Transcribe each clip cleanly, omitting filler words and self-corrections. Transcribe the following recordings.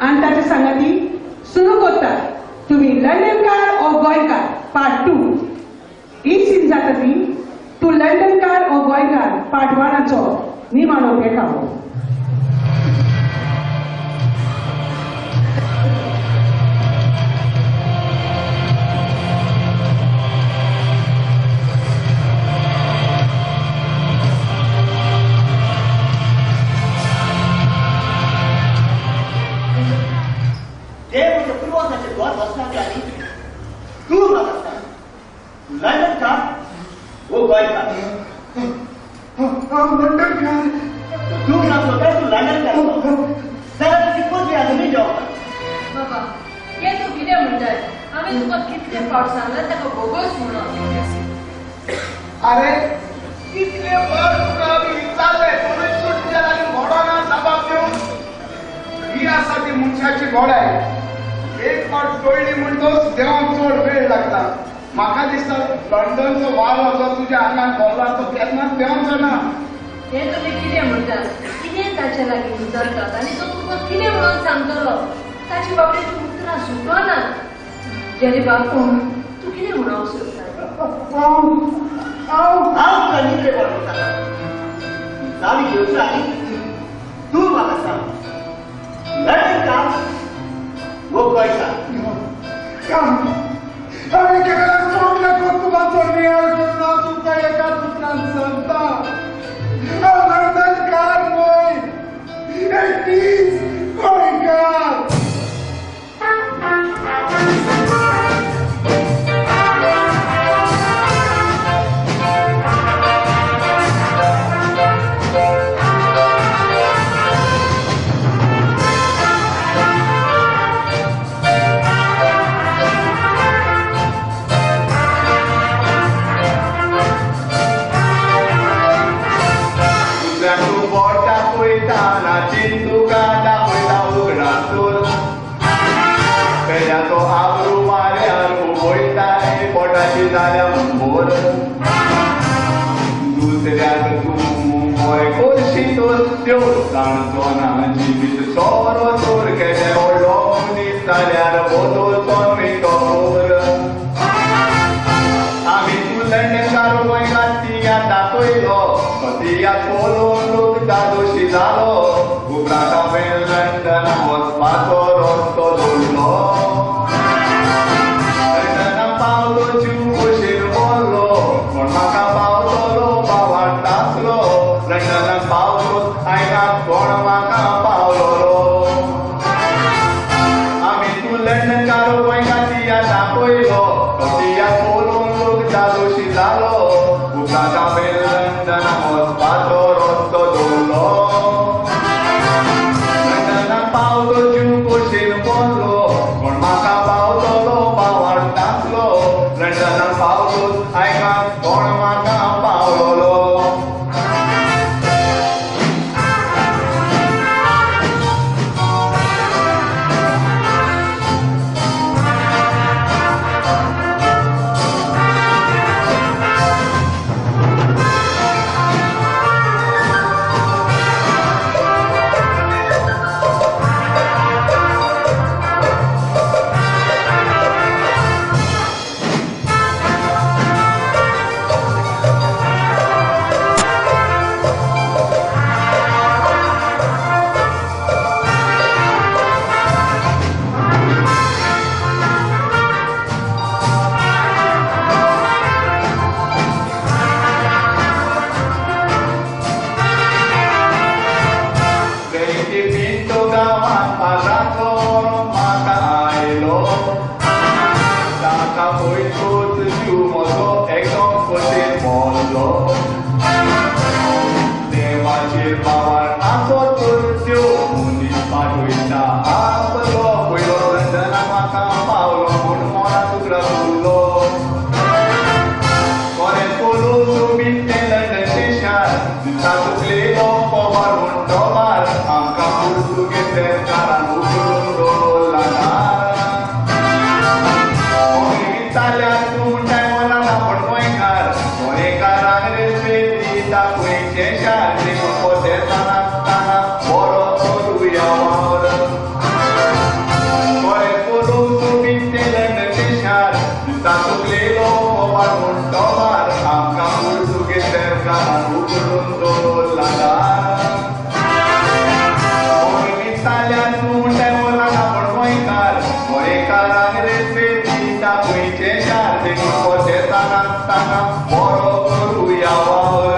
आनी ताचे सांगाती सुरू करता तुमी लंडनकार ओ गोंयकार पार्ट 2. ही सीन जाता ती तूं लंडनकार ओ गोंयकार पार्ट 1 निमाणो देखावो. अरे कितले वर्स तुका आमी विचारलें तुवें सुटच्या लागीं घोडो ना जबाब दिवन. ही आसा ती मनशाची घोडाय. एक फावट कळ्ळी म्हणटच देवाक चड वेळ लागता. म्हाका दिसता लंडनचो वारो जो तुज्या आंगान भरला तो केन्नाच देंवचो ना. हें तुमी कितें म्हणटात? कितें ताचे लागीं विचारतात आनी तो तुमकां कितें म्हणून सांगतलो? ताची बाबतींत उतरां सुटनात. जेरी बाब तूं कितें म्हणूंक सोदता? हांव तुका निकळे पडटा चावी घेवच्या आनी तूं म्हाका सांग लंडनकार वो गोंयकार. हांवें केन्ना सोडलें तुमचो नियाळ करून हांव तुमकां एकाच उतरान सांगता, हांव लंडनकार न्हय, एक दीस गोंयकार. दुसऱ्याक तूं गोंय कोशी तर त्यो जाणचो ना जिवीत सोरो चोर केदें व्हडलो मनीस जाल्यार बदलचो न्हय तो पोर. आमी तूं लंडनकार गोंयकार तियात्र दाखयलो तो तियात्र पळोवन लोक दादोशी जालो. उपरांत हांवें लंडन वचपाचो रस्तो दवरलो. लंडना पावलो जीव भशेन बोल्लो पूण म्हाका पावतलो बावाट आसलो. लंडनाक पावलो आयकात कोण म्हाका पावलोलो. आमी तूं लंडनकार गोंयकार तियात्र दाखयलो तो तियात्र पळोवन लोक दादोशी जालो. उपरांत हांवें लंडना वचपाचो रस्तो दवरलो. लंडनाक पावलो जीव भशेन बोल्लो पूण म्हाका पावतलो बावाट आसलो. लंडनाक पावलो आयकात कोण म्हाका पावलोलो. दाखयचें शार देखून पोतेसां नासतना बरो करुया वावर. जाल्यार तूं म्हणटाय आपूण गोंयकार गोंयकारांक रेस्पेद दिता खंयचें शार देखून पोशेतां नासतना बरो करुया वावर.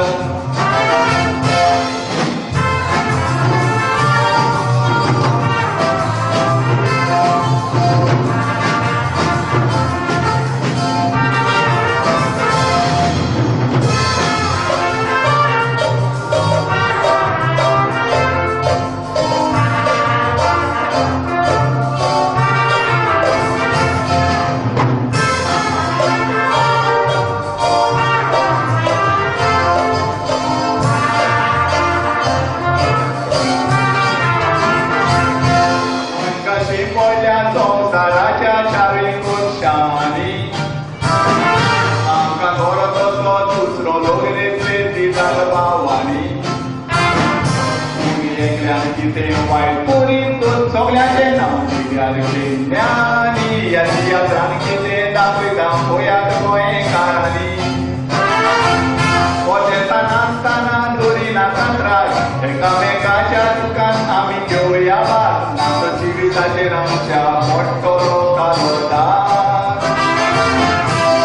एकामेकाच्या दुकान आमी घेवया भाग नाचो जिविताचेर आमच्या मोटो कालो दाग.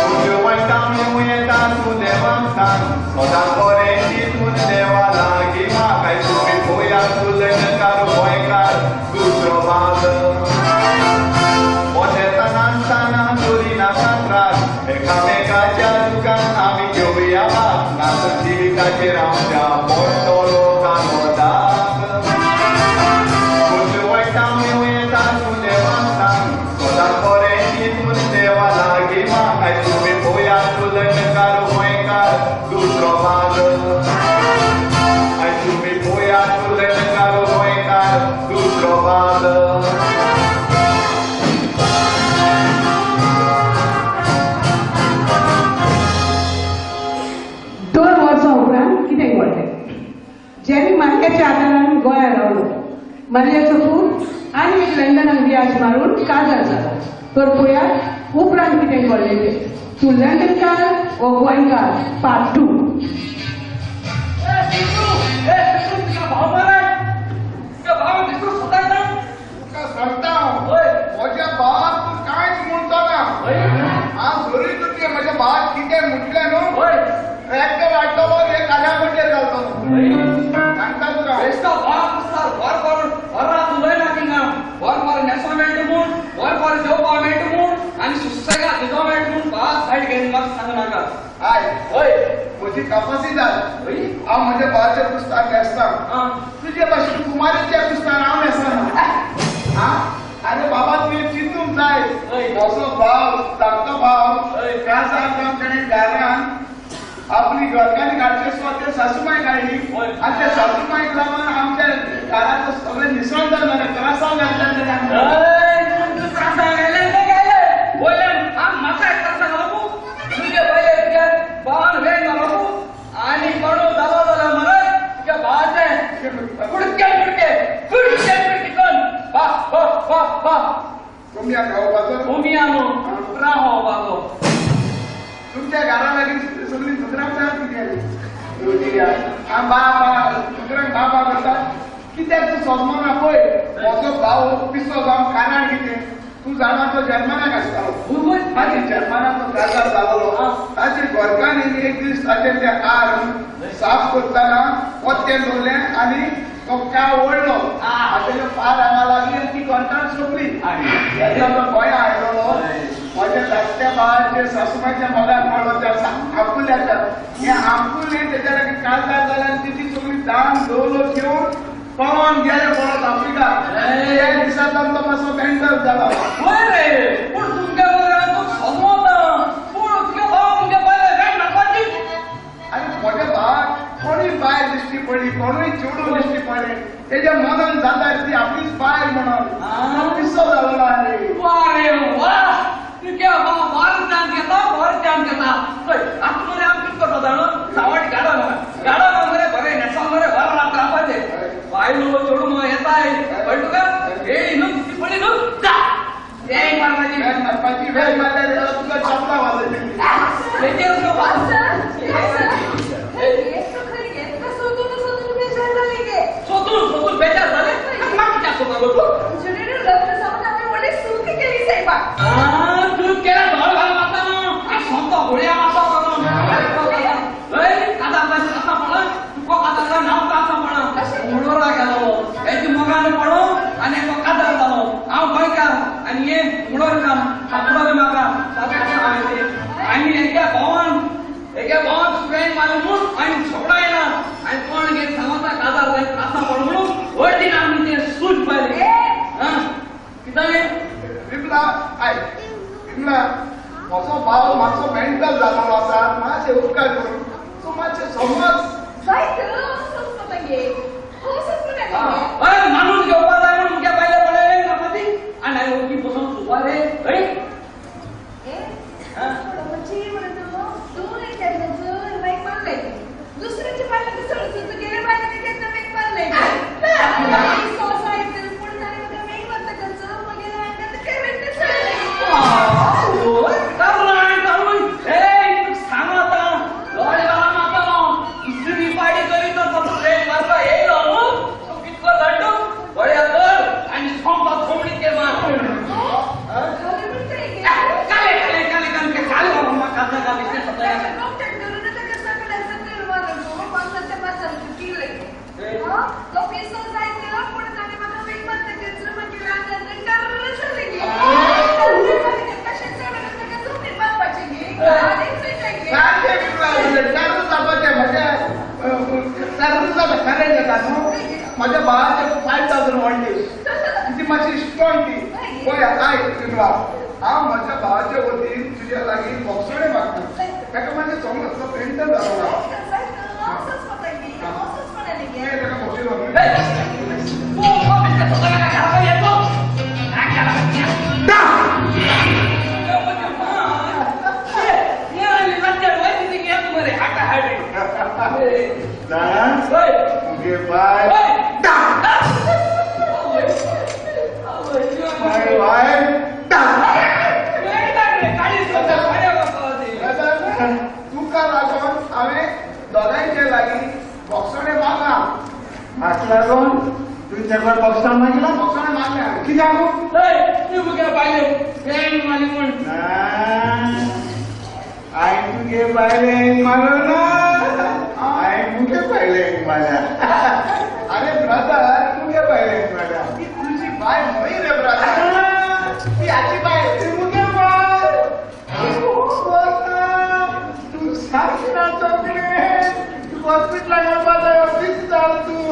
तुज्यो वायटां येवं येता तूं देवाक सांग सदां बरें चिंतून देवा लागीं माग. आयज तुमी पळया तूं लंडनकार गोंयकार दुसरो भाग. पोशेतां नासतना दवरिनाका त्रास एकामेकाच्या दुकान आमी घेवया भाग नाचो जिविताचेर आमच्या मोटो. दोन वर्सां उपरांत कितें घडलें? जेरी मारियाच्या आदारान गोंया रावलो. मारियाचो पूत आनी एक लंडनाक रियाज मारून काजार जाला. तर पळयात उपरांत कितें घडलें तें. तूं लंडनकार वो गोंयकार पार्ट 2. सांगता म्हज्या भावाक तूं कांयच म्हणचो ना. हांव जरी तुजें म्हज्या भावाक कितें म्हटलें न्हू ट्रॅक्टर हाडटलो हे काल्या पट्टेर घालतलो सांगता तुका. वर मेळटा म्हूण आनी सुसेगाद न्हिदो मेळटा म्हूण भास सायड घेवन म्हाका सांगू नाका. हय हय म्हजी कापासिदाद हांव म्हज्या भावाच्या पुस्तक न्हेसता तुजे भाशेन कुमारीच्या पुस्तकान हांव न्हेसना. आरे बाबा तुवें चिंतूंक जाय म्हजो भाव धाकटो भाव काजार जावन ताणें घरान आपली घरकान्नी काडचे सुद्दां ते सासूमाय काडली आनी त्या सासूमायक लागून आमच्या घराचो सगळें निसण जालें त्रासांव घातलें ताणें. आनी कोणू जालो जाल्यार मरे तुज्या भावाचें कुडके कुडके कुडके कुडके करून बा बा बा बा कोंबया खावपाचो कोंबया न्हू कुत्रा खावपाचो. तुमच्या घरा लागीं सगळीं दुकरां कितें बा बा दुकरांक बा बा करता कित्याक तूं सोजमना पळय म्हजो भाव पिसो जावन कानार कितें तूं जाणा तो जर्मनाक आसतालो आनी जर्मनाक तो काजार जालोलो ताचे घरकान्नीन एक दीस ताचें तें आर्म साफ करतना पोत्तें दवरलें आनी तो काव ओडलो आनी फार हांगा लागली आनी ती घरकान्न सोंपली. तेन्ना तो गोंया आयलोलो म्हज्या धाकट्या भावाचे सासूमाच्या मोगान पडलो त्या आपुल्याच्या हें आपुलें तेच्या लागीं काजार जालें आनी तिची सगळी दान दवलो घेवन पळोवन गेले परत आफ्रिका. त्या दिसा तो मातसो मेंटल जाला. वय रे पूण तुमच्या बरोबर तूं सोजमता पूण तुगे भाव तुमगे बायल वेळ मारपाची. आनी म्हज्या भावाक कोणूय बायल दिश्टी पडली कोणूय चेडूं दिश्टी पडलें तेज्या मनान जाता ती आपलीच बायल म्हणून पिसो जालो ना. वा रे वा तुगे भाव बरें चान्स घेता बरें चान्स घेता. पळय आतां मरे आमी कितें करता जाणा सावट गाडो मरे गाडो मरे बरें न्हेसो मरे बरें रावपाचें बायलो चेडूं मग येताय कळ्ळें तुका वेळी न्हू तितली पडली न्हू जा वेळ मारपाची वेळ मारपाची वेळ मारल्यार तुका चपला वाजयतली. सोदून सोदून बेजार जाले म्हाका कित्याक सोदता गो तूं? विमला आयक विमला म्हजो भाव मातसो मेंटल जाल्लो आसा मातशें उपकार करून तूं मातशें समज माणूस घेवपा जाय म्हणून मुगे बायले पडले नापाती आनी हांवें ओगी बसून सुपा रे हय दुसऱ्याचे बायले चड तुगेले बायले केन्ना मेक मारले माझ्या भावाचे 5000 वाढले ती मातशी स्ट्रॉंग ती पळय आयक विमला हांव म्हज्या भावाच्या वतीन तुज्या लागीं बोगसणें मागता ताका मातशें समज तो मेंटल जालो ताका बोगशिलो मुगे बाय my wife तुका लागून हांवें दोगांयचे लागीं बोगसणें मागलां. म्हाका लागून तुवें तेका बोगसण मागलां? बोगसणें मागलें हांवें. कित्याक? तूं मुगे बायले बँग मारली म्हूण. हांवें तुगे बायलेक मारलो ना, हांवें मुगे बायलेक मारल्या. अरे ब्रदर, मुगे बायलेक मारल्या. ती तुजी बायल न्हय रे ब्रदर, ती हाची बायल. ती मुगे बायल. तूं सारकी ना चोपडे, तूं हॉस्पिटलाक वचपा जाय, ऑफीस जाल तूं.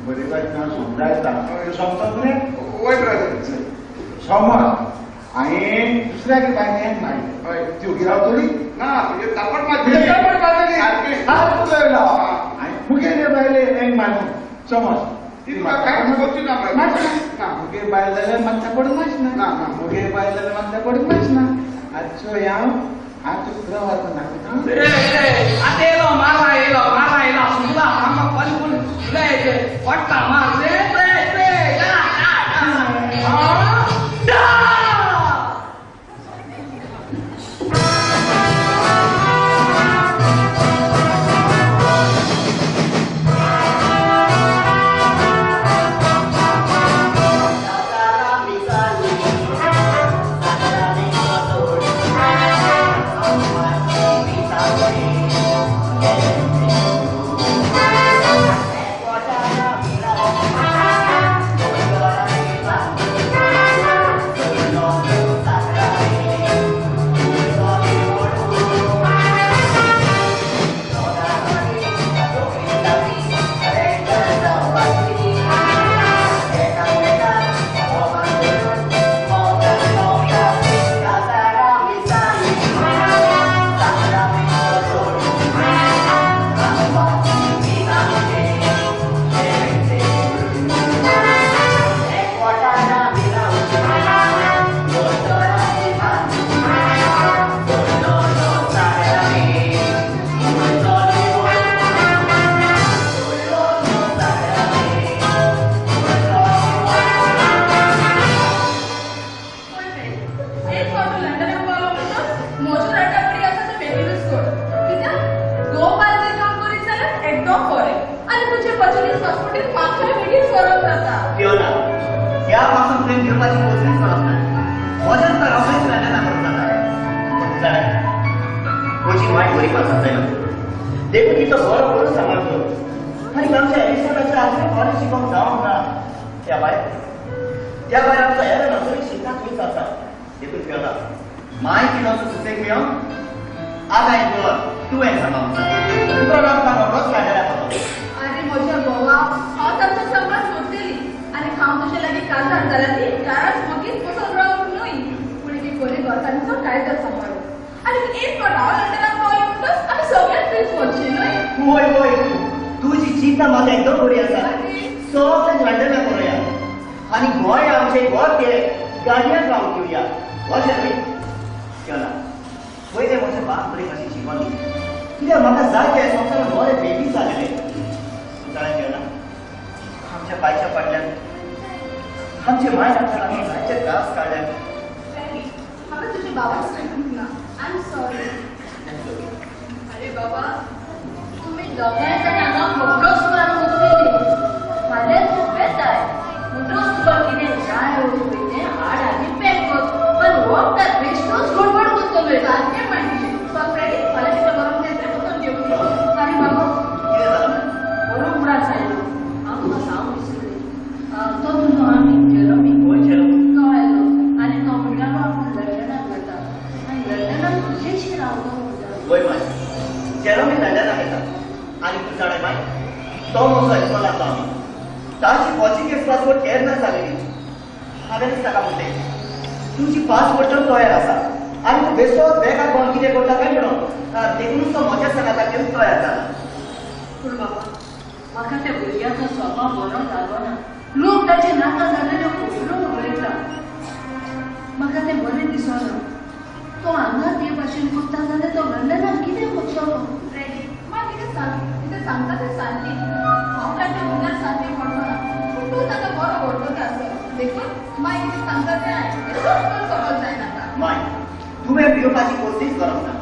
बरें बायक हांव समजायता, तूं समजत न्ही? वय ब्रदर समज हांवें दुसऱ्याक बायलेक मारली, हय ती ओगी रावतली ना, तुजे तापट मारतली. तापट मारतली सारको उलयलो. हांवें मुगेले बायले एक मारून समज ती तुका कांय करची ना ना, मुगे बायल जाल्यार मात तापट मारच ना, मुगे बायल जाल्यार मात तापट मारच ना. आजचो हांव हांव तुका पुरो व्हरपाक दाखयता. आतां येयलो मारा येयलो मारा येयलो सुमला आमकां पॉलिपून पडटा मार रे रे रे. अरे म्हज्या घोवा, हांव तांचो सांबाळ सोडटली आनी हांव तुजे लागीं काजार जाल्यार ती घराच वगीच बसून रावंक न्हय, पूण एक बरी घरकान्नीचो कायदो सांबाळून. आनी एक फावट हांव लंडनाक पावलें म्हणटच आमी सगळ्यात थंयच वचचें न्हय. वय वय, तुजी चिंता म्हाका एकदम बरी आसा. सगळें लंडनाक करुया आनी गोंय आमचें घर तें गाडयांत रावंक घेवया. अशें न्हय चला पयलें म्हजें बाप बरी मातशी शिकून कित्याक म्हाका जाय तें संवसारान बरें बेबी जालेलें. जाणा केला आमच्या बायच्या फाटल्यान आमचे माय आमच्या लागून जायते त्रास काडल्यात. हांवें तुज्या बाबाक सांगूंक ना. I am sorry. अरे बाबा, तुमी दोगांय जाण हांगा खबरोच मारून वचलेली. फाल्यां तूं वेताय म्हणटच तुका कितें जाय वचपय तें हाड आनी पॅक कर. पण वखदाक बेश्टोच गडबड करतलोय. सारकें म्हणटी चल फ्रेडी, फाल्यां तुका बरोवन तें वचून घेवया. अरे बाबा, कितें जालां? बरो उगडास आयलो. हांव तुका सांगूंक विसरलें. तो तुजो आमी जेरोमी, तो आयलो आनी तो म्हणटालो आपूण लंडनाक वता आनी लंडनाक तुजेशी रावलो म्हणटा. वय माय, जेरोमी लंडनाक येता आनी तूं जाणा माय, तो म्हजो इस्कोलाचो आमी. ताची पोर्चुगीज पासपोर्ट केन्ना जालेली. हांवेंच ताका म्हणलें तुजी पासपोर्ट तर तयार आसा आनी तूं बेसोच बेकार कोण कितें करता काय म्हणून, देखूनच तो म्हज्या सांगाताक घेवन तयार जाला. पूण बाबा, म्हाका त्या भुरग्याचो स्वभाव बरो लागना. लोक ताचे नाका जाल्लेल्यो खबरो उलयता. म्हाका तें बरें दिसना. तो हांगा ते भाशेन करता जाल्यार तो लंडनाक कितें करतलो? फ्रेडी, मात कितें सांग, कितें सांगता तें सारकें. हांव काय त्या भुरग्याक सारकें म्हणना, पूण तूं ताका बरो वळखता आसत, देखून माय कितें सांगता तें आयक. चड खबर जायनाका. माय, तुवें भिवपाची कसलीच गरज ना.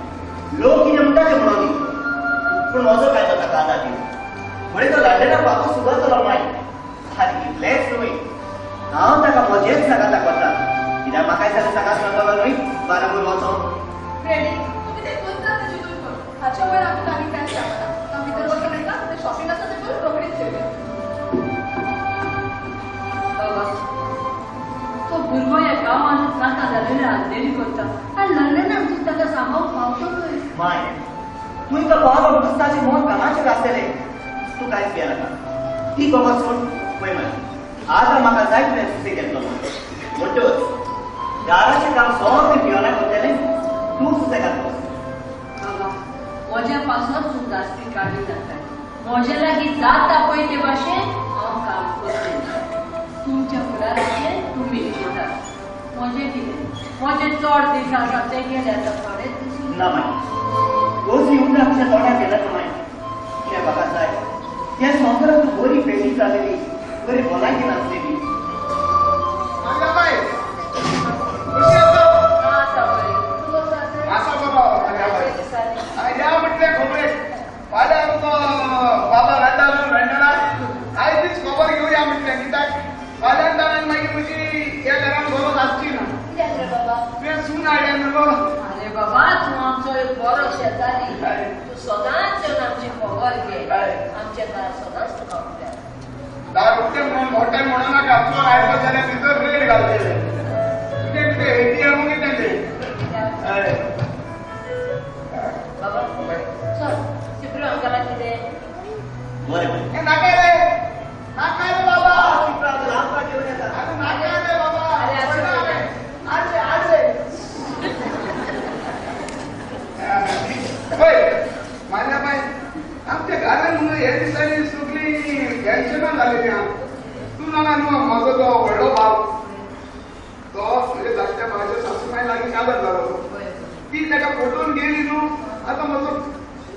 लोक कितें म्हणटा तें म्हणून दी, पूण म्हजो कायदो ताका आदार दी. फुडें तो लंडनाक वापस सुदारतलो माय. आनी इतलेंच न्हय, हांव ताका म्हजेच सांगाता करता. कित्याक म्हाकाय जाल्यार सांगात मेळटलो न्हय बाराबर वचोंक. फ्रेडी, तूं कितें करता तें चिंतून कर. हाच्या वयर आमकां आनी कांय जावना. हांव भितर वचून येता, तें शॉपिंग आसा तें करून रोखडीच येवया. बाबा, तो भुरगो ह्या गांवांत नाका जालेले आंदेरी करता आनी लंडनाक तूं ताका सांबाळूंक पावतलोय? माय, तुवें तो पावलो म्हणटच ताचें मन कामाचेर आसतलें. तूं कांयच भियेनाका. ती खबर सोड. पळय माय, आतां म्हाका जाय तुवें सुसेग घेतलो म्हणटच दाराचें काम सगळें पियोनाक करतलें. तूं सुसेगाद बस. बाबा, म्हज्या पासत तूं जास्ती काळजी नाकाय. म्हज्या लागीं जाता पळय ते भाशेन हांव काम करतलें. तुमच्या फुडाराचें तुमी चिंतात. म्हजें कितें, म्हजें चड दीस आसा ते गेले आतां थोडेच दीस. ना माय, कसलीं उतरां तुज्या तोंडार घेनाका माय. कित्याक म्हाका जाय त्या संवसारांत तूं बरी पेटी जालेली, बरी भलायकी नासलेली. मागीर बाय, कशी आसा? आसा बरी. तूं कसो आसा? आसा बाबा. जायते दिसांनी. ह्या म्हटलें खबरेक फाल्यां आमचो बाबा लंडनाक लंडनाक आयजच खबर घेवया म्हटलें. कित्याक फाल्यां ताणें मागीर म्हजी ह्या घरान गरज आसची ना. कित्याक रे बाबा? तुवें सून हाडल्या न्हू गो. अरे बाबा, तूं आमचो एक बरो शेजारी. तूं सदांच येवन आमची खबर घे. आमचें दार सदांच तुका उकतें आसा. दार उकतें म्हणून मोठ्यान म्हणू नाका. चोर आयलो जाल्यार भितर रेड घालतले. तुजें कितें एटीएम कितें तें? हय. बाबा, चल सिप्रो अंकलाक कितें? बरें बरें. हे नाका रे, नाका रे बाबा. आमकां घेवन येता. अरे नाका रे बाबा. अरे आसूं दे. आडले आडले. पळय माल्या बाय, आमच्या घरान न्हू हे दिसांनी सगळीं टेन्शनां जालेलीं आहा. तूं जाणा न्हू म्हजो तो व्हडलो भाव, तो म्हज्या धाकट्या भावाच्या सासूमाय लागीं काजार जालो. ती ताका फटोवन गेली न्हू. आतां म्हजो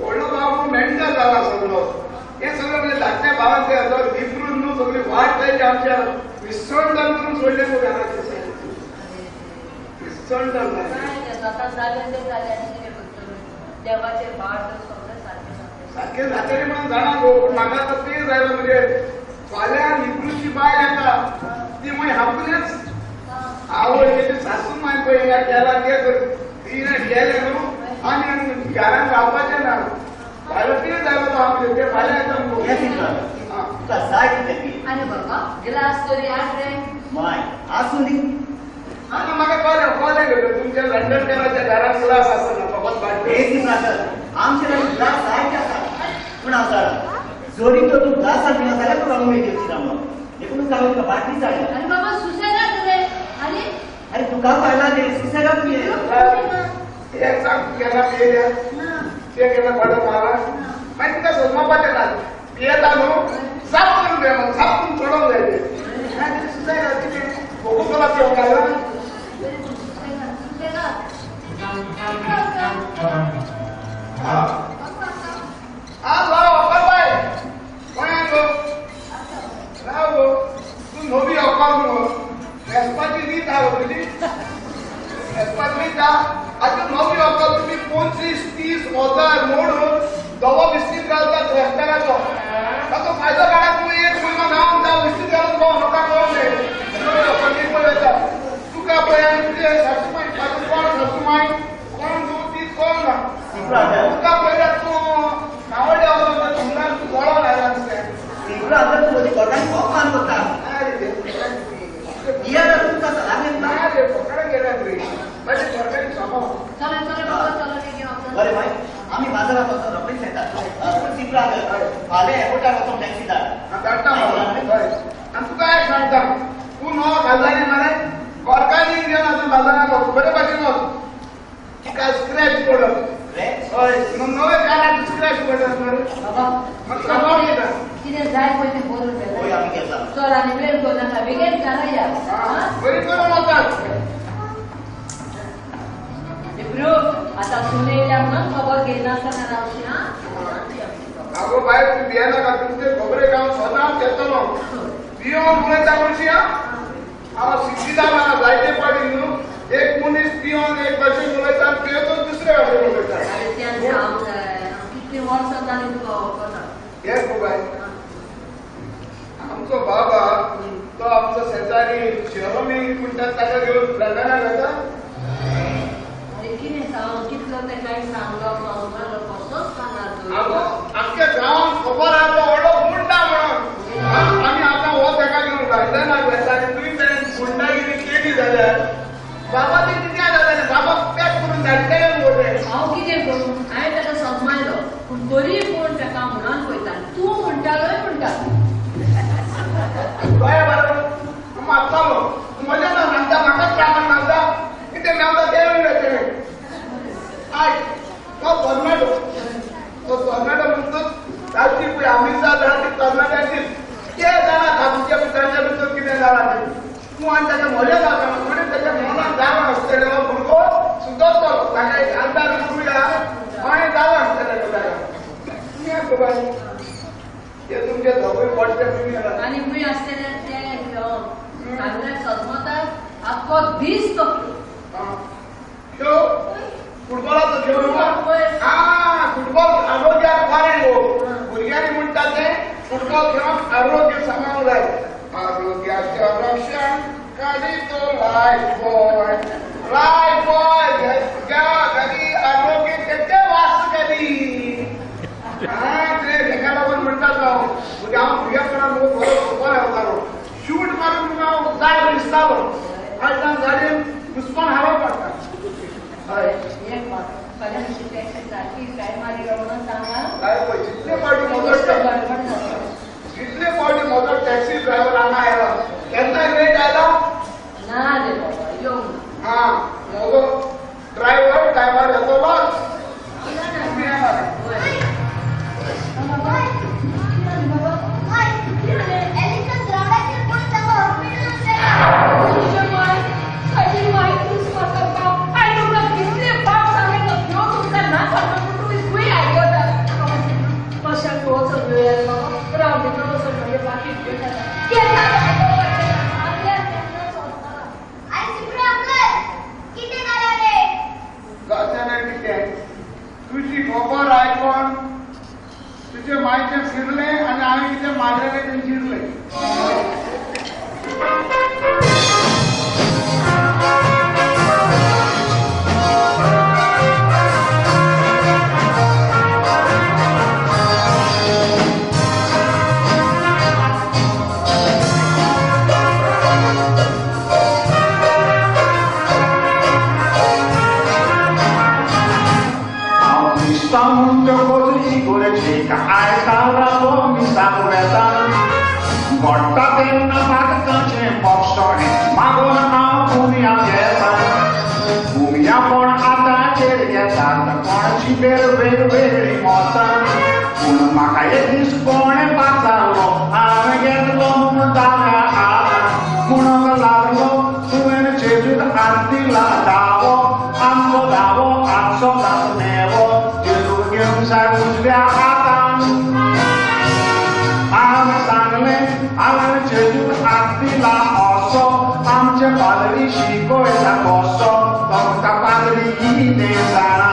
व्हडलो भाव मेंटल जाला सगळो. हें सगळें म्हणजे धाकट्या भावान ते विसरून न्हू सगळी वाट लायली आमच्या. विसंडन करून सोडलें न्हू घराचें. विसंडन जालें. काय जालें तें जालें आनी कितें करतलो? देवाचेर भार तर सगळें सारकें जातलें. सारकें जातलें म्हणून जाणा गो, पूण म्हाका आतां पेज आयलो. म्हणजे फाल्यां निकृची बायल येता ती मागीर आपलेच आवय तेजी सासून मागीर पळय हिंगा केला तें तिणें केलें न्हू आनी घरान रावपाचें ना. फाल्यां पेज आयलो तो आमचें तें फाल्यां येता न्हू. हें चिंतलां तुका जाय तितलें पी. अरे बाबा, ग्लास तरी हाड रे. माय, आसूं दी. आतां म्हाका कळ्ळें कळ्ळें गो, तुमच्या लंडनकाराच्या घरान ग्लास आसना फकत बाटली. हे सिप्राकर, आमचे लागीं ग्लास जायते आसात. पूण हांव जाणा, जरी तर तूं ग्लासान पिना जाल्यार तुका उमेद येवची ना म्हणून. देखून हांवें तुका बाटली जाय. आनी बाबा सुसेगाद रे. आनी अरे तुका कळना ते सुसेगाद पिये. एक सांग केन्ना पियेल्या ते केन्ना पडत मारा मागीर तुका सोदमापाचें ना पियेता न्हू साफ करून जाय म्हाका साफ करून चडोवंक जाय ते सुसेगाद कितें कोको कोला पिवंक जाय. राव बाय गोंयांत गो राव गो तूं नवी अकाल न्हू वेसपाची रीत आहा गो तुजी वेसपाची रीत आहा. आतां नवी अकल तुमी 25-30 हजार मोडून धवो बिस्कीट घालतात रेस्टॉरंटाचो ताचो फायदो काडा. तूं एक म्हयनो न्हांवन त्या बिस्कीट घालून भोंव लोकांक कळोंक जाय. नवी अकल एक पळय वता तुका पळय आनी तुजे सासूमाय ताजो कोण सासूमाय कोण तूं ती कोण ना तुका पळयल्यार तूं नावडे वचून सुंदर तूं गळोन आयला दिसता. तूं म्हजी घोटान खूब मान करता. बरें बाय आमी बाजारात वचून रोखडीच येतात. पूण सिप्रा फाल्यां एअरपोर्टार वचून टॅक्सी धाड. धाडटा आनी तुका एक सांगता तूं न्हू बाजारी मरे गोरकांनी घेवन आतां बाजारात वच बरे भाशेन वच तुका स्क्रॅच पडत. हय नवे कानाक स्क्रॅच पडत मरे बाबा येता कितें जाय पळय तें बरोवन व्हेला. चल आनी वेळ करूं नाका बेगीन घरा या. बरी करून वचात. आतां सुने येयल्या म्हणून खबर घेयनासतना रावशी. आं आगो बाय तूं भियेनाका तुमचे खबरेक हांव सदांच येतलो. पियोन उलयता म्हणशी हांव शिक्षिता ना जायते पाटी न्हू एक मनीस पियोन एक भाशेन उलयता पियेतो दुसरे भाशेन उलयता. कितलीं वर्सां जालीं तुका वळखना. हें गो बाय आमचो बाबा तो आमचो शेजारी शेरोमी म्हणटात ताका घेवन लंडनाक वता. अरे कितें सांग कितलो तें कांय सांगलो सांगलो कसोच कानार. आगो आमच्या गांवांत खबर आहा तो व्हडलो गुंडा म्हणून आमी आतां हो ताका घेवन लंडनाक वता आनी तुवें ताणें गुंडागिरी केली जाल्यार बाबा तें कितें जातालें बाबा पॅक करून धाडटले मगो ते. हांव कितें करूं हांवें ताका समजायलो पूण तरी कोण ताका म्हणून पळयता तूं म्हणटालोय म्हणटा. बरें बरें तूं मारतालो तूं म्हज्या ना सांगता म्हाकाच कामाक सांगता कितें मेवता तें मेळटलें. आयक तो तरणाटो तो तरणाटो म्हणटच ताची पळय आमी जाता ती तरणाट्याची ते जाणा तांच्या तांच्या भितर कितें जालां तें तूं आनी ताच्या म्हज्या जाता म्हणून ताच्या मनान जालां आसतलें हो भुरगो सुदरतलो ताका एक आदार करुया मागीर जालां आसतलें ताका. तुमी गो बाय ते तुमचे दोगूय पडटे तुमी. आनी खंय आसतलें तें सांगलें सजमता आख्खो दीस तो त्यो फुटबॉलाचो खेळ फुटबॉल आरोग्याक बरें गो भुरग्यांनी म्हणटा तें फुटबॉल खेळोंक आरोग्य सांबाळूंक जाय. आरोग्याचें रक्षण काडी तो लायफ बॉय लायफ बॉय घरी आरोग्य तेचे वास करी. ते तेका लागून म्हणटात हांव हांव भुरगेपणान बरो फुटबॉल खेळटालो शूट मारून हांव जाय दिसतालो. आयज हांव गाडयेन घुसपण हारो पडटा. हय एक मात फाल्यां मातशी टॅक्सी सारकी टायमार यो म्हणून सांगा. पळय जितले फावटी म्हजो जितले फावटी म्हजो टॅक्सी ड्रायव्हर हांगा आयला केन्ना लेट आयला ना रे बाबा येवंक ना. आं म्हजो ड्रायव्हर टायमार येतलोच. Yeah. उजव्या हातान हांवें सांगलें हांवें जेजून हात दिला असो आमचे पाद्री शिकयता कसो फक्त पाद्री कितें जाणा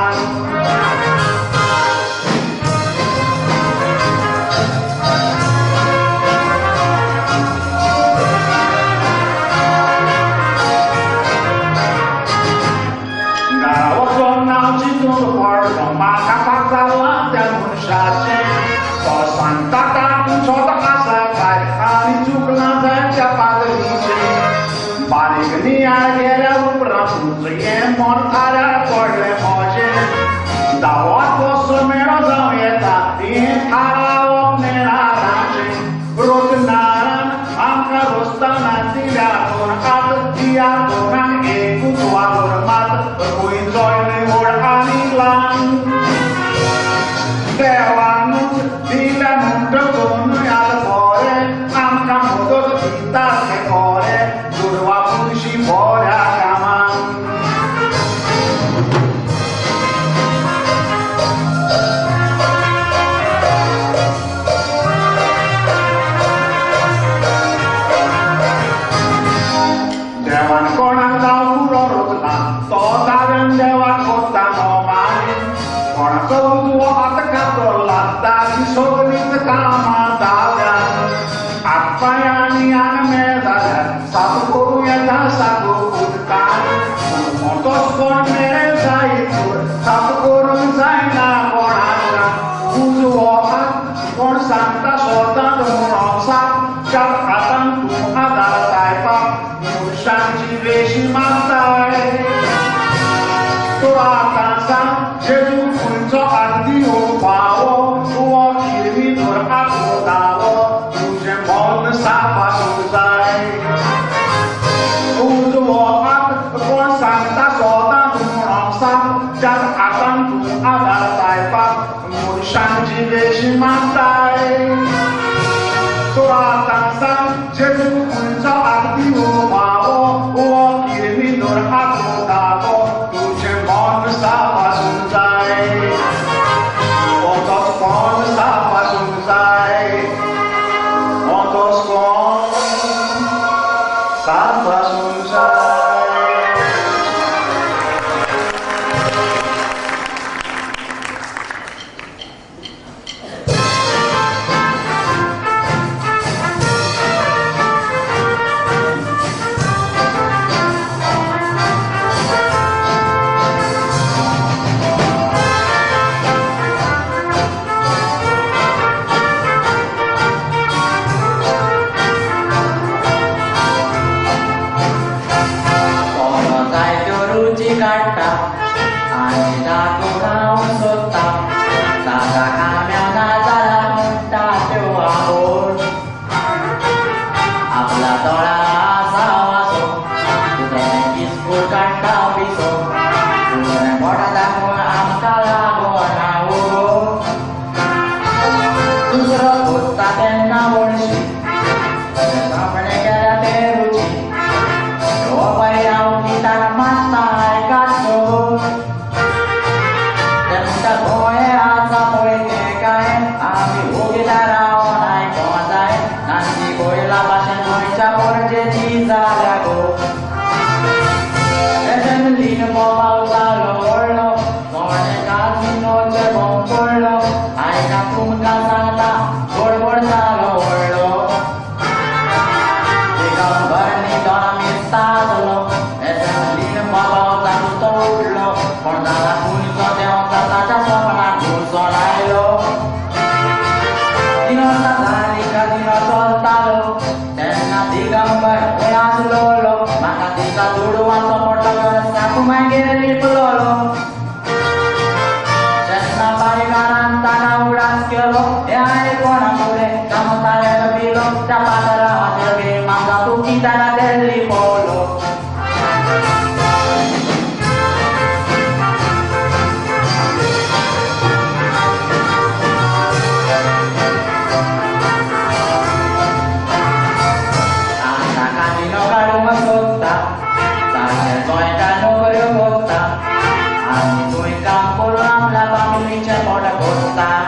काम करून आपल्या फॅमिलीच्या पोटाक पोसता.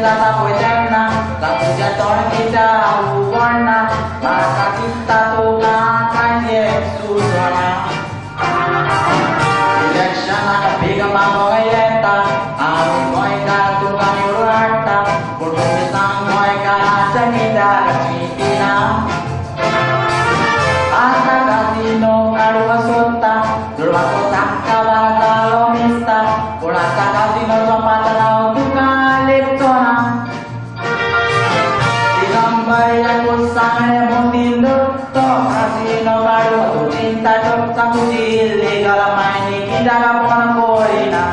कितें जाता पळय तेन्ना तुज्या तोंड कित्याक उगडना म्हाका दिसता तुका कांय एक सुचना इलेक्शनाक बेग मागोंक येता आमी गोंयकार तुका निवडून हाडटा पूण तुमी सांग गोंयकाराचें कित्याक चिंतिना आतां काजिनो काडूंक सोदता दुडवाचो सामका वाजालो दिसता पूण आतां काजिनोचो पात्रांव तुका लेखचो ना दिगंबर्याकूच सांगणें मोतींद तो काजिनो काडूंक तूं चिंता करता तुजी इल्लीगल मायनी कित्याक कोण पळयना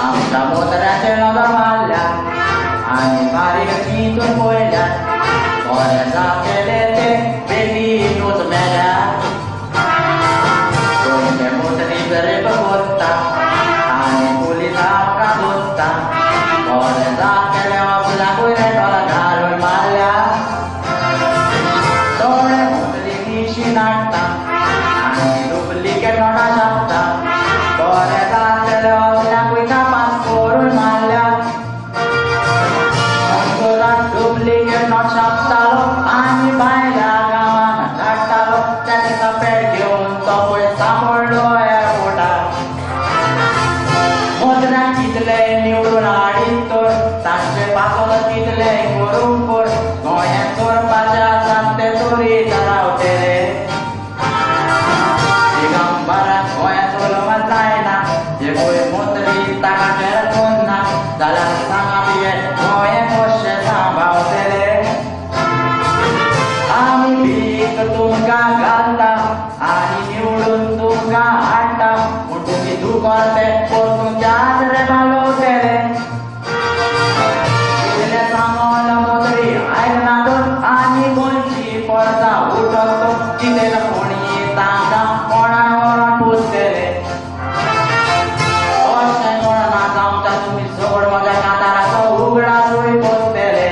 आमच्या मोतऱ्याचेर नदर मारल्या आनी बारीक चिंतून पळयल्या बरें जातलें तें बेगीनूच मेल्या तुमचे मोतरी रेप कोत्ता आनी पुलीस आमकां सोदता बरें जातलें आपल्याकूय रेटोल घालून मारल्या थोडे मोतरी मिशी नाडटा आनी डुप्लिकेट नोटां छापता बरें जातलें आपल्याकूय तपास करून मारल्या डुप्लिकेट नोट छापतालो आनी भायल्या गांवान धाडटालो त्या दिसा पेट घेवन तो पळय सांपडलो एअरपोर्टार मोतऱ्यांक कितले निवडून हाडीत तर तांचे पासत कितले करूंक कर गोंयांत चोरपाचें आसा तें चोरीत रावतले दिगंबराक गोंयांत चलोवंक जायना एकूय मोतरी ताका केर कोन्ना जाल्यार सांगा पिये गोंयें कशें सांबाळटले आमी भीक तुमकां घालता आनी निवडून तुमकां हाडटा पूण तुमी दुखोते परतून त्याच रे मालवतले इतलें सांगोन मोतरी आयकना तर आनी गोंयची परता उठत तर कितें कोणी तांकां कोणाक व्हरोन पुसतले अशें कोणा जावच्या तुमी चड म्हज्या कांताराचो उगडासूय पोसतले.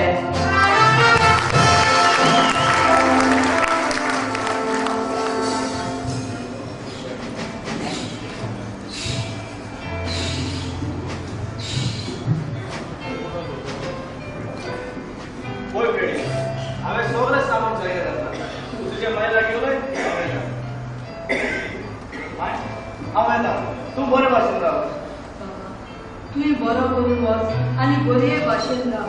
पळय फ्रेडी, हांवें सगळें सामान जागेर घातलां. तूं तुज्या माय लागीं उलय, हांव येता. माय, हांव येता. तूं बरे भाशेन राव. तुवें बरो करून वच आनी बरे भाशेन राव.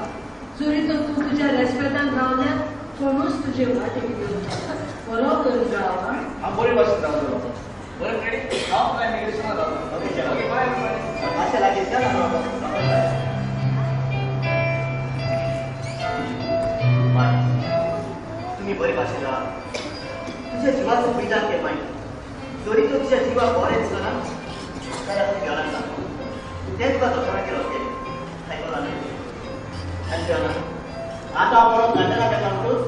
जरी तर तूं तुज्या रेस्पेतान रावल्यार कोणूच तुजे वाटेक येवना. बरो करून राव. हांव बरे भाशेन रावतलो. बरें फ्रेडी, हांव तुका इमिग्रेशनाक रावता. Okay, bye. मातशें लागीं चल. माय, तुमी बरे भाशेन रावा. तुज्या जिवाचो विचार के माय. जरी तो तुज्या जिवाक बरें दिसना जाल्यार तूं घेवनाक सांग. तें तुका दोतोरागेर वचतलें. आयकलां न्हय? आनी जेवना आतां हांव परत लंडनाक येता म्हणटकूच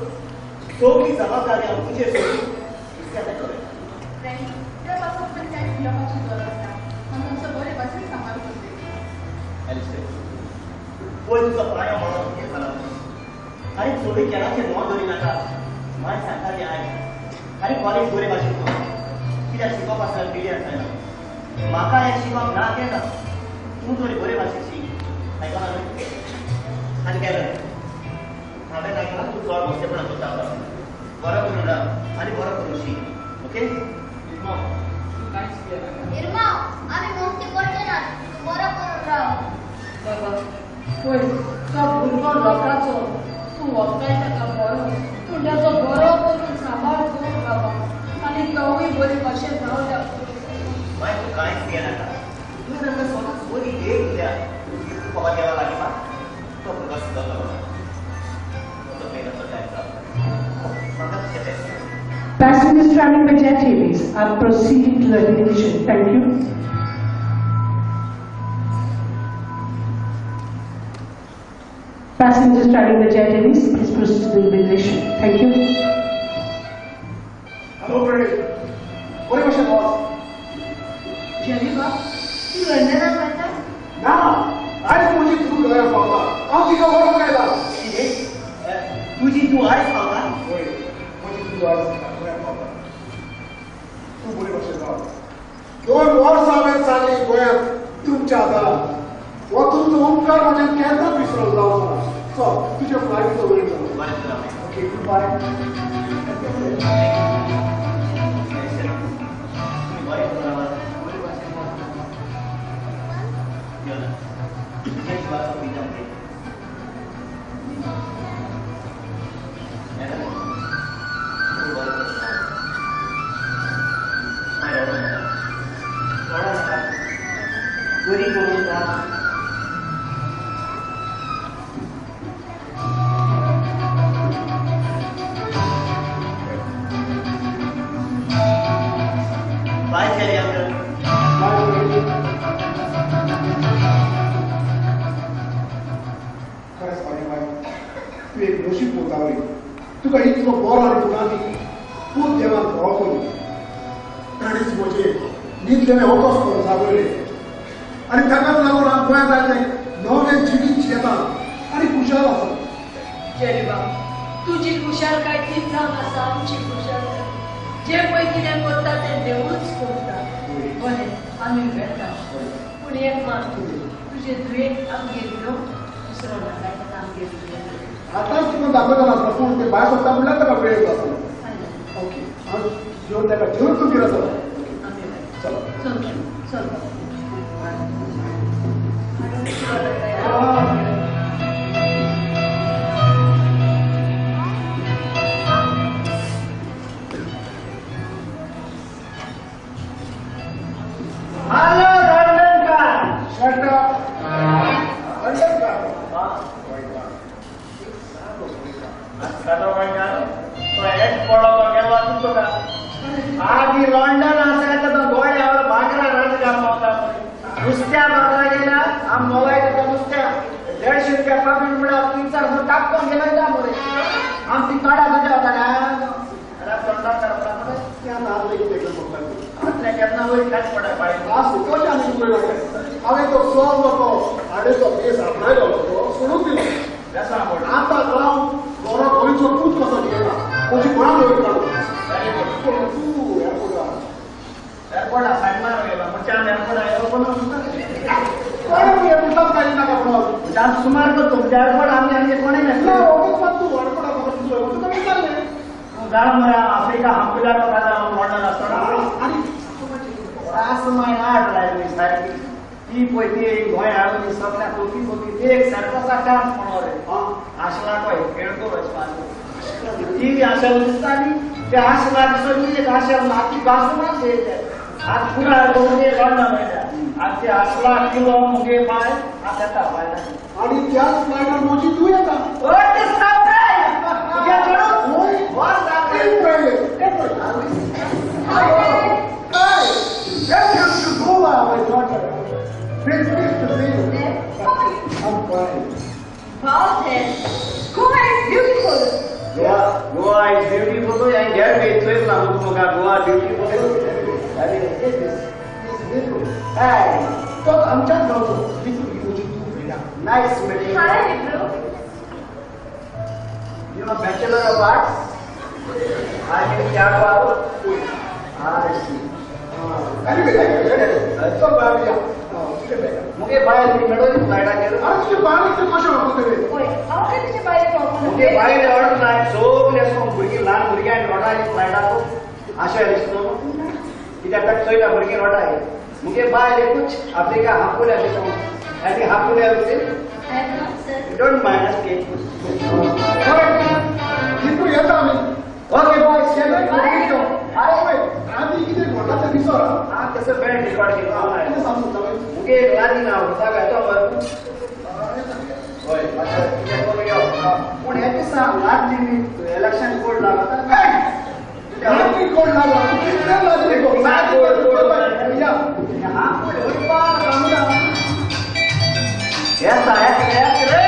सगळी जबाबदारी हांव तुजेर सोडून दुसऱ्या जातलें. फ्रेंड, त्या पासून तुमी कांयच भियोवपाची गरज ना. हांव तुमचो बरे भाशेन सांबाळ करतलें. एलिस्टर, पळय तुजो पांयो म्हणून कितें जाला. आनी चोरी केणाचें मोन धरी नाका. माय सांगता तें आयक. आनी कॉलेज बरे भाशेन कर. कित्याक शिकप आसल्यार पिरियड जायना. म्हाका हें शिकप ना तें ना. तूं तरी बरे भाशेन शीक. आयकलां न्हय? आनी केलें हांवें आयकलां तूं चड मस्तेपणां करता. बरो करून राव आनी बरो करून शीक. ओके? तूं कांयच भियेनाका. इरमांव, आमी मस्ती करचे नात. तूं बरो करून राव. बाबा पळय तो भुरगो लोकांचो तूं वचपाय ताका बरो पूण ताचो बरो करून सांबाळ कर बाबा आनी तोवूय बरे भाशेन रावल्या. माय, तूं कांयच भियेनाका. तुवें तांकां स्वताच बरी देख दिल्या. तूं बाबा देवा लागीं माग, तो भुरगो सुदरतलो. म्हजो मेलाचो टायम जालो. म्हाका तुजें best. Passengers traveling by Jet Airways are proceeding to the immigration. Thank you. Passengers traveling by Jet Airways, please proceed to the immigration. Thank you. Hello Freddy, बरे भाशेन वच. जेरी बाब, तूं लंडनाक वता? ना, आयज म्हजी क्रू गोंयांत पावता. हांव तिका व्हरूंक आयला. कितें? तुजी तुजी तूं आयज पावता? वय, म्हजी तूं आयज गोंयांत पावता. तूं बरी भाशेन राव. 2 वर्सां हांवें सारलीं गोंयांत तुमच्या आदारान. हो तुमचो उपकार म्हज्यान केन्नाच विसरोंक जावचो ना. चल, तुज्या फ्लायटीचो वेळ जालो. Okay, good bye. बरी करून राव. Bye, Jerry uncle. Bye. खरेंच बाय बाय, तूं एक नशीब पोतावरी. तुका इतलो बरो आनी तुका पूत देवान बरो करूं. ताणेंच म्हजें न्हिदलेलें होकस करून जागयलें आनी ताकाच लागून हांव गोंयांत आयलें नवें जिवीत जियेता आनी खुशाल आसा. जेरी बाब, तुजी खुशालकाय तीच जावन आसा आमची खुशालकाय. जे पळय कितें करता तें देवूच करता. बरें, आमी वेता. पूण एक मात, तुजे धुयेक आमगेर घेवन दुसरो नाका आमगेर घेवन. आतांच तुका दाखयता आसता, पूण ते भायर सरता म्हणल्यार ताका वेळ येता आसता. ओके, हांव जेवन ताका जेवन तुमगेर आसा. चलो चल चल. Hello Londonkar. Shut up. Londonkar. सादो गोंयकार तो एक पडो तो गेलो तुमकां. आदी लंडन आसा तो गोंय बागरा राजगार पावता. नुस्त्या बागरा गेल्या आम मोलायता तो नुस्त्या 150 रुपया पाकीट म्हळ्यार 300-400 टाकून गेला जा मरे. आम ती काडा तुज्या वता तोंडार काडपा मरे. त्या नाद लेगीत एकलें पडटा. आतल्या केन्ना वयर कांयच पडा बाय. सुटोचें आनी उलयलो. हांवें तो सगलो तो हाडेचो भेस आपणायलो, तो सोडून दिलो. आतां हांव बरो गोंयचो पूत कसो जियेता, म्हजी गोंयांत वयर काडून. पूण तूं एअरपोर्टार एअरपोर्टार सायमार गेला म्हणजे आमी एअरपोर्टार आयलो कोण एअरपोर्टार कांय नाका म्हणून म्हणजे आमी सुमार करतो. म्हणजे एअरपोर्ट आमी आमचे कोणूय नासले. ओगोच मात तूं एअरपोर्टार म्हाका तुजो तुका विचारलें. तूं जाणा मरे आफ्रिका हांपुल्यार वता लंडन आसतना आनी आसमाय आठ लायली सारकी ती पळय ती गोंय हाडून ती सगळ्या तोपी तोपी ती एक सारको चान्स म्हणो रे. आशला पळय खेळतो वचपाचो ती आशा दिसता आनी ते आशला दिसली एक आशा हाती बासून आशे हात पुराय करून लंडन वयता आनी ते आशला किलो मुगे बाय हात येता बाय. आनी त्याच फ्लायटार म्हजी तूं येता. Welcome to Goa, my daughter. It's nice to see you. I'm fine. Wow, Dad. Goa is beautiful. Goa, Goa is beautiful. And get me to it, Goa beautiful. This is Hey, talk. I'm just going to Nice meeting you. Hi, Nipru. You are Bachelor of Arts? I am Jaguar. I see. Anyway, चल बाय. मुगे बायल मेडोली फ्लायटाचेर. आरे तुजे बायल इतलें कशें वळखता रे? पळय, हांव काय तुजे बायलेक वळखना. मुगे बायल ऑर्डर फ्लायट सगळे अशें भुरगीं ल्हान भुरगीं आनी रोडाय फ्लायटाचो आशा दिसलो कित्याक ताका चोयला भुरगीं रोडाय. मुगे बायल एकूच आफ्रिका हापुल्या दिसो आनी हापुल्या वचील. Don't mind okay. Dippu येता आमी. ओके बाय. हाय, आमी कितें घडलां तें दिसो. हां, तसो बॅड रिकॉर्ड केलो. कितें सांगू सोदता? मुगे लागीं ना वता येतो मरे. हय, कितें करूं यो. पूण हें दिसा लागली इलेक्शन कोड लागता. लागली कोड लागला कितले लागली हां पळय वयपा सांगू. येता येता येता रे.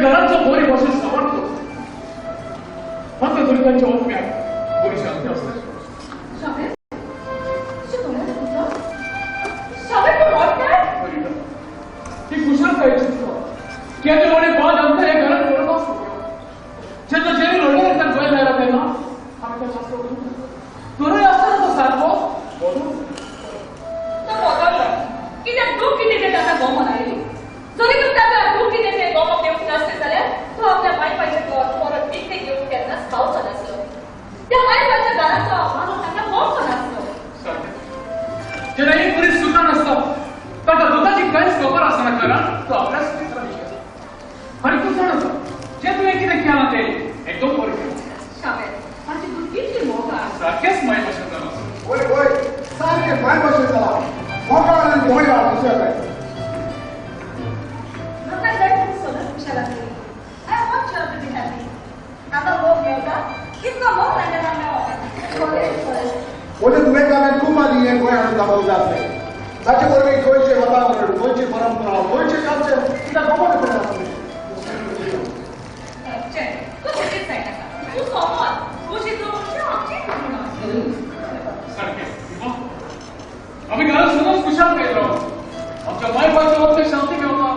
घरांचो बरी भाशेन सांबाळचो. मात्र तरी तांच्या ओत्म्याक बरी शांती आसता. घरूय आसता तो सारको म्हणून तो बदललो. कित्याक तूं कितें तें ताका गोमोन आयली. जरी तूं ताका तूं कितें तें गोमोक येवंक नासलें जाल्यार तो आपल्या मायपायचें घर परत विकतें घेवंक केन्नाच पावचो नासलो. त्या मायपाच्या घराचो अपमानो ताका पळोवचो नासलो. सारकें. जेन्ना एक मनीस सुखान आसता ताका दुखाची कांयच खबर आसना, कारण तो आपल्या सुखान आसता. आनी तूं जाण आसा जें तुवें कितें केलां तें एकदम बरें केलां. शाबेर, म्हाजी भुरगीं इतली मोगाळ. सारकेंच माय भाशेन जालां. वय वय, सारकें माय भाशेन जालां. मोगाळ आनी गोंयकार दुसरें काय. म्हाका जाय तूं सदांच खुशाल आसली. I want you to be happy. आतां मोग मेळटा तितलो मोग लंडनाक मेळना. खरें खरें. म्हजे दुयेंत खूब आदी हें गोंय हाडून दाखोवंक जाय आसलें. ताचे वरवीं गोंयचें वातावरण, गोंयची परंपरा, गोंयचें कल्चर तिका खबर आसलें. तूं फिकीर जाय नाका. तूं सोमोन तुजी तूं आमची म्हणून. सारकें. आमी घरात सदांच खुशाल खायत रावप. आमच्या माय बापायच्या बाबतीत शांती मेळटा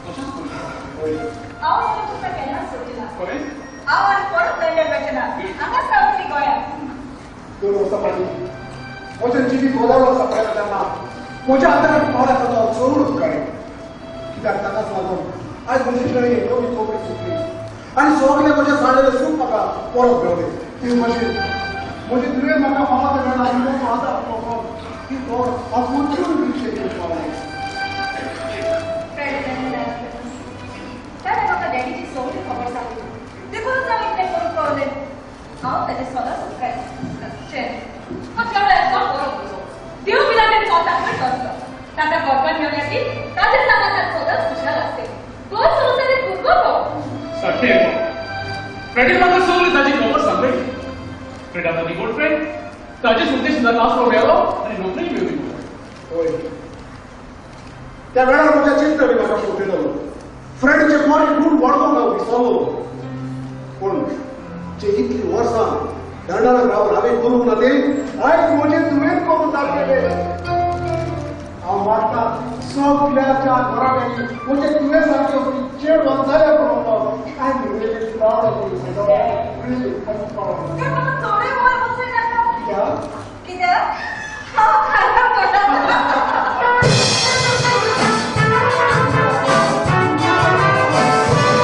तशेंच करूया. हांव आनी तुका केन्नाच सोडची ना. खरें? हांव आनी परत लंडन वचना. हांगाच रावतली गोंयांत. 2 वर्सां फाटीं म्हजें जिवीत बदललो आसा पळयता तेन्ना म्हज्या हातान पावला ताचो हांव चड उपकारी. कित्याक ताकाच लागून आयज म्हजी खेळी नवी कोंकणी सुटली आनी सगळें म्हजें सांडलेलें सूख म्हाका परत मेळ्ळें. ती म्हजी म्हजी दुयेंत म्हाका फावो तें मेळ्ळा आनी आतां ती हांव परतून विशय पावलें. ताणें म्हाका डॅडीची सगळी खबर सांगली. देखूनच हांव इतलें करूंक पावलें. हांव ताचें सदांच उपकारी. तो चेडो एकदम बरो भुरगो. देव बिना तें चोता खंय तसलो. ताका घरकान्न मेळ्ळ्या की ताचे सांगातान सदांच खुशाल आसते. तो संवसारीक भुरगो तो. सारकें. फ्रेडीन म्हाका सगळी ताची खबर सांगली. फ्रेडा म्हजी गुड फ्रेंड ताचेच उद्देश आसरो मेळ्ळो आनी नोकरीय मेळ्ळी. होय, त्या वेळार म्हज्या चिंतन म्हाका सोंपयलो. फ्रेडीचे बरे गूण वळखूंक हांव विसरलो. पूण जे इतलीं वर्सां लंडनाक रावन हांवें करूंक ना तें आयज म्हजें तुवें करून दाखयलें. हांव मागता सगळ्याच्या घराब्यांनी म्हजें तुवें सारकें चेडवान जालें म्हणून I am really proud of you. Really I am proud. थोडे वयर वचूं नाका. कित्याक? कित्याक हांव खाला पडटा. Thank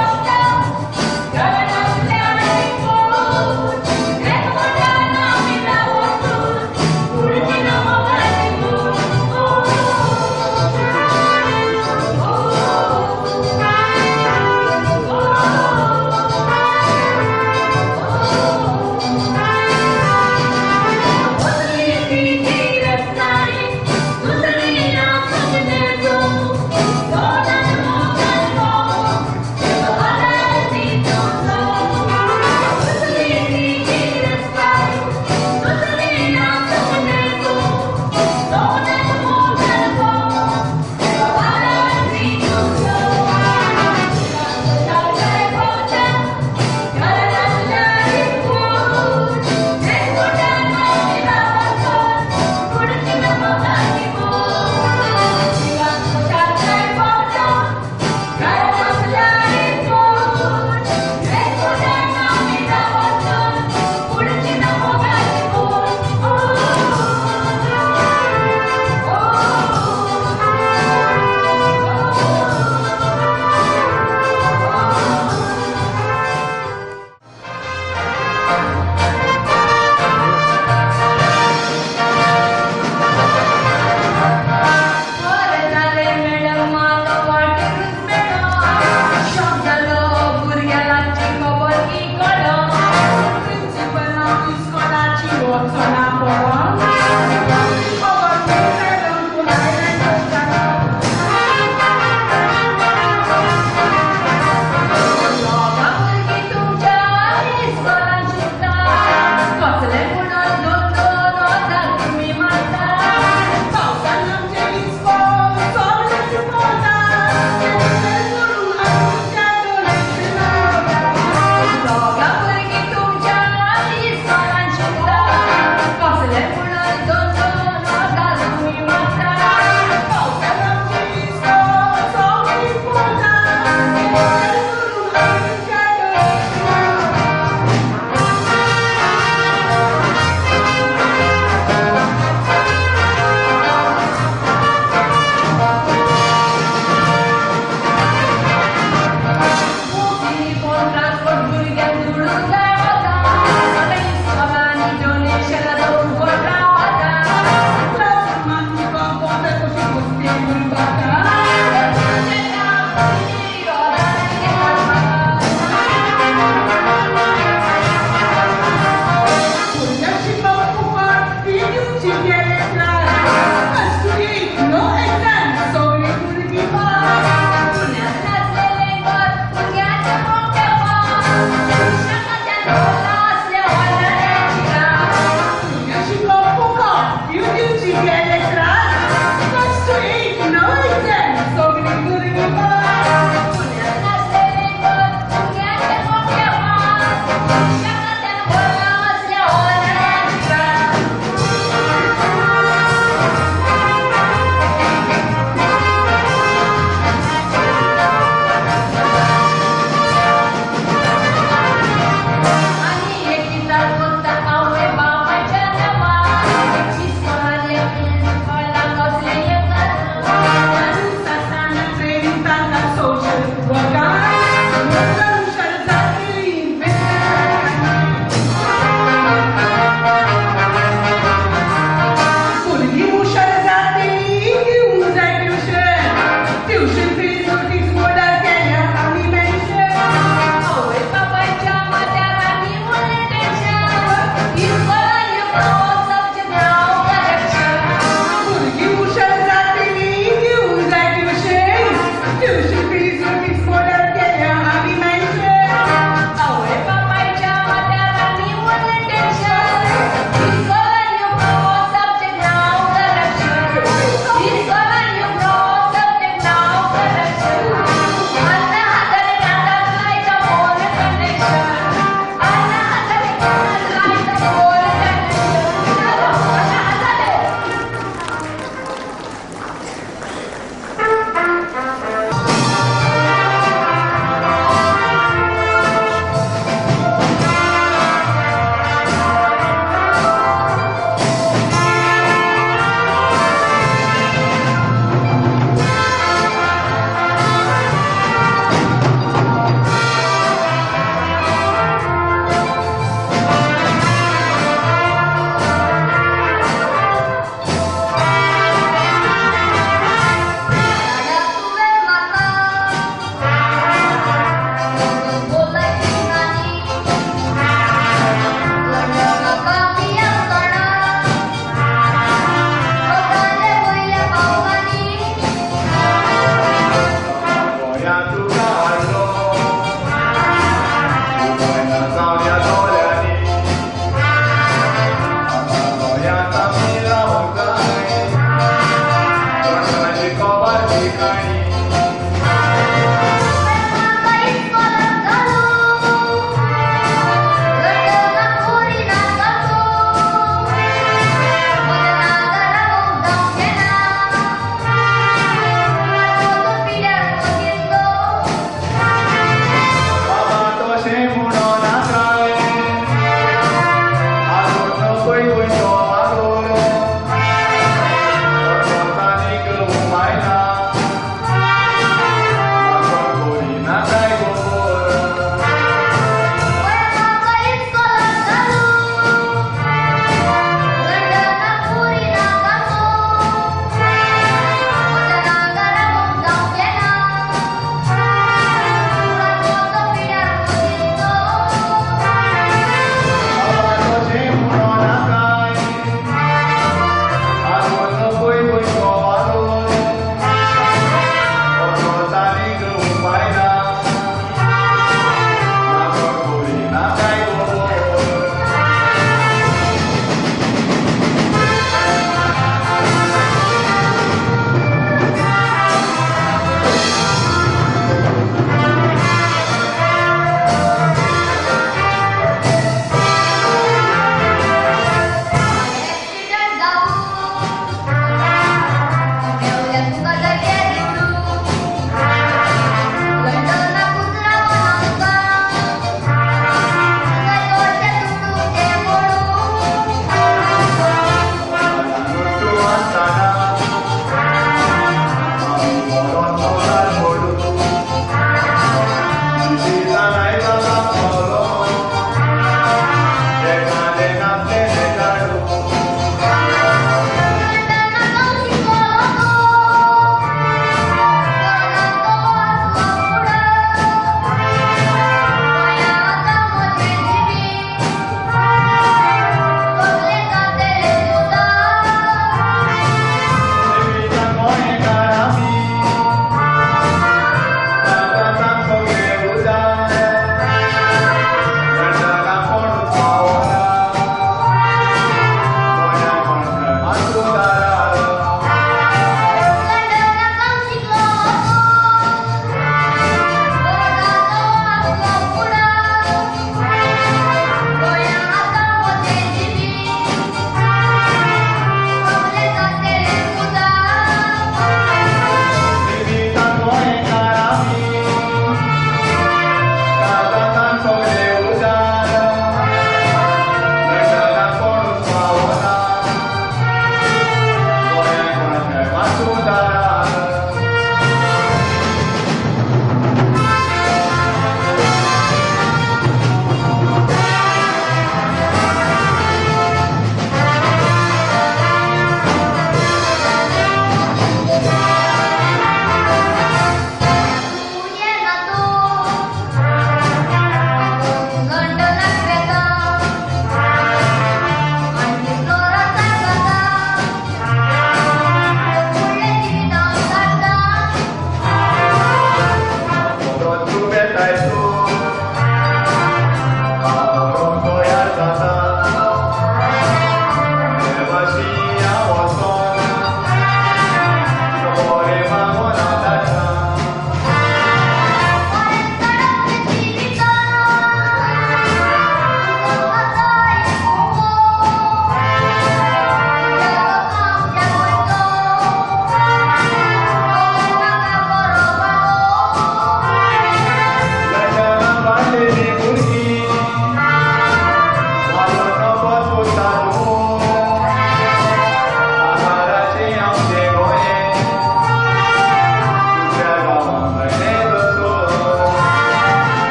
you.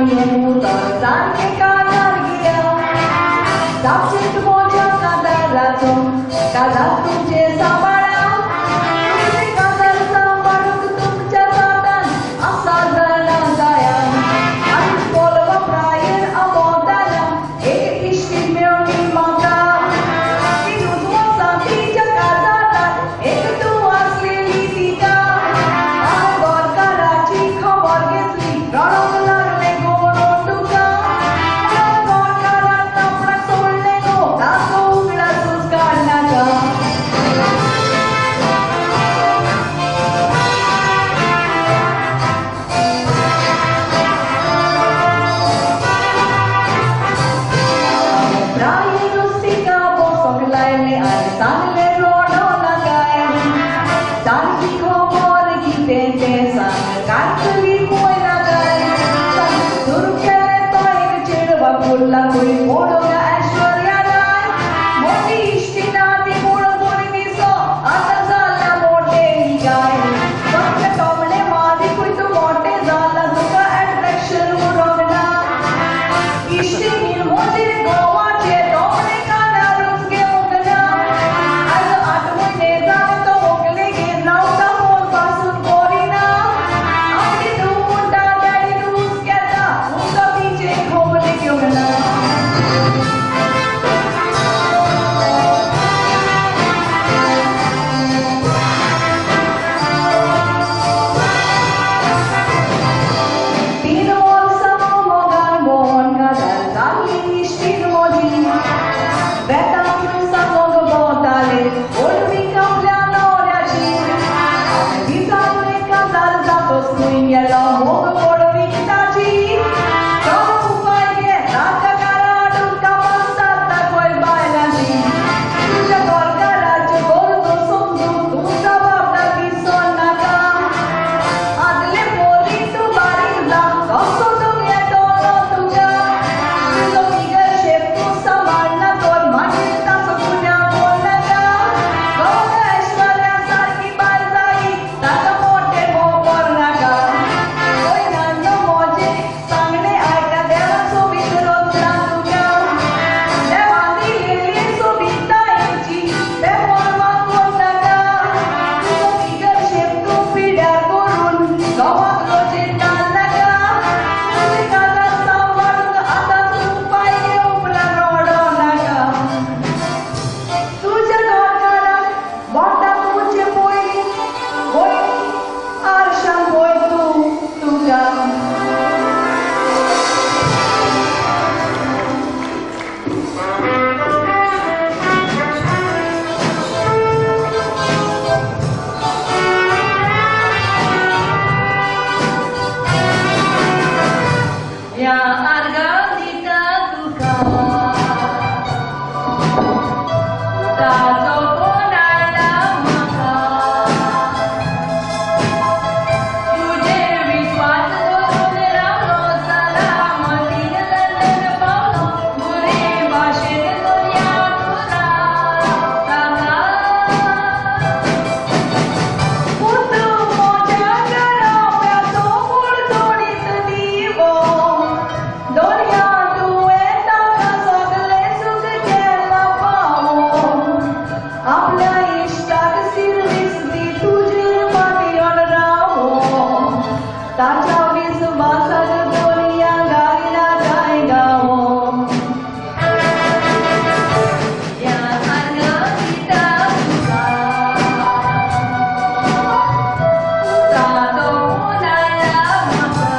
आनी उतर सारकें कानार गिया जापशीत म्हज्या काजाराचो काजार तुमचें सांबाळा तुमचें काजार सांबाळूंक तुमच्या जातान आसा जाणा जाया आनी कोलवा प्रायेर आमोताना एक इश्टी मेळ्ळी म्हाका तिनूच वर्सां तिच्या काजाराक एक तूं आसलेली तिका हांवें गोरकाराची खबर घेतली रडोंक लागलें गो तुका गोरकाराक आपणाक सोडलें गो ताचो उगडासूच काडनाका. प्रायेनुस्तिका बसोंक लायलें आनी सांगलें रडो नाकाय सारकी खबर कितें तें सांग कातली पळय नाकाय सुरू केलें तो एक चेडवा फुडला खंय पळोवंक ऐश्वर्या राय मोटी इश्टिणा ती पळोवन बरी दिसो आतां जाल्या मोटें गाय सगळे टोमणे मारी खंय तूं मोटें जालां तुका एट्रेक्शन उरोंक ना इश्टिणीन म्हजे गोवाचे टोमणे कानारूच घेवंक ना आयज 8 म्हयने जाले तो व्हंकलेगेर रावता फोन पासून करिना आपली तूं म्हणटा डॅडी तूं हुस्केता तुमकां तिचें खबर घेवंक ना. तीन वर्सां मोगान भोंवन काजार जाली इश्टीण म्हजी बेतान सांगोंक भोंवताले व्हडवीक आपल्या न्हवऱ्याची विचारलें काजार जातोच खंय गेलो मोग व्हडवीक ताची तो उपाय घे ताका घरा हाडून कामाक सारता खंय बायलांची तुज्या गोरकाराच्यो गरजो समजून तूं जबाबदार दिसो नाका आदले पोरी तूं बारीक जा कसो तुगे टोलो तुका तुजो बिगर शेप तूं सांबाळना तर मागीर ताचो गुन्यांव कोरनाका गौर ऐश्वर्या सारकी बायल जायी ताका मोटें मोग करनाका पयल्यान म्हजें सांगणें आयका देवा सोबीत रचलां तुका देवान दिलेली सोबितायेची बेपर्वा करनाका तुजो बिगर शेप तूं पिड्यार करून घोवाक लजेन घालनाका तुजें काजार सांबाळूंक आतांच उपाय घे उपरांत रडो नाका तुज्या गोरकाराक बोटां तुजें पयलीं पयलीं आरशान पळय तूं तुका. ह्या आर्गां दिता तुका ताचो फोन आयला म्हाका तुजेर विस्वास दवरून रावलो सलामतीन लंडन पावलो बरे भाशेन दर्या तुरा ताका पूत म्हज्या घराब्याचो फुडतोडीत दिवो दर्या तुवें ताका सगलें सूख केलां पावो आपल्या इश्टाक सिर्वीस दी तुजेर फाटल्यान रावो ताच्या विस्वासाक दर्या गायला काय गावो. ह्या आर्गां दिता तुका ताचो फोन आयला म्हाका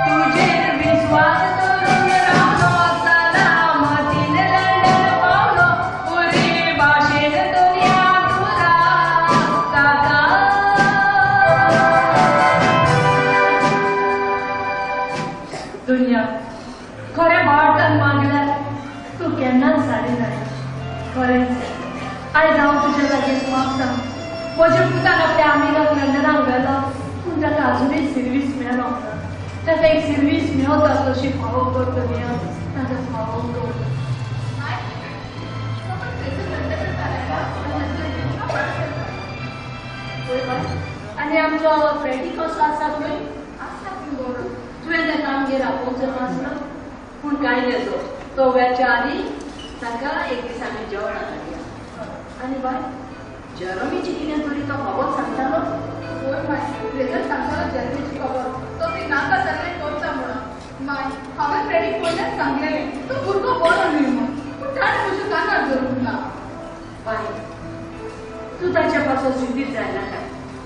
तुजेर विस्वास दवरून रावलो सलामतीन लंडन पावलो पुरी भाशेन दर्या तुरा ताका. दुनिया खरें भारतान मागल्यार तूं केन्नाच सारिनाय. खरेंच आयज हांव तुज्या लागीं मागता म्हज्या पुतान आपल्या आमिगाक लंडनाक व्हेलो पूण ताका आजुनूय सिर्वीस मेळोंक ना. ताका एक सिर्वीस मेळता तशी फावो कर दुनिया ताका फावो कर. आनी आमचो फ्रेडी कसो आसा खंय? मागीर आपोवचो नासलो पूण कांय लेजो तो वेच्या आदी ताका एक दीस आमी जेवणाक हाडया. आनी बाय जेरमीची कितें तरी तो खबर सांगतालो. होय माय फ्रेजर सांगतालो जेरमीची खबर तो ती नाका जाल्लें करता म्हणून. माय हांवें फ्रेडीक पयल्याच सांगलेलें तो भुरगो बरो न्हय म्हूण पूण ताणें म्हज्या कानार धरूंक ना. बाय तूं ताच्या पासून सिद्धीत जायनाका.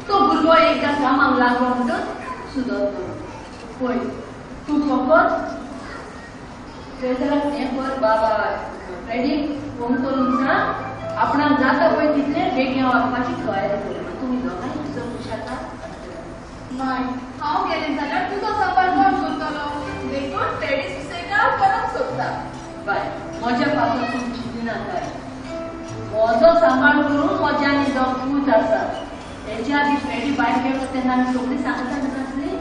तो भुरगो एकदां कामाक लागलो म्हणटच सुदरतलो. पळय तूं फकत फ्रेजराक हें कर बाबा फ्रेडीक फोन करून सांग आपणाक जाता पळय तितलें बेगीन वचपाची तयारी कर. तुमी दोगांय सुशेगाद. माय हांव गेलें जाल्यार तुजो सांबाळ कोण करतलो देखून फ्रेडी सुसेगाद करूंक सोदता. बाय म्हज्या पासून तूं चिंतिनाकाय. म्हजो सांबाळ करून म्हज्या आनी दोग पूत आसा. तेच्या आदी फ्रेडी भायर गेलो तेन्ना आमी सगळीं सांगता नासली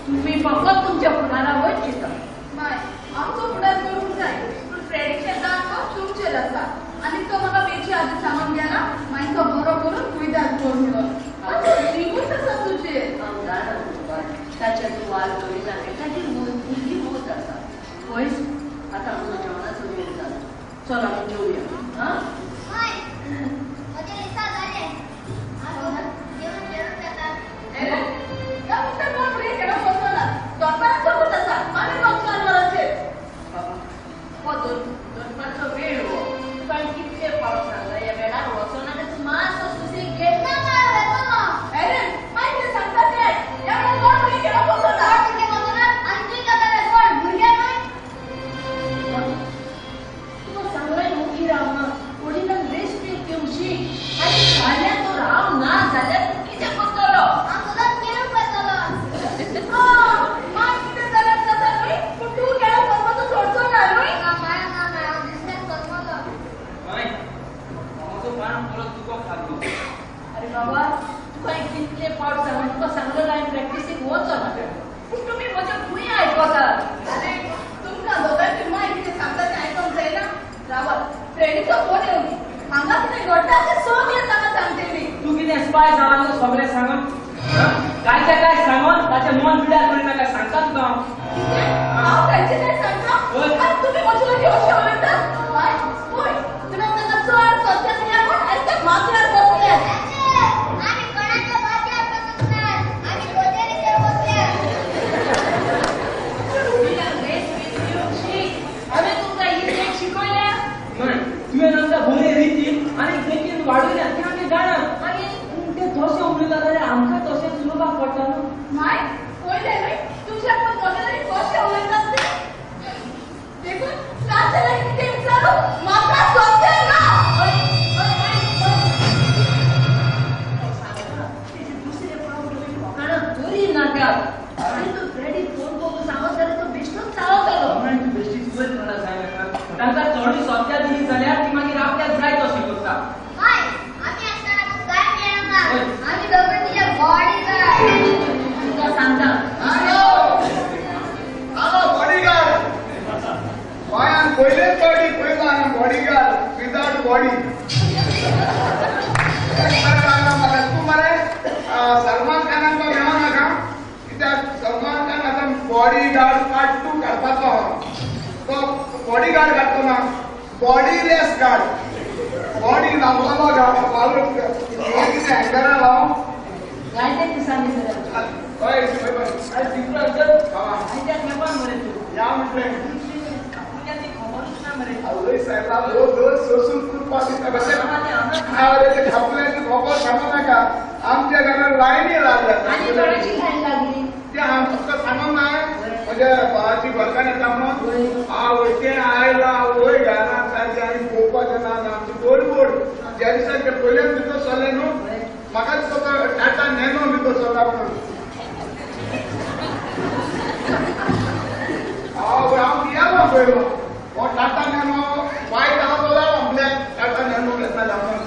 तुमी फकत तुमच्या फुडारा वयर चिंता. माय आमचो फुडार करूंक जाय पूण फ्रेडीचें दान तुमचेर आसा आनी तो म्हाका बेची आदी सांगून गेला मागीर तो बरो करून कुयदाद कर म्हणून. ताचो जिवूच आसा तुजेर. हांव जाणा बाय ताच्या तूं वाल करिनाका. ताची भुरगी मूत आसा. पळय आतां आमचो जेवणाचो वेळ जाला चल आमी जेवया. आं दनपारचो वेळ हो तुका कितले पावट सांगला ह्या वेळार वचोनाका तूं मातसो सुसेग घे. तुका सांगलाय मुखी रावना वडिलांक रेस्पेद घेवंक शीक आनी फाल्यां तो राव ना जाल्यार तूं कितें करतलो? अरे बाबा तुका कितले पावट सांगून तुका सांगलें हांवें प्रॅक्टिसीक वचोनाका पूण तुमी म्हज्या खंय आयकतात? अरे तुमकां दोगांयची माय कितें सांगता तें आयकोंक जायना. रावात फ्रेडीचो फोन येवंक हांगा कितें घडटा तें सगळें ताका सांगतली. तूं कितें स्पाय जावन सगळें सांगून कांयचें काय सांगून ताचें मन पिड्यार करिनाका सांगता तुका हांव. कितें हांव कांयचें काय सांगता आनी तुमी म्हजे लागीं अशें उलयतात? बाय पळय तुमी ताका चड सत्या दिल्या म्हूण आयज ते माथ्यार बसल्यात. हांवें तुमकां इतलें शिकयल्या. तुवें आमकां बरे रितीन आनी देखीन वाडयल्या तें आमी जाणा. मागीर ते तशें उलयता जाल्यार आमकां तशेंच उलोवपाक पडटा न्हू. माय पळयलें न्हय तुमच्या कोण म्हज्या लागीं कशें उलयतात तें देखून तांचे लागीं कितें विचारूं म्हाका सत्य ना. दुसरे पावट तुमी फकाणां करी नाकात. आनी तूं फ्रेडीक फोन करून सांगत जाल्यार तो बेश्टोच चाळवतलो. तूं बेश्टी वयर म्हणा जायना तांकां चडूय सत्या दिली जाल्यार ती मागीर आपल्याक जाय तशें करता. तुका सांगता बॉडीगार्ड गोंयांत पयलेच फावटी पळयता हांगा बॉडीगार्ड विदाउट बॉडी. म्हाका तूं मरे सलमान खानाक तो मेळो नाका कित्याक सलमान खान आतां बॉडीगार्ड पार्ट 2 काडपाचो आहा. तो बॉडीगार्ड काडटो ना बॉडीलेस गार्ड बॉडी लावतलो गार्ड कितें हँगरा लावन जायते दिसांनी सर. हय या म्हटलें आवय सायबा सोसून कुरपा दिता कशें खापल्याची खबर सांगू नाका. आमच्या घरार लायनी लागल्या ते हांव तुका सांगूंक ना म्हज्या भावाची घरकान्न येता म्हणून आवय तें आयलां आवय घरान सारकें आनी पळोवपाचें ना आमची गोड गोड ज्या दिसा ते पयल्याच भितर सरलें न्हू म्हाका दिसता टाटा नॅनो भितर सरला म्हणून. आवय हांव भियेलो पयलो हो टाटा नॅनो वायट आहा तो जालो ब्लॅक टाटा नॅनो घेतला म्हणून.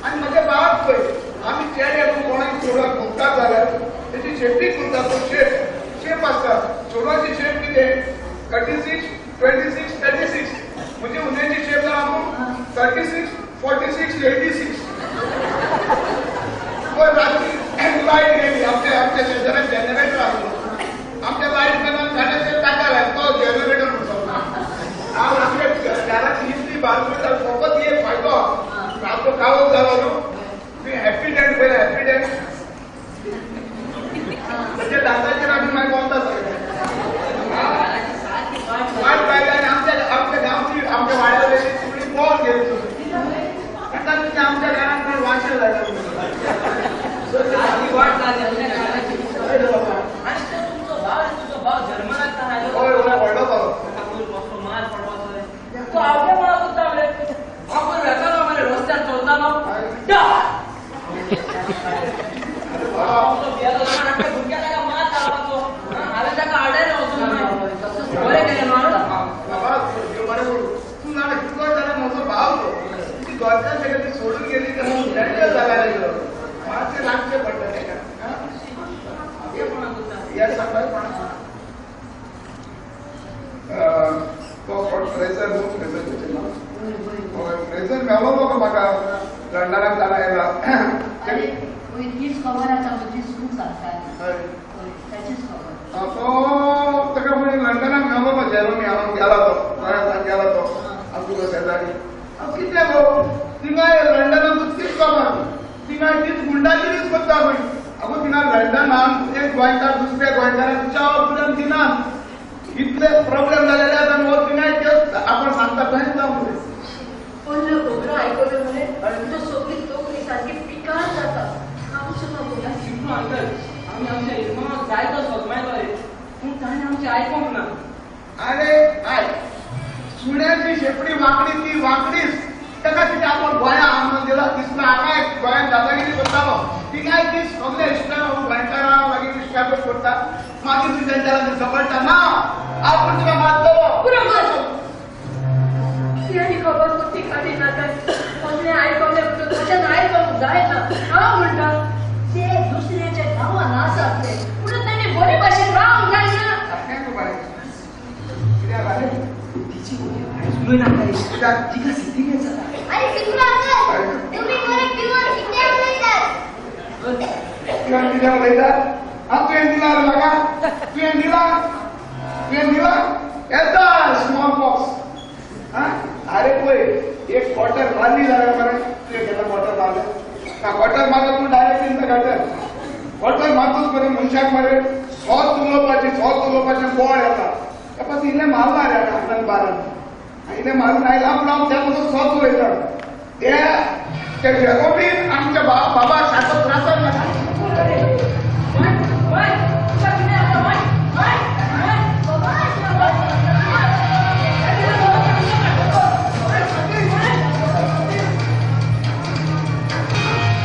आनी म्हजे भावाक पळय आमी चेडे कोणाक चेडवाक भोगतात जाल्यार तेची शेपटी करता तो शेप शेप आसता चेडवाची शेप कितें 36 26 36 म्हणजे उन्याची शेप जाणा 36 46 86. पळय रात्री लायट गेली आमच्या आमच्या शेजाऱ्याक जनरेटर आसलो आमच्या लायट गेल्यान झाडाचेर टाका बाजू फकत एक फायदो आपलो काळोख जालो न्हू तुवें हॅपी डेंट पळयला हॅपी डेंट ताच्या दांताचेर आमी मागीर वता सगळें वाट लायली आनी आमच्या आमच्या गांवची आमच्या वाड्यार सगळी पळोवन गेली आतां तुमच्या आमच्या घरान कोण वाशे जायना वाट लागली आनी तो तुमचो भाव तुजो भाव जर्मनाक हय हय व्हडलो भाव कसलो मार पडपाचो तो आवडेपणा करता मरे हांव पयर वेतालो मरे रस्त्यार चलतालो भुरग्या ताका मार घालपाचो हांवें ताका आडायलो वचून बरें केलें मार बाबा देव बरें करूं तूं जाणा कितलो जाल्यार म्हजो भाव तो ती गोंयच्यान ताका ती सोडून गेली तेन्ना डँजर जाग्यार गेलो मातशें लागचें पडटा ताका ह्या सांगता तो कोण फ्रेजर न्हू फ्रेजर तेचें नांव हय फ्रेजर मेळ्ळो मगो म्हाका लंडनाक जाल्यार आयला तीच खबर आसा म्हजी सून सांगताली ताचीच खबर तो ताका म्हणजे लंडनाक मेळ्ळो मगो जेरोमी हांव गेला तो गोंयांतल्यान गेला तो हांव तुका शेजारी हांव कितें गो थिंगाय लंडनाक तीच खबर थिंगाय तीच गुंडागिरीच करता खंय अगो थिंगा लंडनाक एक गोंयकार दुसऱ्या गोंयकाराक च्या पर्यंत दिना इतले प्रॉब्लेम जालेले आसा न्हू थिंगाय तेच आपण सांगता थंयच जावं पयल्यो खबरो आयकल्यो मरे तुज्यो सगळी तकली सारकी पिकार जाता हांव सुद्दां शिकलो अंकल आमी आमच्या इरमाक जायतो सोदमायलो रे पूण ताणें आमचें आयकोंक ना. अरे आयक सुण्याची शेपडी वांकडी ती वांकडीच ताका कितें आपण गोंया हांगा दिला दिसना हांगा गोंयांत दादागिरी करतालो थिंगाय ती सगळे इश्टां गोंयकारां मागीर इश्टागत करता मागीर तुज्या तांच्या लागीं झगडटा ना आपूण तुका मारतलो ती आनी खबर ती काडी नाका कोणें आयकलें म्हणून ताच्यान आयकोंक जायना हांव म्हणटा ते दुसऱ्याच्या गांवान आसात ते म्हणून ताणें बरे भाशेन रावंक जायना. कित्याक जालें तिची उलय नाका तिका सिरियस जाता. अरे सिक्रू अंकल तुम्ही मरे प्युअर कित्याक उलयतात कित्याक कित्याक उलयतात हांव तुवें दिला रे म्हाका तुवें दिला तुवें दिला येता स्मॉल बॉक्स. अरे पळय एक क्वॉर्टर मारली जाल्यार मरे तुवें केन्ना क्वॉर्टर मारलें ना क्वॉर्टर मारलो तूं direct in the gutter quarter मारतूच मरे मनशाक मरे सोत उलोवपाची सोत उलोवपाचें बळ येता त्या पासून इल्लें मारला रे आतां बारान इल्लें मारून आयला पूण हांव त्या पासून सोत उलयता ते ते जेरोमीन आमच्या बाबा सारको त्रास नाका.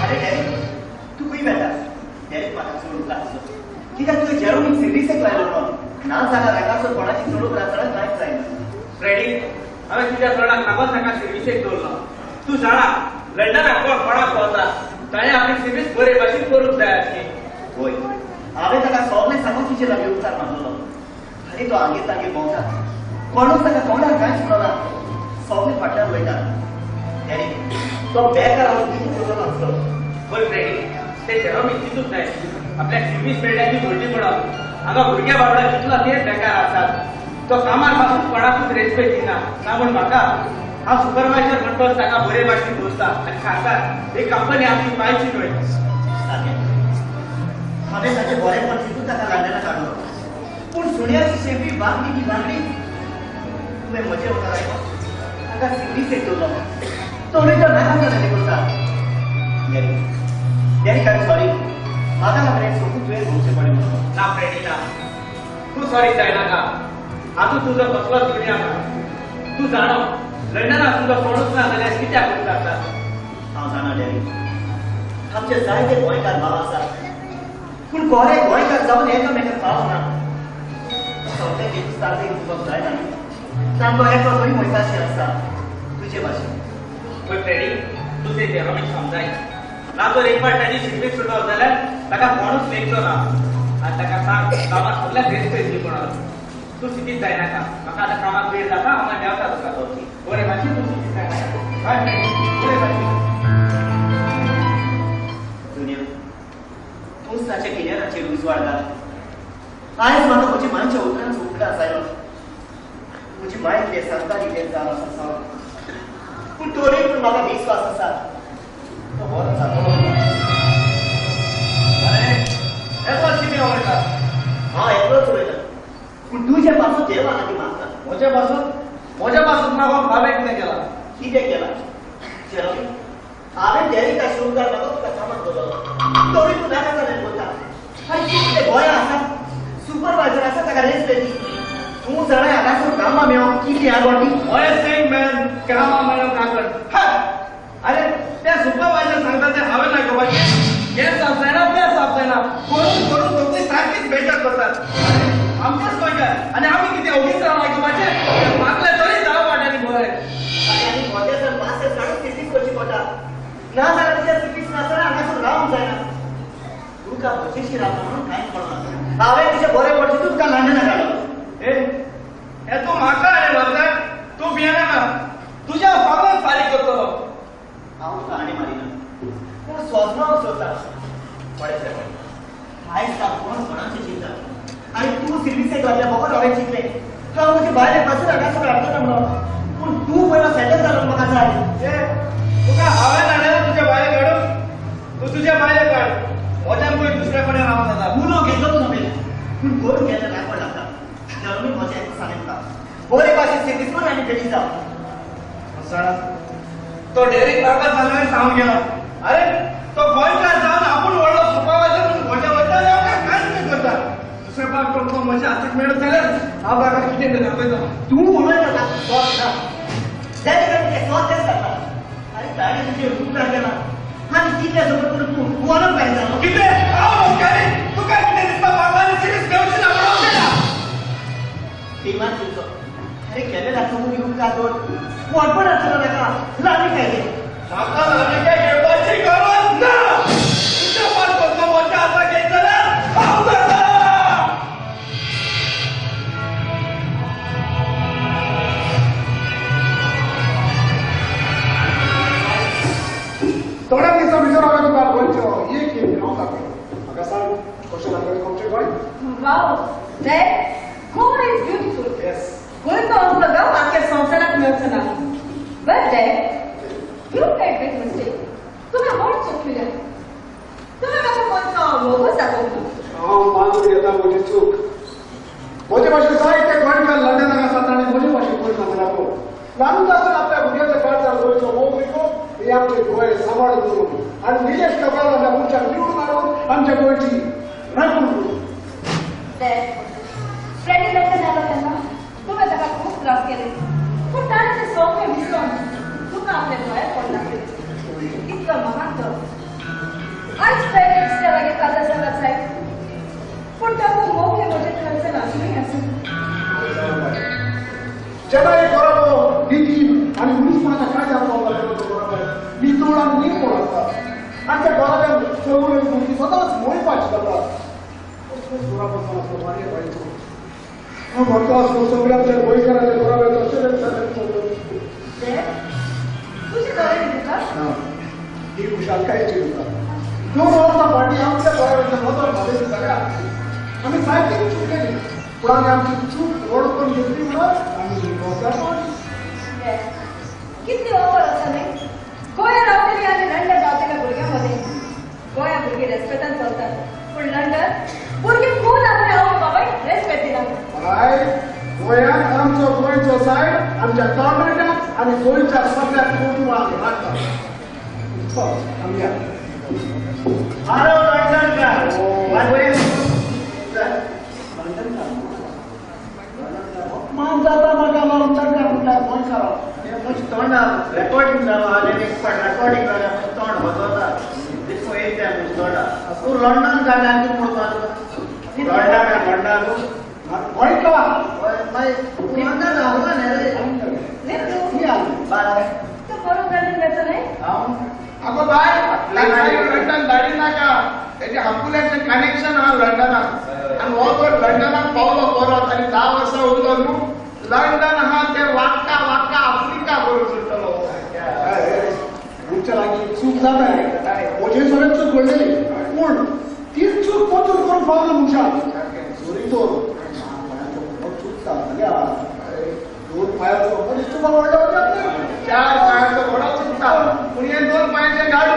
अरे डॅडी तूं खंय वेता डॅडीक म्हाका चडूंक लागचो कित्याक तुवें जेरोमीक सिर्वीसेक लायलो म्हणून ना जाल्यार हांगासर कोणाची चडूंक लागतना कांयच जायना. फ्रेडी हांवें तुज्या चोडाक नाकोच नाका सिर्वीसेक दवरलो तूं जाणा लंडनाक कोण कोणाक पावता ताणें आपली सिर्वीस बरे भाशेन करूंक जाय आसली. वय हांवें ताका सगळें सांगून तुजे लागीं उपचार मागलेलो आनी तो हांगेर तागेर भोंवता कोणूच ताका तोंडार कांयच म्हणना सगळें फाटल्यान वयता डॅडी तो बेकार हांव कितें करतलो आसलो. पळय फ्रेडी ते जेरोमीक चिंतूंक जाय आपल्याक सिर्वीस मेळ्ळ्या ती व्हडली म्हणून हांगा भुरग्या बाबडा कितलो तेच बेकार आसात तो कामार पासून कोणाकूच रेस्पेद दिना ना म्हूण म्हाका हांव सुपरवायजर म्हणटोच ताका बरे भाशेन दवरता आनी सांगता ही कंपनी आमची पायची न्हय. सारकें हांवें ताचें बरेंपण चिंतून ताका लंडनाक हाडलो पूण सुण्याची शेपडी वागली ती वागली तुवें म्हजें उतर आयको ताका सिर्वीसेक दवरलो तोरूय तो नाका जालें करता. डॅडी डॅडी I sorry म्हाका लागलें सोपून तुवें भोगचें पडलें म्हणून. ना फ्रेडी ना तूं सॉरी जायनाका आतां तुजो कसलोच गुन्यांव ना तूं जाणो लंडनाक तुजो कोणूच ना जाल्यार कित्याक उपकारता. हांव जाणा डॅडी आमचे जायते गोंयकार भाव आसात पूण गोरे गोंयकार जावन एकामेकाक पाव ना सगळ्यांक एक सारकें उलोवपाक जायना न्ही तांकां एकलो खंय वयताशी आसता तुजे भाशेन. पळय फ्रेडी तूं ते जेरोमीक समजाय ना जर एक फावट ताजी सिर्वीस सुटलो जाल्यार ताका कोणूच लेखचो ना आनी ताका सांग कामाक सगळ्याक रेस्पेद दी म्हणून तूं सिटीत जायनाका म्हाका आतां कामाक वेळ जाता हांव मागीर मेवता तुका बरें भाशेन तूं सिटीत जायनाका. बाय फ्रेडी बरें भाशेन. दुनिया तूंच ताच्या गिन्यानाचेर उजवाड घाल आयज म्हाका म्हज्या मांयच्या उतरांचो उगडास आयलो म्हजी माय कितें सांगताली तें जावन आसा. तो बरो जातलो. अरे एकलोच कितें उलयता? हांव एकलोच उलयता, पूण तुजे पासून देव आसा ती मागता. म्हजे पासून? म्हज्या पासून मागोवंक हांवें कितें केलां? कितें केलां जेरोमी? हांवें डेरिका शुरुकार म्हाका तुका सामान दवरलो, तरी तूं नाका जालें करता. आनी तूं कितें गोंया आसा सुपरवायजर आसा ताका रेस बेती. तूं जाणा हांगासर कामां मेळोवंक कितें आहा गोटी? हय सेम मॅन, कामां मेळोवंक काकड. अरे त्या सुपरवायजर सांगता तें हांवें आयकुपाचें? हें साफ जायना तें साफ जायना करून करून तकली सारकीच बेजार करतात. आमचेच गोंयकार आनी आमी कितें ओगीच रावन आयकुपाचें? मागलें तरी 10 वाट्यांनी बरें. आनी म्हजें जर पासेस काडून सिटीक वचची पडटा, ना जाल्यार तुज्या सिटीक नासतना हांगासर रावंक जायना. तुका म्हजेशी रावता म्हणून कांयच पडना. हांवें तुजें बरें पडचें तुका लंडना काडलो. ए हे तूं म्हाका आनी व्हरता? तूं भियेनाका, तुज्या फामान फारीक करतलो. हांव तुका आनी मारिना, पूण सोजमाव सोदता. पळय पळय आयज कोण कोणाचें चिंता. आनी तूं सिर्विसेक लागल्या बगर हांवें चिंतलें हांव म्हजे भायले पासून हांगासर हाडटना म्हणून, पूण तूं पयलो सेटल जालो म्हाका जाय. ए तुका हांवें हाडलें तुज्या भायले काडून? तूं तुज्या भायले काड, म्हज्यान पळय दुसऱ्या कडेन रावंक जाता. उलो घेतलो हांवें, पूण करून गेल्ले लागवड लागता. जेरोमी म्हजें सांगें तुका, बरे भाशेन सिर्वीस कर आनी बेगीन जाव. जाणा तो डेरीक नाका जालो सांगून गेलो. अरे तो गोंयकार जावन आपूण व्हडलो सुपरवायजर म्हणून व्हडले वयता आनी आमकां कांयच न्हय करता. दुसरे पावट तो म्हज्या हातीक मेळत जाल्यार हांव ताका कितें तें दाखयता. तूं उलयता स्वत ना जाल्यार तें स्वत तेंच जाता. आरे ताणें तुजें उपकार केला आनी तितल्या सोबत करून तूं वनम काय जालो कितें? हांव मुखारी तुका कितें दिसता म्हाका आनी सिरीस मेळची ना म्हणून केला बेमान चिंतलो. अरे केलें लागतो उपकार कर, व्हडपण आसतलो ताका लामी काय घे. म्हाका लामी काय घेवपाची गरज ना. तुज्या पास करतो म्हज्या हाताक घेत जाल्यार हांव करता. थोड्या दिसां भितर हांवें तुका गोंयचो एक एक हांव दाखयलो. म्हाका सांग कशें लागलें आमचें Goa? Wow dad, Goa is beautiful. Yes, गोंयचो असलो गांव आख्या संवसाराक मेळचो ना. But dad, you made big mistake. तुवें व्हड चूक केल्या. तुवें म्हाका गोंयचो मोगूच दाखोवंक ना. हांव मानून घेता म्हजी चूक. म्हजे भाशेन जायते गोंयकार लंडनाक आसात आनी म्हजे भाशेन गोंयकार दाखोव ल्हानूच आसतना आपल्या भुरग्याच्या काळजार गोंयचो मोग विको हे आमचे गोंय सांबाळून दवरून आनी निलेश काब्राल आपल्या मनशाक निवडून हाडून आमच्या गोंयची राखून दवरून. डॅड, फ्रेडी लंडन आलो तेन्ना तुवें ताका खूब त्रास केले, पूण ताणें तें सगळें विसरून तुका आपल्या गोंयांत पडला. इतलो महान तो. आयज फ्रेडी दुसऱ्या लागीं काजार जाला जायत, पूण ताका मोग हे म्हजे थंयसर आसूनय आसूं. जेन्ना एक घराबो निती आनी मनीसपणाच्या कायद्यान पावला तेन्ना तो घराबो नितळ आनी निर्मळ आसता आनी त्या घराब्यान चळवळी भुरगीं सदांच मोहिपाची जाता. असलोच घराबो जावन आसलो मारये बायचो. हांव म्हणटा आसलो सगळ्या आमच्या गोंयकाराच्या घराब्यात अशें तुजे घरांनी तुका ही खुशालकायेची आसा. 2 वर्सां फाटीं आमच्या घराब्याच्या नदर घालयली जाल्यार आमी जायतीच चूक केली, पूण आमी आमची चूक वळखून घेतली म्हणून आमी कितली ऑफर आसा न्ही गोंया रावतली आनी लंडन रावतल्या भुरग्यां मदीं. गोंया भुरगीं रेस्पेतान चलतात, पूण लंडन भुरगीं खूब आपल्या आवय बापायक रेस्पेत दिनात. बाय, गोंयांत आमचो गोंयचो सायड आमच्या तरणाट्यांक आनी गोंयच्या सगळ्या कुटुंबांक राखता. आमी या. हॅलो लंडनकार. अपमान जाता म्हाका लंडनकार म्हटल्यार गोंयकार. म्हजें तोंडार रेकॉर्डिंग जालो आनी एक फावट रेकॉर्डिंग जालें म्हजें तोंड वचता दिसूं येत तें म्हजें तोंडार. तूं लंडन काडलें आनी कितें म्हणपाक लंडन लंडन गोंयकार मागीर लंडन हांव न्ही रे. तूं बरो लंडन वेचो न्ही? हांव अगो बाय, लंडन धाडी नाका. तेजें आपुल्याचें कनेक्शन आहा लंडनाक आनी हो जर लंडनाक पावलो परत आनी 10 वर्सां उरलो न्हू, लंडन आहा ते वाक्का वाक्का आफ्रिका करून सुट्टलो. आमच्या लागीं चूक जाता म्हजे सगळें चूक घडलेली, पूण तीच चूक परतून करूंक फावना मनशान. सॉरी तर चूक जाता जाल्यार दोन पायांचो मनीस तुम्हाला व्हडलो चार पायांचो घोडो चुकता पूण हे दोन पायांचे गाडू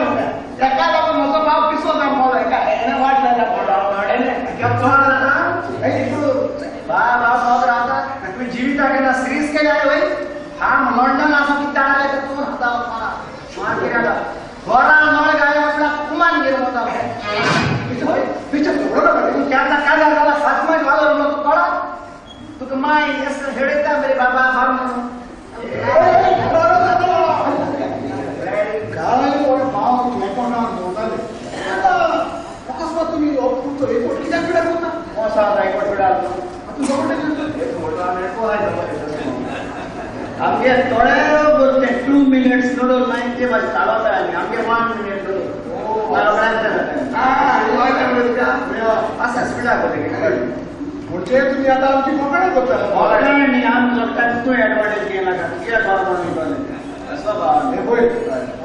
एका लागून म्हजो बाप पिसो जावन एका हेणे वाट लायल्या जीवित सिरीज के जाए भाई हम लंडन आसा की ताणाले तर तूं हाता मला घरा नळ गाय आपला कुमान गेलो होता तू केन्ना काजार जाला सात माय वालो म्हणून तूं कळत तुका माय एस हेडयता मेरे बाबा बाब म्हणून काय भाव तुवें दवरताले अकस्मात तुमी तुमचो रिपोर्ट कित्याक पिडार करता रिपोर्ट पिडार आमगे थोडे बसले 2 मिनिट्स नूडल मागीर ते भाजी चालवता आनी आमगे 1 मिनिट नूडल आसा स्पिडाक म्हणजे तुमी आतां आमची कोंकणी करता कोंकणी न्ही आमी जोडटा तूं एडवांटेज घेयनाका तुगे गव्हर्नमेंट असो हे पळय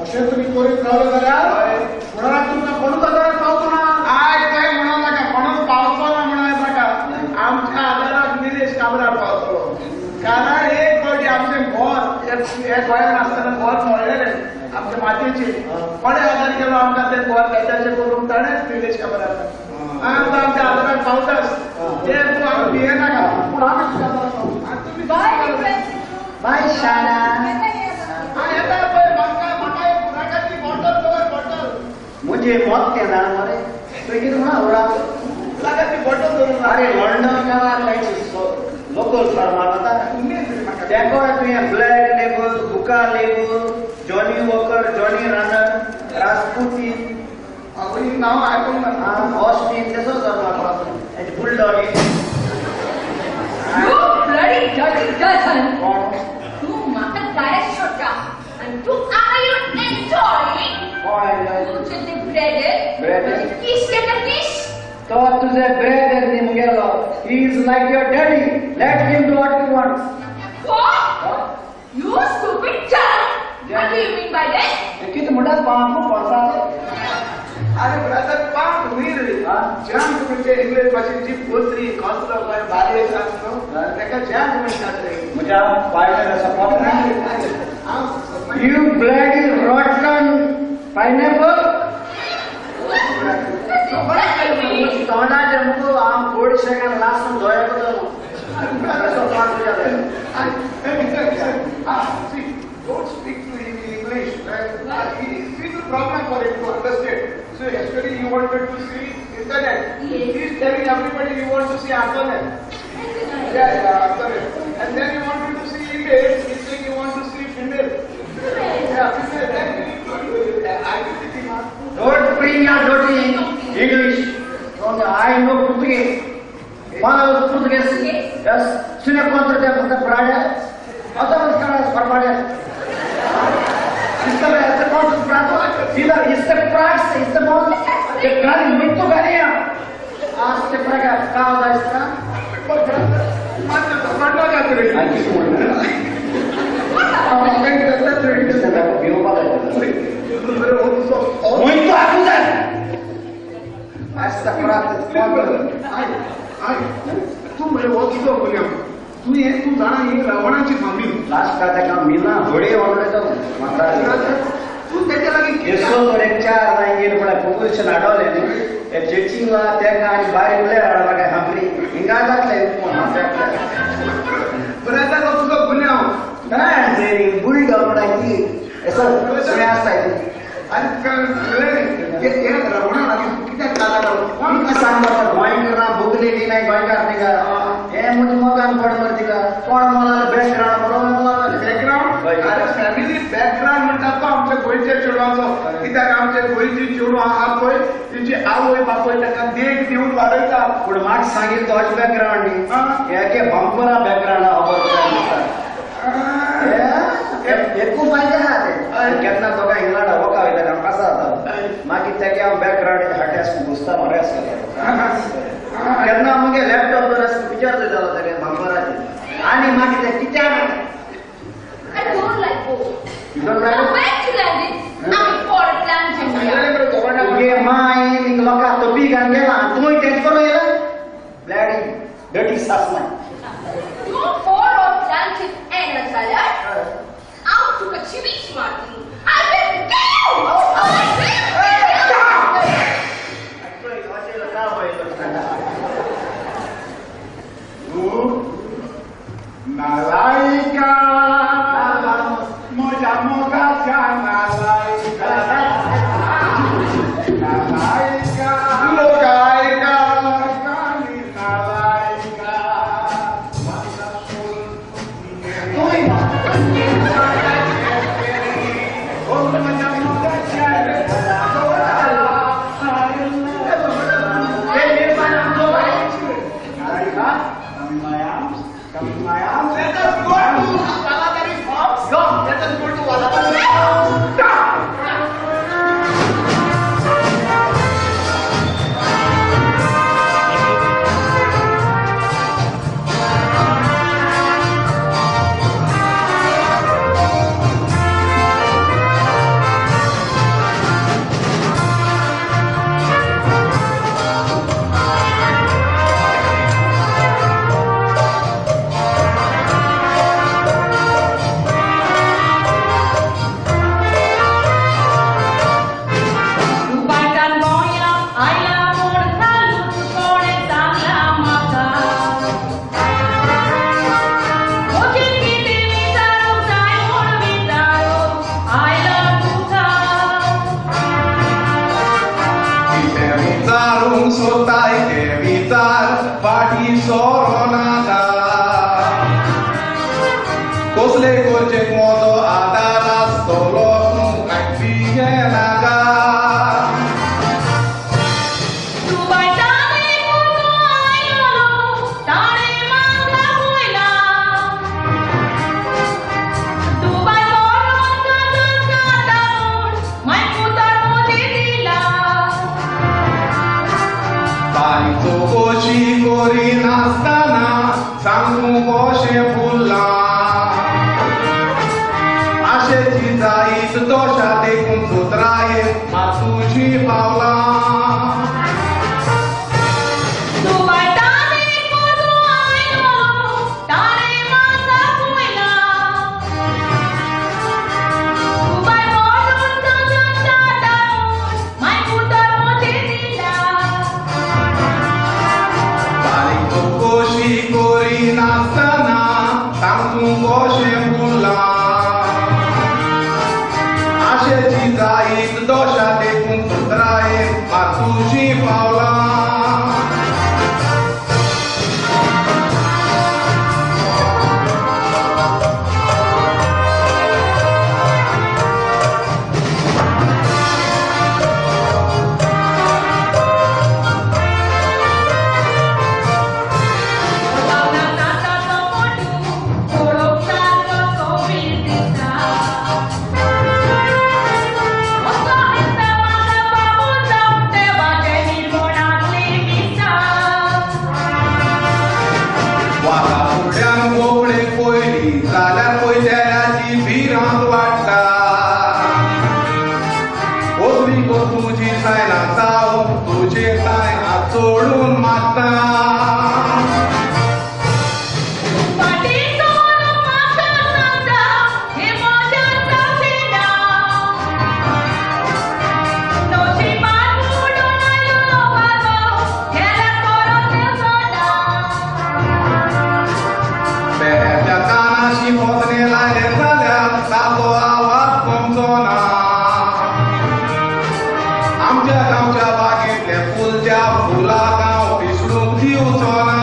अशें तुमी करीत रावले जाल्यार फुडाराक तुमकां कोणूच आदाराक पावचो ना. आयज काय म्हणूं नाका कोणूच पावचो ना म्हणूं नाका. आमच्या आदाराक निलेश काब्राल पावतलो. कारण एक फावटी आमचें घर हे गोंयांत आसतना घर मोडलेलें आमच्या मातयेचेर कोणें आदार केलो आमकां तें घर बेजाचें करूंक ताणेंच निलेश काब्राल आमकां आमच्या आदाराक पावताच ते तूं आमी भियेनाका पूण आमी तुज्या आदाराक पावता. बाय शाना येता पळय म्हाका म्हाका एक उदकाची बॉटल दवर बॉटल मुझे मत के ना मरे तुवें कितें म्हणा उदकाची बॉटल दवरून. अरे लंडन कांयची लोकल फार्मार वता तेका तुवें Black Label Bukka Label Johnnie Walker Johnny Runner Rasputin ही नांव आयकूंक ना. ऑस्टीन तेसो सरमार Bulldog. You bloody dirty dozen! तूं म्हाका गायस सोडटा आनी तूं आतां येवन एन्जॉय. तुजें तें ब्रेड किस केन्ना किस तो तुझे ब्रेड न्ही मुगेलो. He is like your daddy. Let him do what he wants. What? You stupid child! What do you mean by this? कितें म्हणटा पांप कोणसा? अरे ब्रदर पांप न्ही रे. जंक म्हणजे इंग्लीश भाशेन जी पोत्री कसलो काय बारी आसा न्हू ताका जंक म्हणटात रे. म्हज्या बायलेक असो पांप ना. You bloody rotten pineapple. तोंडाचेर मुगो हांव गोड शेकान लासून दोळे करतलो. Don't speak to him in English. Right? It is a problem for him to understand. So yesterday you wanted to see internet. Yes. He is telling everybody you want to see Antoinette. Yeah, yeah, Antoinette. And then you wanted to see email. He is saying you want to see female. Yeah, female. Then you need to identity. Don't bring your dirty English. I know Portuguese. Fala Portuguese. Yes. Sine contra te contra praia. Otras caras barbaria. Isto é essa contra prato. Sida isto é prax, isto é bom. Que gari muito garia. Aste praga causa esta. Manda manda já te. Muito acusado. Esta prata I I तूं म्हळें हो तुजो गुन्यांव. तूं हें तूं जाणा ही रावणाची फामील लास्ट ताका मिना होडे वांगडा तूं तेच्या लागीं येसो तर एक चार नाय गेले पळय पोगुलशें हाडवलें न्ही हे चेचिंग तेका आनी भायर उलय हाडपा काय हांबरी हिंगा जातलें बरें आतां तो तुजो गुन्यांव. काय बुलडॉग म्हणटा ती येसो सुणें आसता ती आनी हे रावणा लागीं कित्याक काजार कोण सांगता गोंयकार भोगले न्ही नाय गोंयकार तिका हे म्हजे मोगान पड मरे तिका कोण मला बॅकग्रावंड बरोबर मला बॅकग्रावंड. अरे फॅमिली बॅकग्रावंड म्हणटात तो आमच्या गोंयच्या चेडवाचो. कित्याक आमच्या गोंयची चेडवां आहा पळय तिची आवय बापूय ताका देख दिवन वाडयता. पूण म्हाका सांगीत तोच बॅकग्रावंड न्ही हेके बंपरा बॅकग्रावंड खबर एकू फायदे आहा ते केन्ना तो काय इंग्लंड वका वयता हांव कसो जाता मागीर तेगे हांव बॅकग्रावंड हाटे आसता घुसता मरे आसता केन्ना मुगे लॅपटॉप जर आसता विचार जालो तेगे बंपराचेर आनी मागीर ते कित्याक. I don't like both. You don't like I'm back to London. I'm for London. तुगे माय लोकां तोपी घालून गेला तुवें तेंच करूं येयला ब्लॅडी डटी सासमाय. You for London and विचारूंक सोदताय ते विचार फाटी सोरो नाका कसले करचे म्हजो आदार आसतलो तूं कांय भियेनाका. चवकशी करिनासतना सांगूं कशें फुल्लां आशेची जायत दोशा देखून सुत्राये मात तुजी पावलां. करिनासतना सांगूं कशें फुल्लां आशेची जायत दोशा देखून सुत्राये मात तुजी पावलां. जाल्यार पयत्याची भिरांत वाडटा कसली तुजी जायना जावं तुजे ताय हात चोडून मारता. ताचो आवाज कमचो ना आमच्या गांवच्या बागेंतल्या फुलच्या फुलाक हांव पिसडूंक दिवचो ना.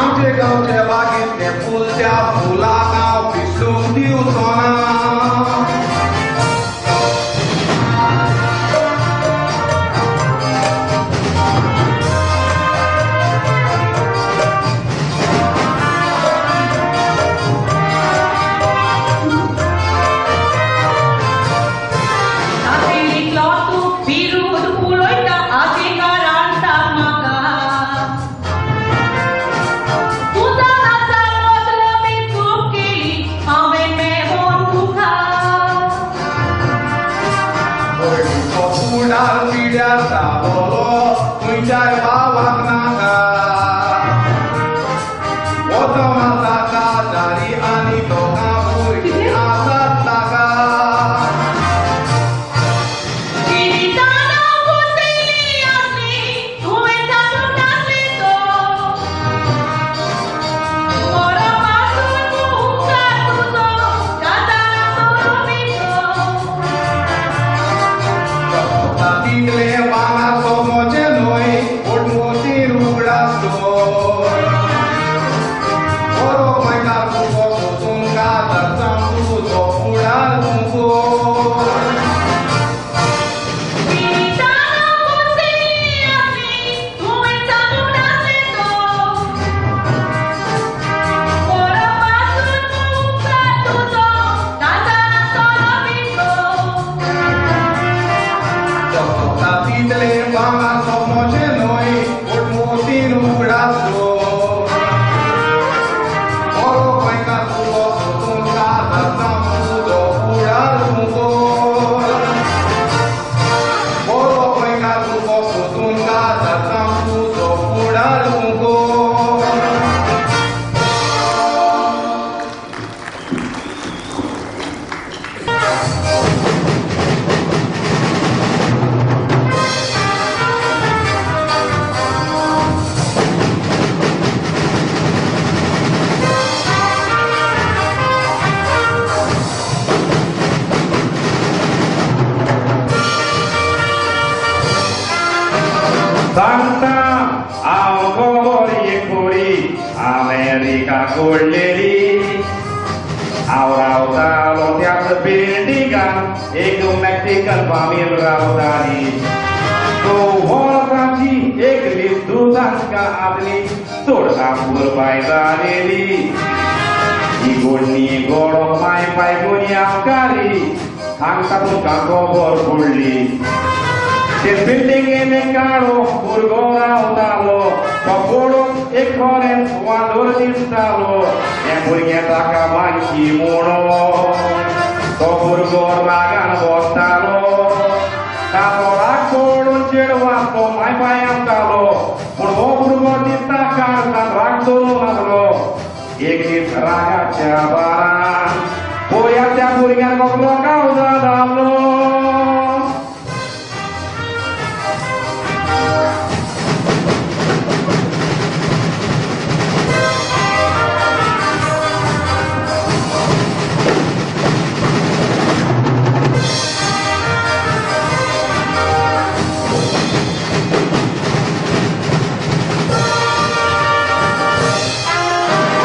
आमचे गांवच्या बागेंतल्या फुलच्या फुलाक हांव पिसडूंक दिवचो ना. तूं हांव खबर एक खोरी अमेरिका घडलेली. हांव रावतालो त्याच बिल्डिंगान एक मेक्सिकन फामील रावताली. तो वर्सांची एकली दुदांका आदली चड आपुरबाय जालेली. ही गोडणी गोडो माय पाय गुन्यांवकारी सांगता तुमकां खबर पडली. ते बिल्डिंगेन काळो भुरगो रावतालो तो पळोवन एक खरेंच वांदोर दिसतालो. हें भुरगें ताका मानशी म्हणून तो भुरगो रागान बसतालो. ताचो राग पळोवन चेडवाचो माय पाय आसतालो पूण हो भुरगो दिसता काळजान राग दवरून आसलो. एक दीस रागाच्या बारान पळया त्या भुरग्यान कसलो कावजा जालो.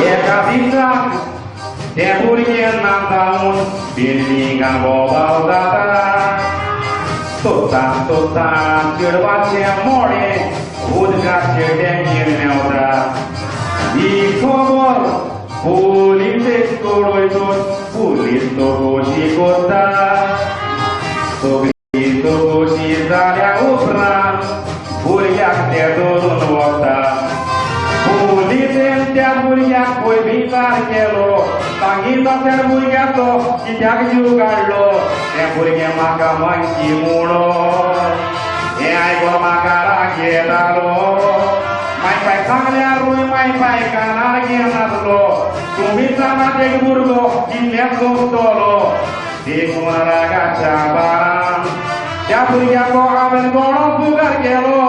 एका दिसाक ते भुरगें ना जावन बिल्डिंगान बोवाळ जाता. सोदता सोदता चेडवाचें मोडें उदकाचे टँकीर मेवता. ही खबर पुलिसेक कळयतूच पुलीस चवकशी करता. सगळी चवकशी जाल्या उपरांत भुरग्याक ते धरून वता. पुलिसेन त्या भुरग्याक पळय विचार केलो सांगितलो त्या भुरग्याचो कित्याक जीव काडलो. तें भुरगें म्हाका मानशी म्हणून हें आयकून म्हाका राग येतालो. माय पाय सांगल्यारूय माय पाय कानार घेनासलो. तुमी जाणात एक भुरगो कितलें सोंपतलो. देखून रागाच्या बारान त्या भुरग्याचो हांवें गळो फुगार केलो.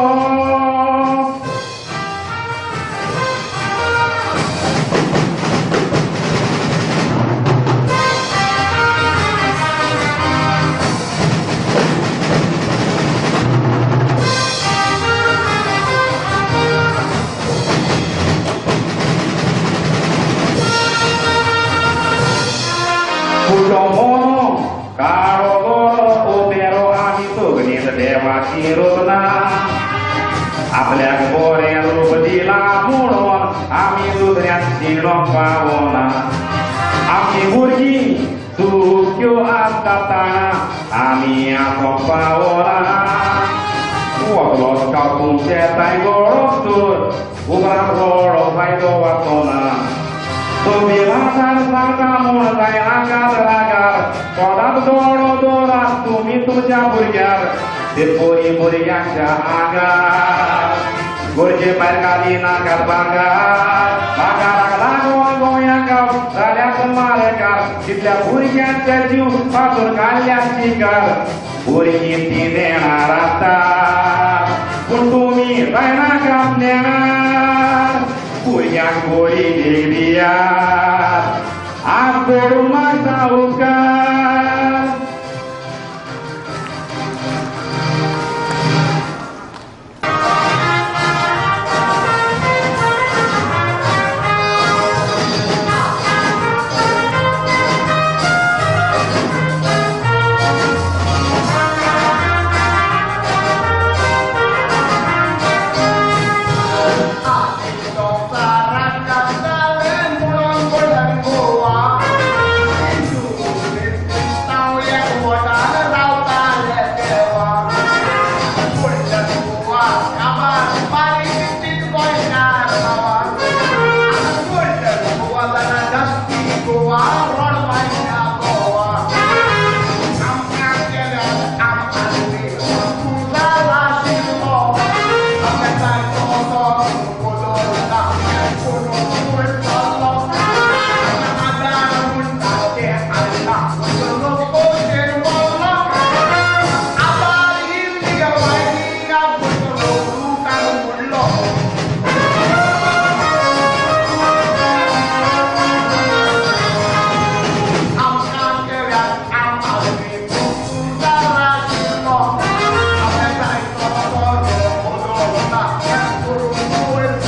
काळो गोरो उबेरो आमी सगळीं देवाची रोजना. आपल्याक बरें रूप दिलां म्हणून आमी दुसऱ्याक शिणोंक पावना. आमची भुरगीं चुक्यो आसता ताणा आमी आसूंक पावना. वतलोच कापून शेताय गळो तर उपरांत रडो फायदो वाचना. सांगता म्हूण जायनाकात रागार सदांच दोळो दवरात तुमी तुमच्या भुरग्यार. ते पोरी भुरग्यांच्या आंगार गरजे भायर घाली नाकात भांगार. भांगाराक लागून गोंयांक जाल्यात मारेकार तितल्या भुरग्यांचे जीव पासून काडल्यात शिकार. भुरगीं ती देणार आसता पूण तुमी जायनाकात नेणार. भुरग्यांक बरी देख दियात हात जोडून मागता उपकार. Thank you.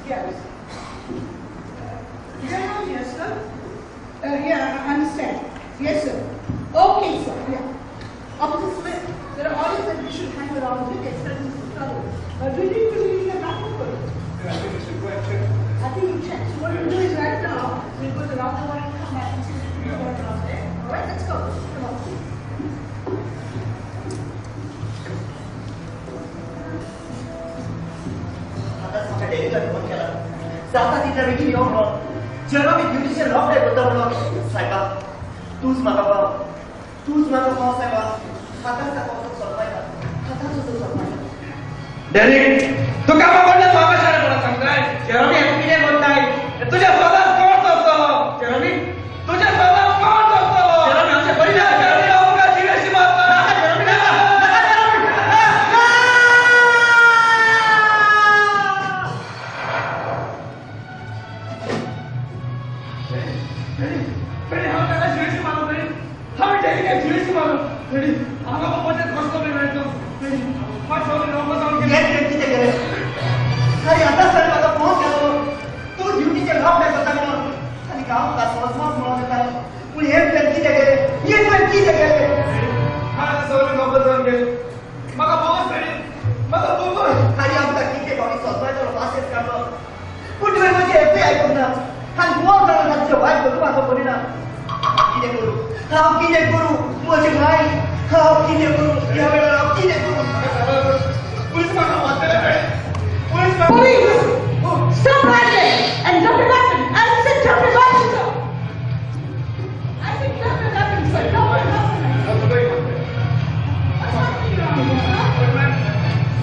Yes. Yeah, yes, sir. Yeah, I understand. Yes, sir. Okay, sir. Yeah. Officer Smith, there are orders that we should hang around with expressing some trouble. But do you need to leave the back open? Yeah, I think we should go and check. I think you check. So what we'll do is right now, we'll go to round the one and come back and see if we can go around there. All right, let's go. Come on. आतांच म्हाका डेलिकान phone केला जाता तितल्या बेगीन यो म्हणून जेरोमी ड्युटीचेर रोखडे करता म्हणून. सायबा तूंच म्हाका पाव, तूंच म्हाका पाव सायबा. आतांच ताका वचून सोदपायता, आतांच वचून सोदपायता. डेरिक, तुका पकडलं म्हाका शाळे म्हणून सांगताय. जेरोमी हें कितें करताय? तुज्या स्वताच कोण सोदतलो? जेरोमी तुज्या स्वताच कोण सोदतलो? जेरोमी आमचे परिणाम आमकां जिवेशी मारता. जेरोमी नाका, नाका जेरोमी, नाका. हांव ताका जिवेशी मारलो रे. हांवें डेरिकाक जिवेशी मारलो. रेडी, हांगा पप्पाचेर कसलो बी मेळटलो. रेडी, मातसो रोखो जावन गेलो. हें तुवें कितें केलें? आनी आतांच ताणें म्हाका फोन केलो तूं ड्युटीचेर रोखडे करता म्हणून. आनी हांव तुका सोजमोज म्हणून येतालो पूण हें तुवें कितें केलें? हें तुवें कितें केलें? हांवें सगळें रोखो जावन गेलें. म्हाका भोगोस रेडी, म्हाका भोगोस. आनी आमकां कितले फावटी सोदपाचो वासेस काडलो पूण तुवें म्हजें एकूय आयकूंक ना. आनी कोण जाणा तुजें वायट करूं म्हाका परिणाम. कितें करूं हांव? कितें करूं म्हजें भाय? हांव कितें करूं ह्या वेळार? हांव कितें करूं? पुलीस म्हाका व्हरतले रे. पुलीस म्हाका. Police! Stop right there and drop your weapon. I said drop your weapon, sir. I said drop your weapon, sir. Drop your weapon. What's happening around here, huh?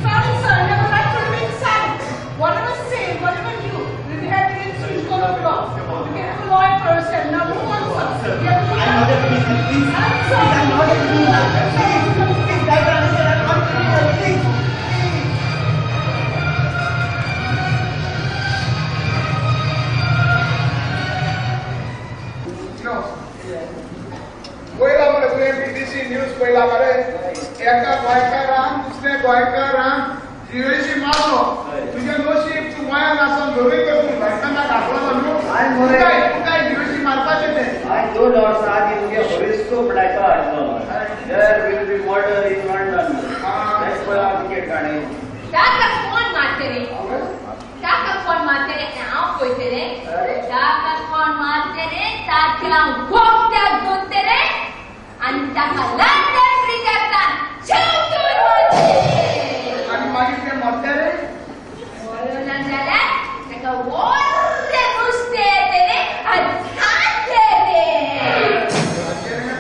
Sorry, sir. I never like to remain silent. Whatever say, whatever you do, we'll be having it soon. It's gonna be off. You can have a lawyer for yourself. Now move on, sir. You have to I'm not a criminal, please. I'm sorry. I'm not a criminal. Please, please, I don't understand. I'm not a criminal, please. पयला मरे तुवें BBC news पयला मरे. एका गोंयकारान दुसऱ्या गोंयकारान जिवेशी मारलो. तुजें नशीब तूं गोंयांत आसून धरूय तर तूं लंडनाक घातलो ना न्हू. तुकाय जिवेशी मारपाचें तें. हांवें 2 वर्सां आदीं तुगे हॉरिस्कोप लायता आसलो. There will be murder in London. तेंच पळय हांव टिकेट काडली. ताका कोण मारतले? ताका कोण मारतले? हांव पळयतलें. ताका कोण मारतले? ताका हांव गोपत्याक दवरतलें आनी ताका लंडन ब्रिजांतल्यान शेंवटून व्हरतलें. आनी मागीर तें मरतलें. मरना जाल्यार ताका व्हडलें नुस्तें येतलें आनी खातलें.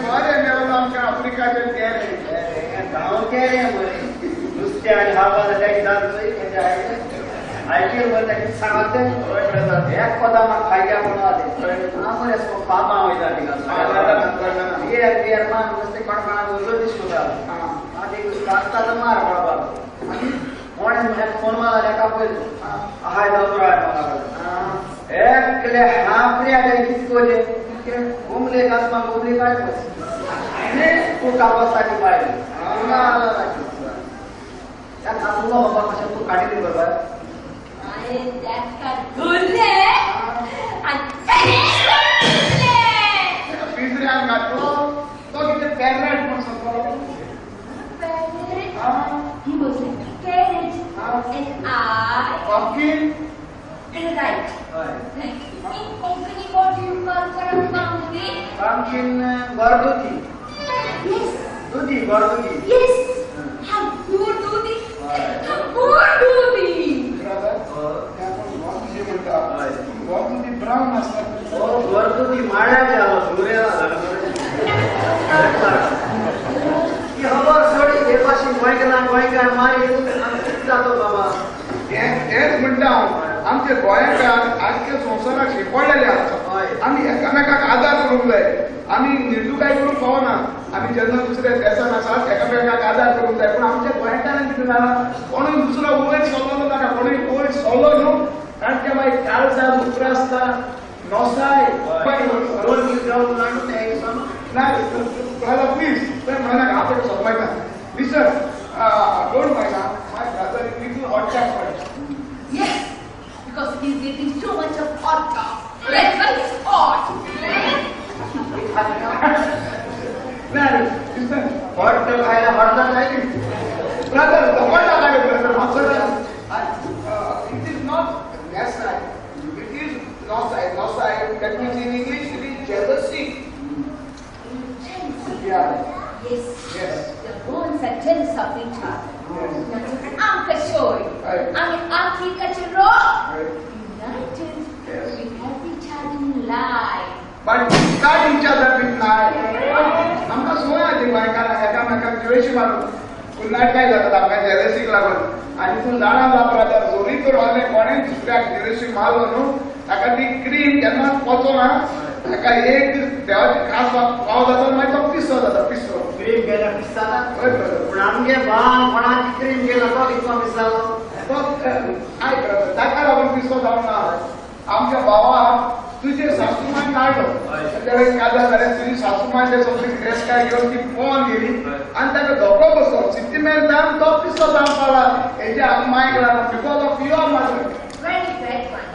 बरें मेळ्ळो आमच्या आफ्रिकाचेर गेलें. गांवचें रे मरे नुस्तें आनी खावपा जाल्यार दांत आयकेल मरे ताका सांगत एक पदां म्हाका खायल्या म्हणून जालें. हांव मरे पापां वयता थिंगा बियर बियर मान नुस्तें कोणकोणाक उजो दिसता. आनी कास्ता तर मार पडपाक. आनी कोणें म्हळ्यार फोन मारला एका पयलो हाय दोतोर म्हणा एकले हापरे आले कितें कोजें घुमले कासमा घुमले काय बस तूं कापासाची पायली त्या खातूंगा बाबा कशें तूं काडिल्ली बरोबर. हांवें ताका धरलें आनी धरलें. पिंजऱ्यान घातलो तो कितें पॅरट म्हूण सोदतलो. Parrot? He was like a carrot and I. Pumpkin? Right. Right. In Konkani, what do you call for a pumpkin? Pumpkin गरदुती. Yes. दुधी गरदुती. Yes. How good दुधी. How good दुधी. ब्रदर, तें आपूण गरदुती म्हणटा. गरदुती ब्रावन आसता. हो गरदुती माळ्याक जालो सुर्या ही खबर सोडी हे पाशी गोंयकारांक गोंयकार मारी जातो बाबा. हेंच म्हणटा हांव आमचे गोंयकार आजच्या संवसाराक शिकवलेले आसा. आमी एकामेकाक आदार करूंक जाय. आमी निर्दुकाय करूंक फावना. आमी जेन्ना दुसऱ्या देसान आसात एकामेकाक आदार करूंक जाय. पूण आमच्या गोंयकारांक कितें जालां कोणूय दुसरो वयर सरलो नाका. कोणूय वयर सरलो न्हू तांच्या मागीर काळजांत उप्रासता नोसाय. ना प्लीज तुवें म्हणनाका हांव ताका सोदपायता. Listen, don't mind, my brother is little hot tempered. Yes, because he's not Nesai. It is Nosai. Nosai, that means in English it is jealousy. Jealousy? Yeah. Yes. Yes. The bones are jealous of each other. Yes. आमकां सोय आमी आफ्रिकाचे रोग united. Yes. We help each other in life. But we cut each other with knife. आमकां सोय आहा ती गोंयकारांक एकामेकांक जिवेशी मारून कुन्नाट काय जातात आमकां जेलसीक लागून. आनी तूं जाणा ब्रदर, जोरी तर आहलें कोणें दुसऱ्याक जेलसी मारलो न्हू, ताका ती क्रीम केन्नाच पचना. ताका एक दीस देवाची खास पाव जाता, मागीर तो पिसो जाता, पिसो. क्रीम गेल्यार पिस जाता. हय ब्रदर. पूण आमगे बाल कोणाची क्रीम गेला तो कितलो पिस जालो. तो आयक ब्रदर, ताका लागून पिसो जावंक ना. आमच्या भावाक तुजे सासूमान काडलो, काजार जालें, तुजी सासूमान ते सगळी गिरेस्तकाय घेवन ती पळोवन गेली आनी ताका धोको बसलो. सिद्धी मेरेन तो पिसो जावन पावला. हेजे आमी मायक लागून, because of your mother. Very bad one.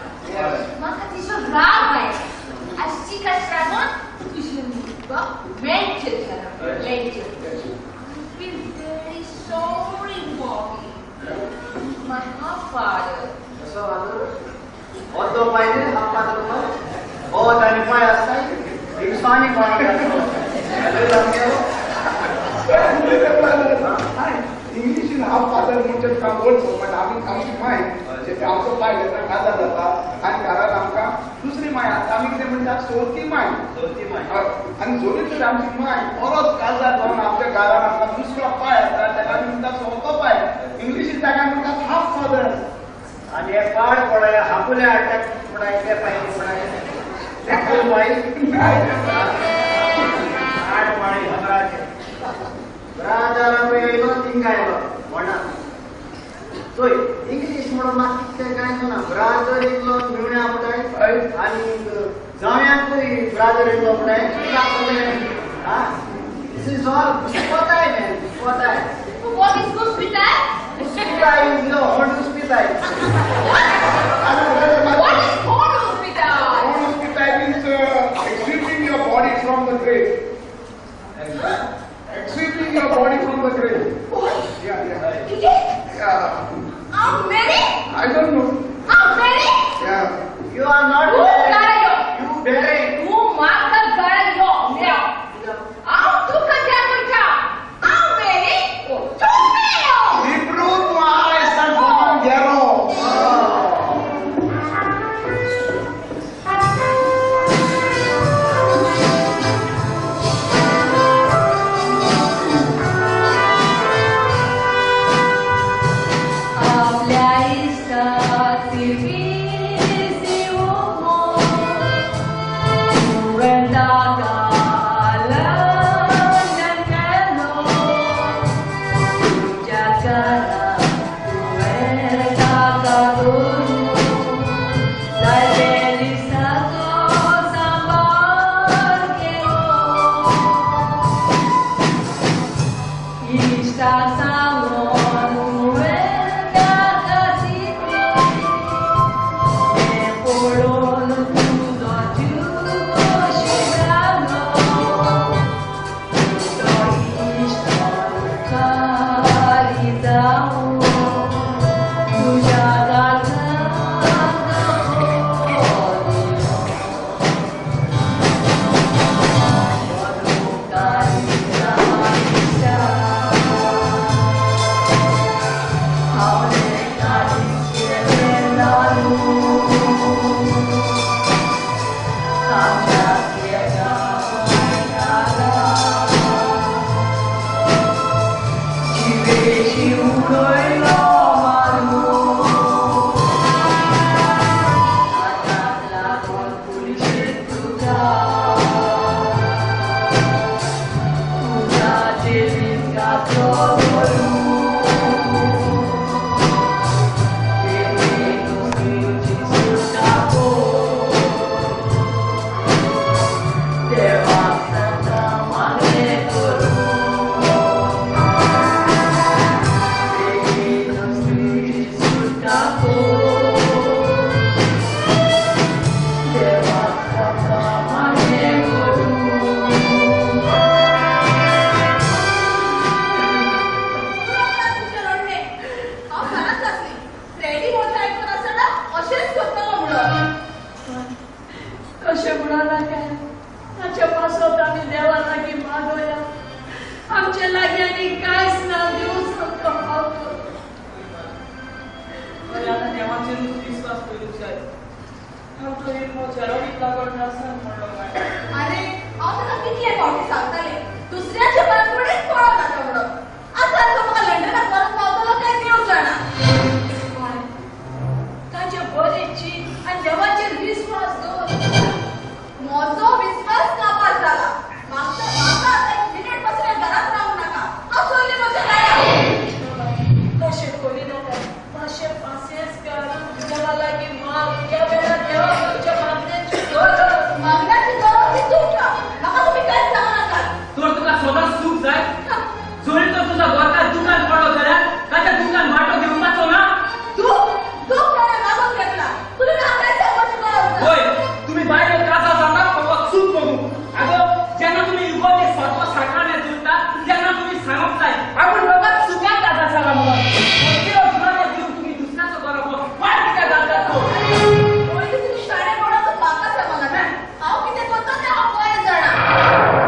म्हाका तिचो राग आयलो. आज तिका श्रावण तुजें मुखार मेंटल जाला, mental. I feel very sorry for him. My half father. कसो फादर? हो पाय न्ही, हाफ फादर तो हो आनी पाय आसता हिंदुस्तानी कोणाक इंग्लिशीन हाफ फादर म्हणजे तुका वर्ड सोडपाक. आमी आमची माय आमचो पाय जेन्ना काजार जाता आनी घरान आमकां दुसरी माय आसता, आमी कितें म्हणटा, सोती माय. सोती माय. आनी जोरी तर आमची माय परत काजार जावन आमच्या घरान आमकां दुसरो पाय आसता, ताका आमी म्हणटा सोतो पाय. इंग्लिशीन ताका म्हणटात हाफ फादर. आनी हे पाड पडाय हापुले हाडटा पडाय ते पाय पडाय पाय आड पाडे खबराचे ब्रादर येयलो तिंगा येयलो म्हणा. चोय इंग्लीश म्हणून म्हाका कितें कांय ना. ब्रादर येयलो मिवण्या म्हणटाय आनी जावयांकूय ब्रादर येयलो म्हणटाय. This is all घुसपताय man, घुसपताय. What is घुसपिताय? घुसपिताय is no होड घुसपिताय. What is होड घुसपिताय? होड घुसपिताय means extricating your body from the grave. Extricating your body from the grave. What? Yeah, yeah. कितें? Yeah. I'm married? I don't know. I'm married? Yeah. You are not तूं married. गायो. You married. तूं म्हाका गायो. हांव तुका दाखयता. I'm married. तूं मेलो. Hebrew तूं आयज सावन गेलो. आपल्या इश्टाची वीस तुवें ताका लंडन केलो. तुज्या घरा तुवें ताका दवरून जायते दिसाचो सांबार केलो. इश्टा सांगून तुवें ताका चिंतलें, तें पळोवन तुजो जीव खोशी जालो. तो इश्ट उपकारी जावूं तुज्या जाता. देवाचेरूच विस्वास करूंक जाय. आमचो इल्लो चेरोडीक लागून त्रासान पडलो माय. आरे हांव ताका कितले फावटी सांगतालें दुसऱ्याच्या बातकडेन पळोवं नाका म्हणून. आतां तो म्हाका लंडनाक व्हरून पावतलो काय देव जाणा. ताचें बरें चीत आनी देवाचेर विस्वास दवर. म्हजो विस्वास काबार जाला. म्हाका आतां एक मिनीट पासून घरांत रावूं नाका. हांव चल्लें म्हज्या घरा. तशें करिनाका. मातशें पासियेंस कर. देवा लागीं माग. ह्या वेळार देवाक आमच्या मागण्यांची गरज. मागण्याची गरज ती तुमकां. म्हाका तुमी कांयच सांगू नाकात. तर तुका सदांच सूख जाय. जरी तर तुजो घरकार दुकान पडलो जाल्यार ताच्या दुकान वांटो घेवपाचो ना. दूख ताणें मागून घेतला. तुमी म्हाका कांयच सांगपाची गरज ना. होय, तुमी बायलो काजार जाता फकत सूख बघू. आगो जेन्ना तुमी इगोर्जे सातवो साकाणे जुळटा तेन्ना तुमी सांगप जाय आपूण फकत सुखाक काजार जाला म्हणून. दिवन तुमी दुसऱ्याचो बरोबर वाट कित्याक घालतात तो. पयलीं तुमी शाणे म्हणून तूं म्हाका सांगू नाका. हांव कितें करता तें हांव बरें जाणा.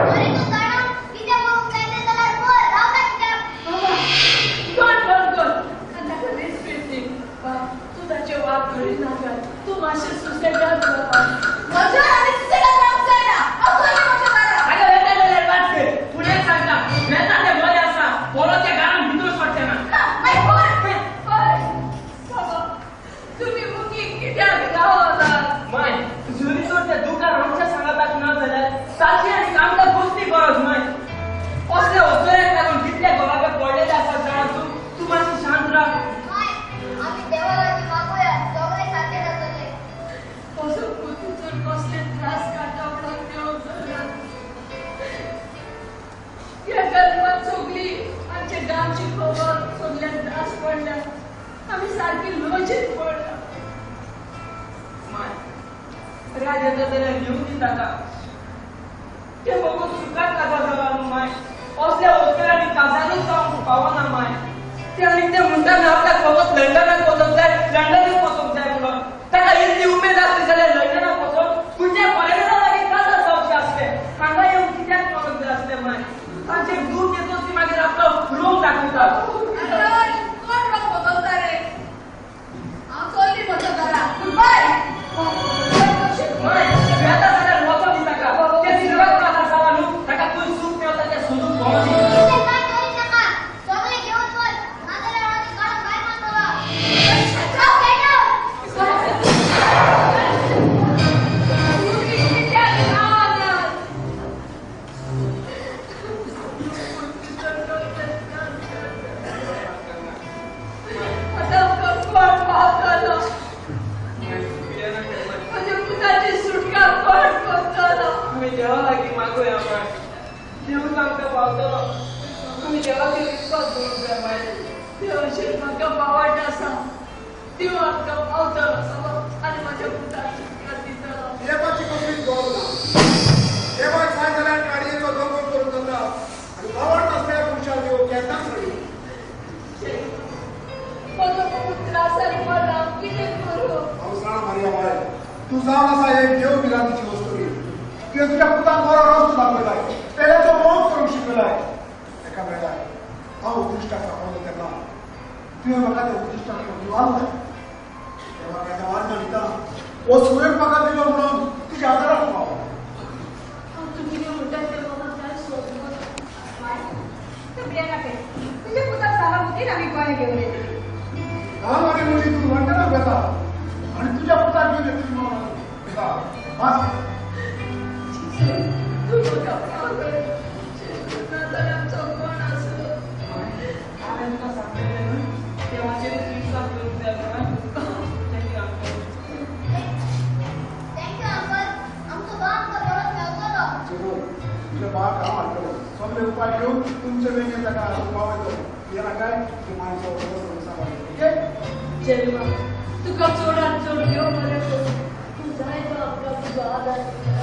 तरी तूं जाणा कितें करूंक जाय तें जाल्यार कर. रावता कित्याक? बाबा तोंड बंद कर आनी ताका रेस्पेद दी. बाब तूं ताचे वाद धरिनाका. तूं मातशें सुसेगाद राव. म्हज्या आनी सुसेगाद रावंक जायना. हांव चल्लें म्हज्या घरा. आगो वेता जाल्यार वाट कर. पूण एक सांगता, वेता तें बरें आसा, परत त्या घरान भितर सरचें ना. मागीर कोण? बाबा तुमी मुगी कित्याक रावनात? माय जरी तर तें दुकान आमच्या सांगाताक ना जाल्यार ताची आनी आमकां कसली गरज माय. असल्या अवसऱ्याक लागून कितले घराबे पडलेले आसात जाणा तूं. तूं मातशें शांत राव. माय आमी देवा लागीं मागुया सगळें सारकें जातलें. म्हजो पूत तर कसले त्रास काडटा म्हणून देव जाणा. ह्या गर्भात सगळी आमच्या गांवची खबर सगळ्यांक त्रास पडल्या. आमी सारकी लजेत पडल्या. माय राज येता जाल्यार घेवन दी ताका. तें बघून सुखाक काजार जाला न्हू माय. असल्या अवसरांनी काजारूच जावंक पावना माय. ते आनी ते म्हणटा न्हू आपल्याक फकत लंडनाक वचोंक जाय, लंडनूच वचोंक जाय म्हणून. ताका इतली उमेद आसली जाल्यार लंडनाक वचोन खंयच्या फॉरेनरा लागीं काजार जावचें आसलें. हांगा येवन कित्याक वचोंक जाय आसलें माय. तांचेर दूख येतच ती मागीर आपलो रोग दाखयतात. कोण रोग बदलता रे? हांव चल्ली म्हज्या घरा. गुड बाय. माय वेता जाल्यार वचों दी ताका. तें सुखाक काजार जाला न्हू, ताका खंय सूख मेवता तें सोदून भोंवो दी. कितें कांय करी नाका. सगळें घेवन वच. नाजाल्यार आनी काडून भायर मारतलो. Get out. तुमी कित्याक रावनात? आतां आमकां कोण पावतलो? म्हज्या पुताची सुटका कोण करतलो? आमी देवा लागीं मागुया माय. देवूच आमकां पावतलो. आमी देवाचेर विस्वास दवरूंक जाय माय. देवाचेर म्हाका पावाट आसा. देव आमकां पावतलो बाबा आनी म्हज्या पुताक सुटका दितलो. देवाची कसलीच गरज ना. देवाक जाय जाल्यार गाडयेचो दोंगर करून जाता आनी बावड नासल्यार मनशाक देव केन्नाच सोडिना. म्हजो पूत त्रासान पडला. कितें करूं? हांव जाणा मारिया बाय, तूं जावन आसा एक देव भिरांतीची वस्तुरी. तुवें तुज्या पुताक बरो रस्तो दाखयलाय, पेल्याचो मोग करूंक शिकयलाय. एका वेळार हांव उद्दिश्टाक सांपडलो तेन्ना तुवें म्हाका त्या उद्दिश्टाक निवारलें. देवाक आतां वाट दिता हो सुयोग म्हाका दिलो म्हणून तुज्या आदाराक पाव. हांव तूं कितें म्हणटा तें म्हाका कांय समजना. माय तूं भियेनाका. तुज्या पुताक सलामतीन आमी गोंया घेवन येतली. ना मरे मुली, तूं लंडनाक वता आनी तुज्या पुताक घेवन येतली म्हणून बस. तूं म्हाका पावय. नाजाल्यार आमचो कोण आसलो? हांवें तुका सांगलेलें न्हू, देवाचेरूच विस्वास दवरूंक जाय म्हणून. Thank you uncle. Thank you uncle. आमचो भाव आमकां परत मेवतलो. चलो तुज्या बाळाक हांव हाडटलो. सगळे उपाय घेवन तुमचे बेगीन ताका पावयतलो. येना काय तूं मायचो ओके. जेरीबा तुका चडान चड देव बरें करूं. तूं जाय तो आमकां तुजो आदार.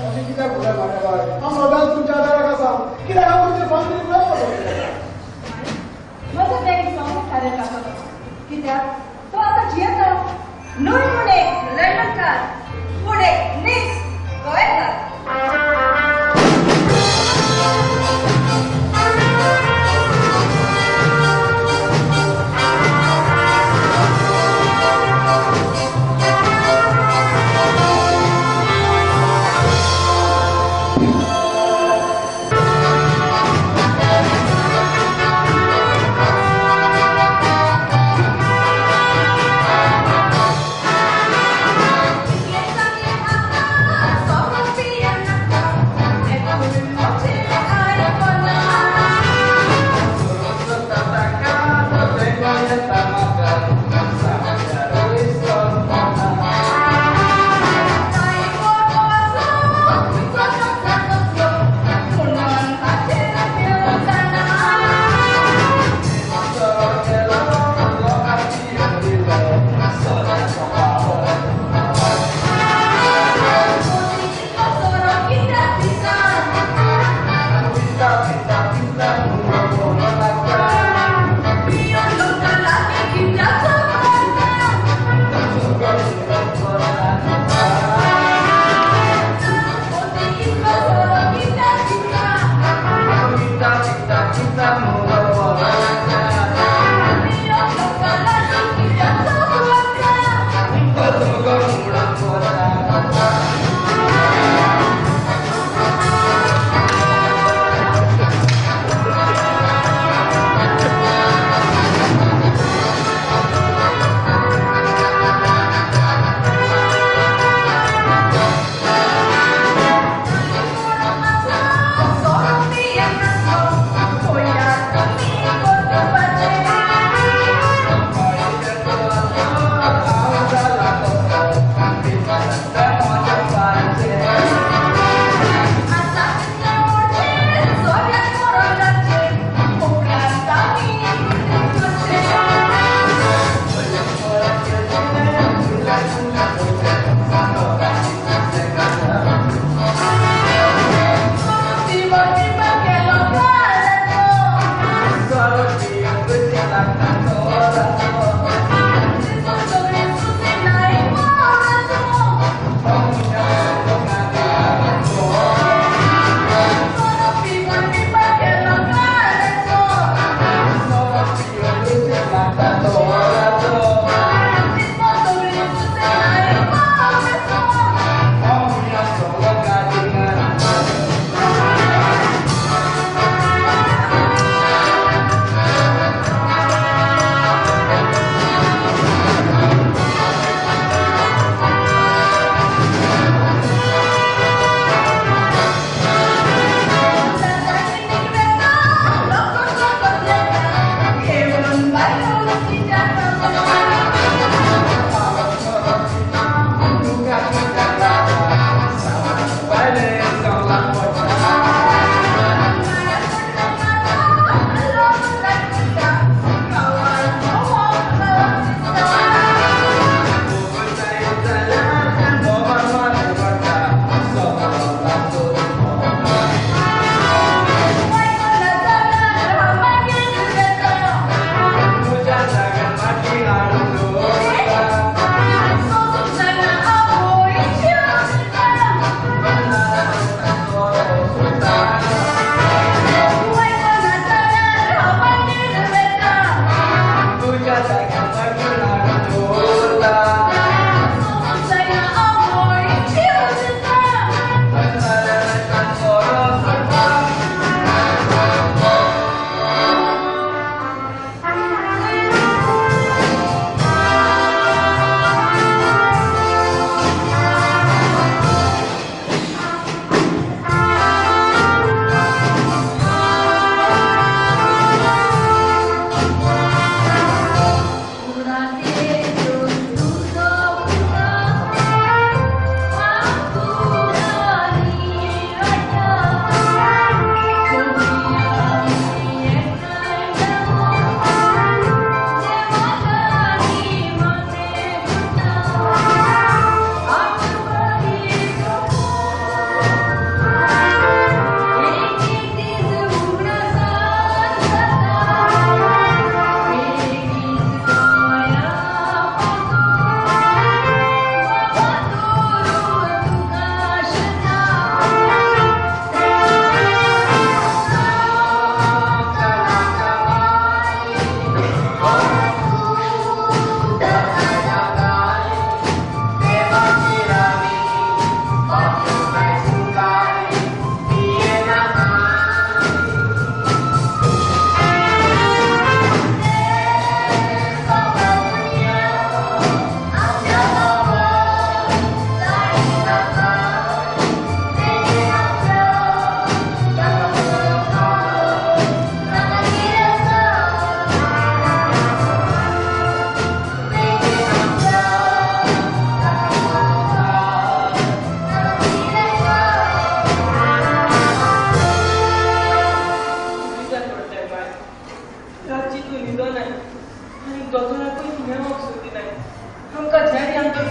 अशें कित्याक उलय मारिया बाय? हांव सदांच तुमच्या आदाराक आसा. कित्याक हांव तुमचे फॅमिलीक म्हजो बँक सगळें कार्य जातलो. कित्याक तो आतां जियेता न्हय म्हूण एक लंडनकार पूण एक नीज गोंयकार. Thank you.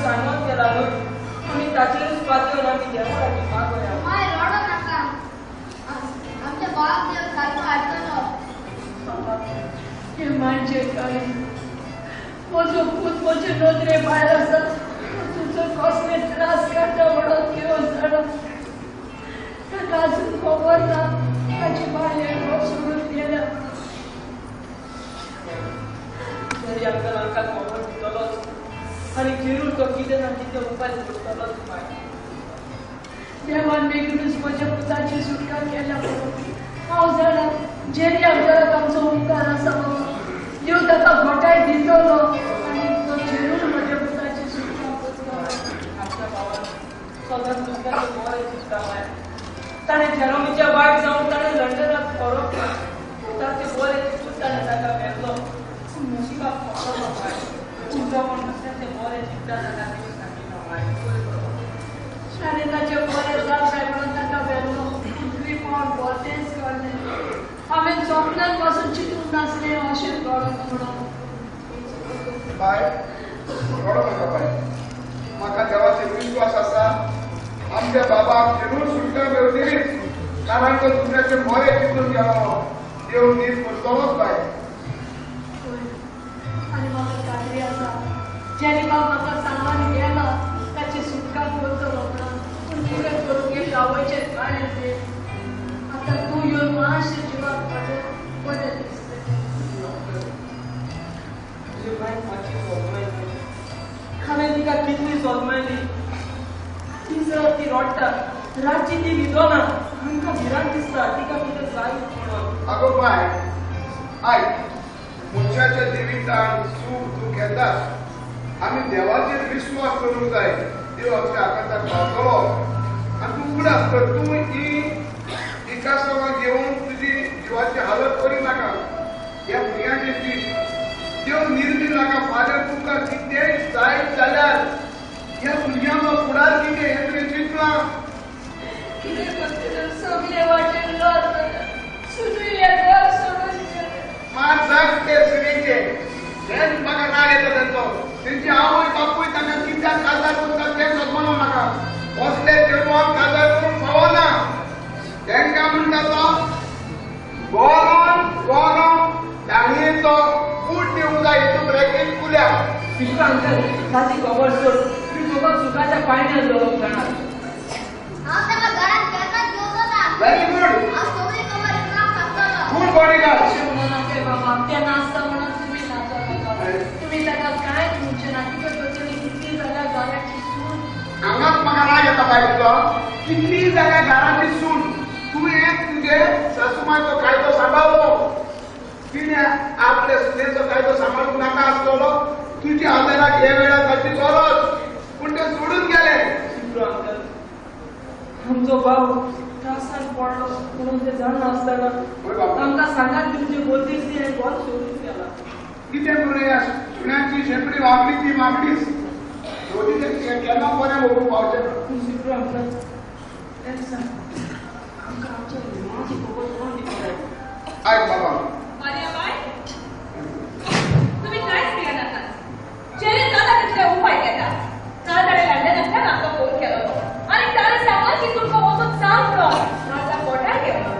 सांगून गेला न्हय, आमी ताचेरूच पातयेवन आमी देवा लागीं मागोया. माय रडो नाका, आमच्या बाप देव सारको हाडटलो. हे मांयचे काय म्हजो पूत म्हजे नदरे भायर आसा, तुजो कसले त्रास काडटा म्हणून देव जाणा. ताका आजून खबर ना ताची बायल घर सोडून गेल्या. तरी अंकल आमकां खबर दितलोच आनी जरूर तो कितें ना कितें उपाय करतलोच. माय देवान बेगीनूच म्हज्या पुताची सुटका केल्या म्हणून हांव जाणा. जेरी अंकलाक आमचो उपकार आसा बाबा, देव ताका घोटाय दितलो आनी तो जरूर म्हज्या पुताची सुटका करतलो. आमच्या भावान सदांच दुसऱ्याचें बरें चिंतता. माय ताणें जेरोमीच्या वायट जावन ताणें लंडनाक व्हरोंक ना, पुताचें बरें चिंतून ताणें ताका व्हेल्लो. पूण नशिबाक खबर ना माय, पूण जो कोण दुसऱ्याचें बरें चिंतता ताका देव सांगिना. माय ताणें ताचें बरें जावं जाय म्हणून ताका व्हेल्लो, पूण कृपण भोतेंच घडलें. हांवें स्वप्नान पासून चिंतूंक नासलें अशें घडत म्हणून. बाय रडो नाका बाय, म्हाका देवाचेर विश्वास आसा. आमच्या बाबाक जरूर सुटका मेळटलीच, कारण तो दुसऱ्याचें बरें चिंतून गेलो. देव नीत करतलोच बाय. आनी म्हाका खात्री आसा जेरी बाब म्हाका सांगून गेला ताची सुटका करतलो म्हणून. पूण कितें करूं एक आवयचें कांय तें. आतां तूं येवन मातशें जिवाक म्हजें बरें दिसलें. तुजी बायक मातशी सोजमायली, हांवें तिका कितली सोजमायली. दीस रात ती रडटा, रातची ती न्हिदना, आमकां भिरांत दिसता तिका कितें जायत म्हणून. आगो बाय आयक, मनशाच्या जिवितान सूख दूख येता, आमी देवाचेर विश्वास करूंक जाय. देव आमच्या आकांताक पावतलो. आनी तूं उगडास कर, तूं ही इकासवां घेवन तुजी जिवाची हालत करी नाका. ह्या भुरग्यांचे चीत देव निर्मी नाका. फाल्यां तुमकां कितेंय जायत जाल्यार ह्या भुरग्यांचो फुडार कितें हें तुवें चिंतलां? कितें करतलें, सगळे वाटेन सुनूय घर सोडून गेलें. मार जाग ते सुनेचे, हेच म्हाका राग येता तेंचो. तेंची आवय बापूय तांकां कित्याक काजार करता तें समजूं नाका. असले चेडवांक काजार करूंक फावना. तेंकां म्हणटा तो गरम गरम दाणयेचो कूट दिवंक जाय हितून रेगीन कुल्या. पिशू अंकल ताची खबर सोड, ती फकत सुखाच्या पायण्यार दवरप जाणा. हांव ताका घरांत केन्नाच घेवचो ना. व्हेरी गुड, हांव सगळी खबर इकराक सांगतलो. Good bodyguard. अशें म्हणूं नाका बाबा, तें नासता म्हणून तुमी नाचो नाका. तुमी ताका कांयच म्हणचें ना. कितें करतली कितली जाल्यार घराची सून. हांगाच म्हाका राग येता बाय तुजो. कितली जाल्यार घराची सून. तुवें तुजे सासुमायचो कायदो सांबाळ्ळो, तिणें आपले सुनेचो कायदो सांबाळूंक नाका आसतलो. तुज्या आदाराक हे वेळार ताची गरज, पूण ते सोडून गेले. शिकलो अंकल, आमचो भाव त्रासान पडलो म्हणून ते जाणा आसतना आमकां सांगात दिवचे बदलीच तिणें घर सोडून गेला. कितें करूया, सुण्यांची शेंपडी वागली ती वागलीच, दोनी केन्ना बरें व्हरूंक पावचें ना. पूण शिकलो अंकल, एक सांग, आमकां आमच्या विमाची खबर कोण दितलो? आयक बाबा, मारिया बाय, तुमी कांयच भियेनाकात. जेरी जाता तितले उपाय घेता. काल ताणें लंडनांतल्यान आमकां फोन केलो आनी ताणें सांगलें की तुमकां वचून सांग म्हणून म्हाका पोटार घेवन.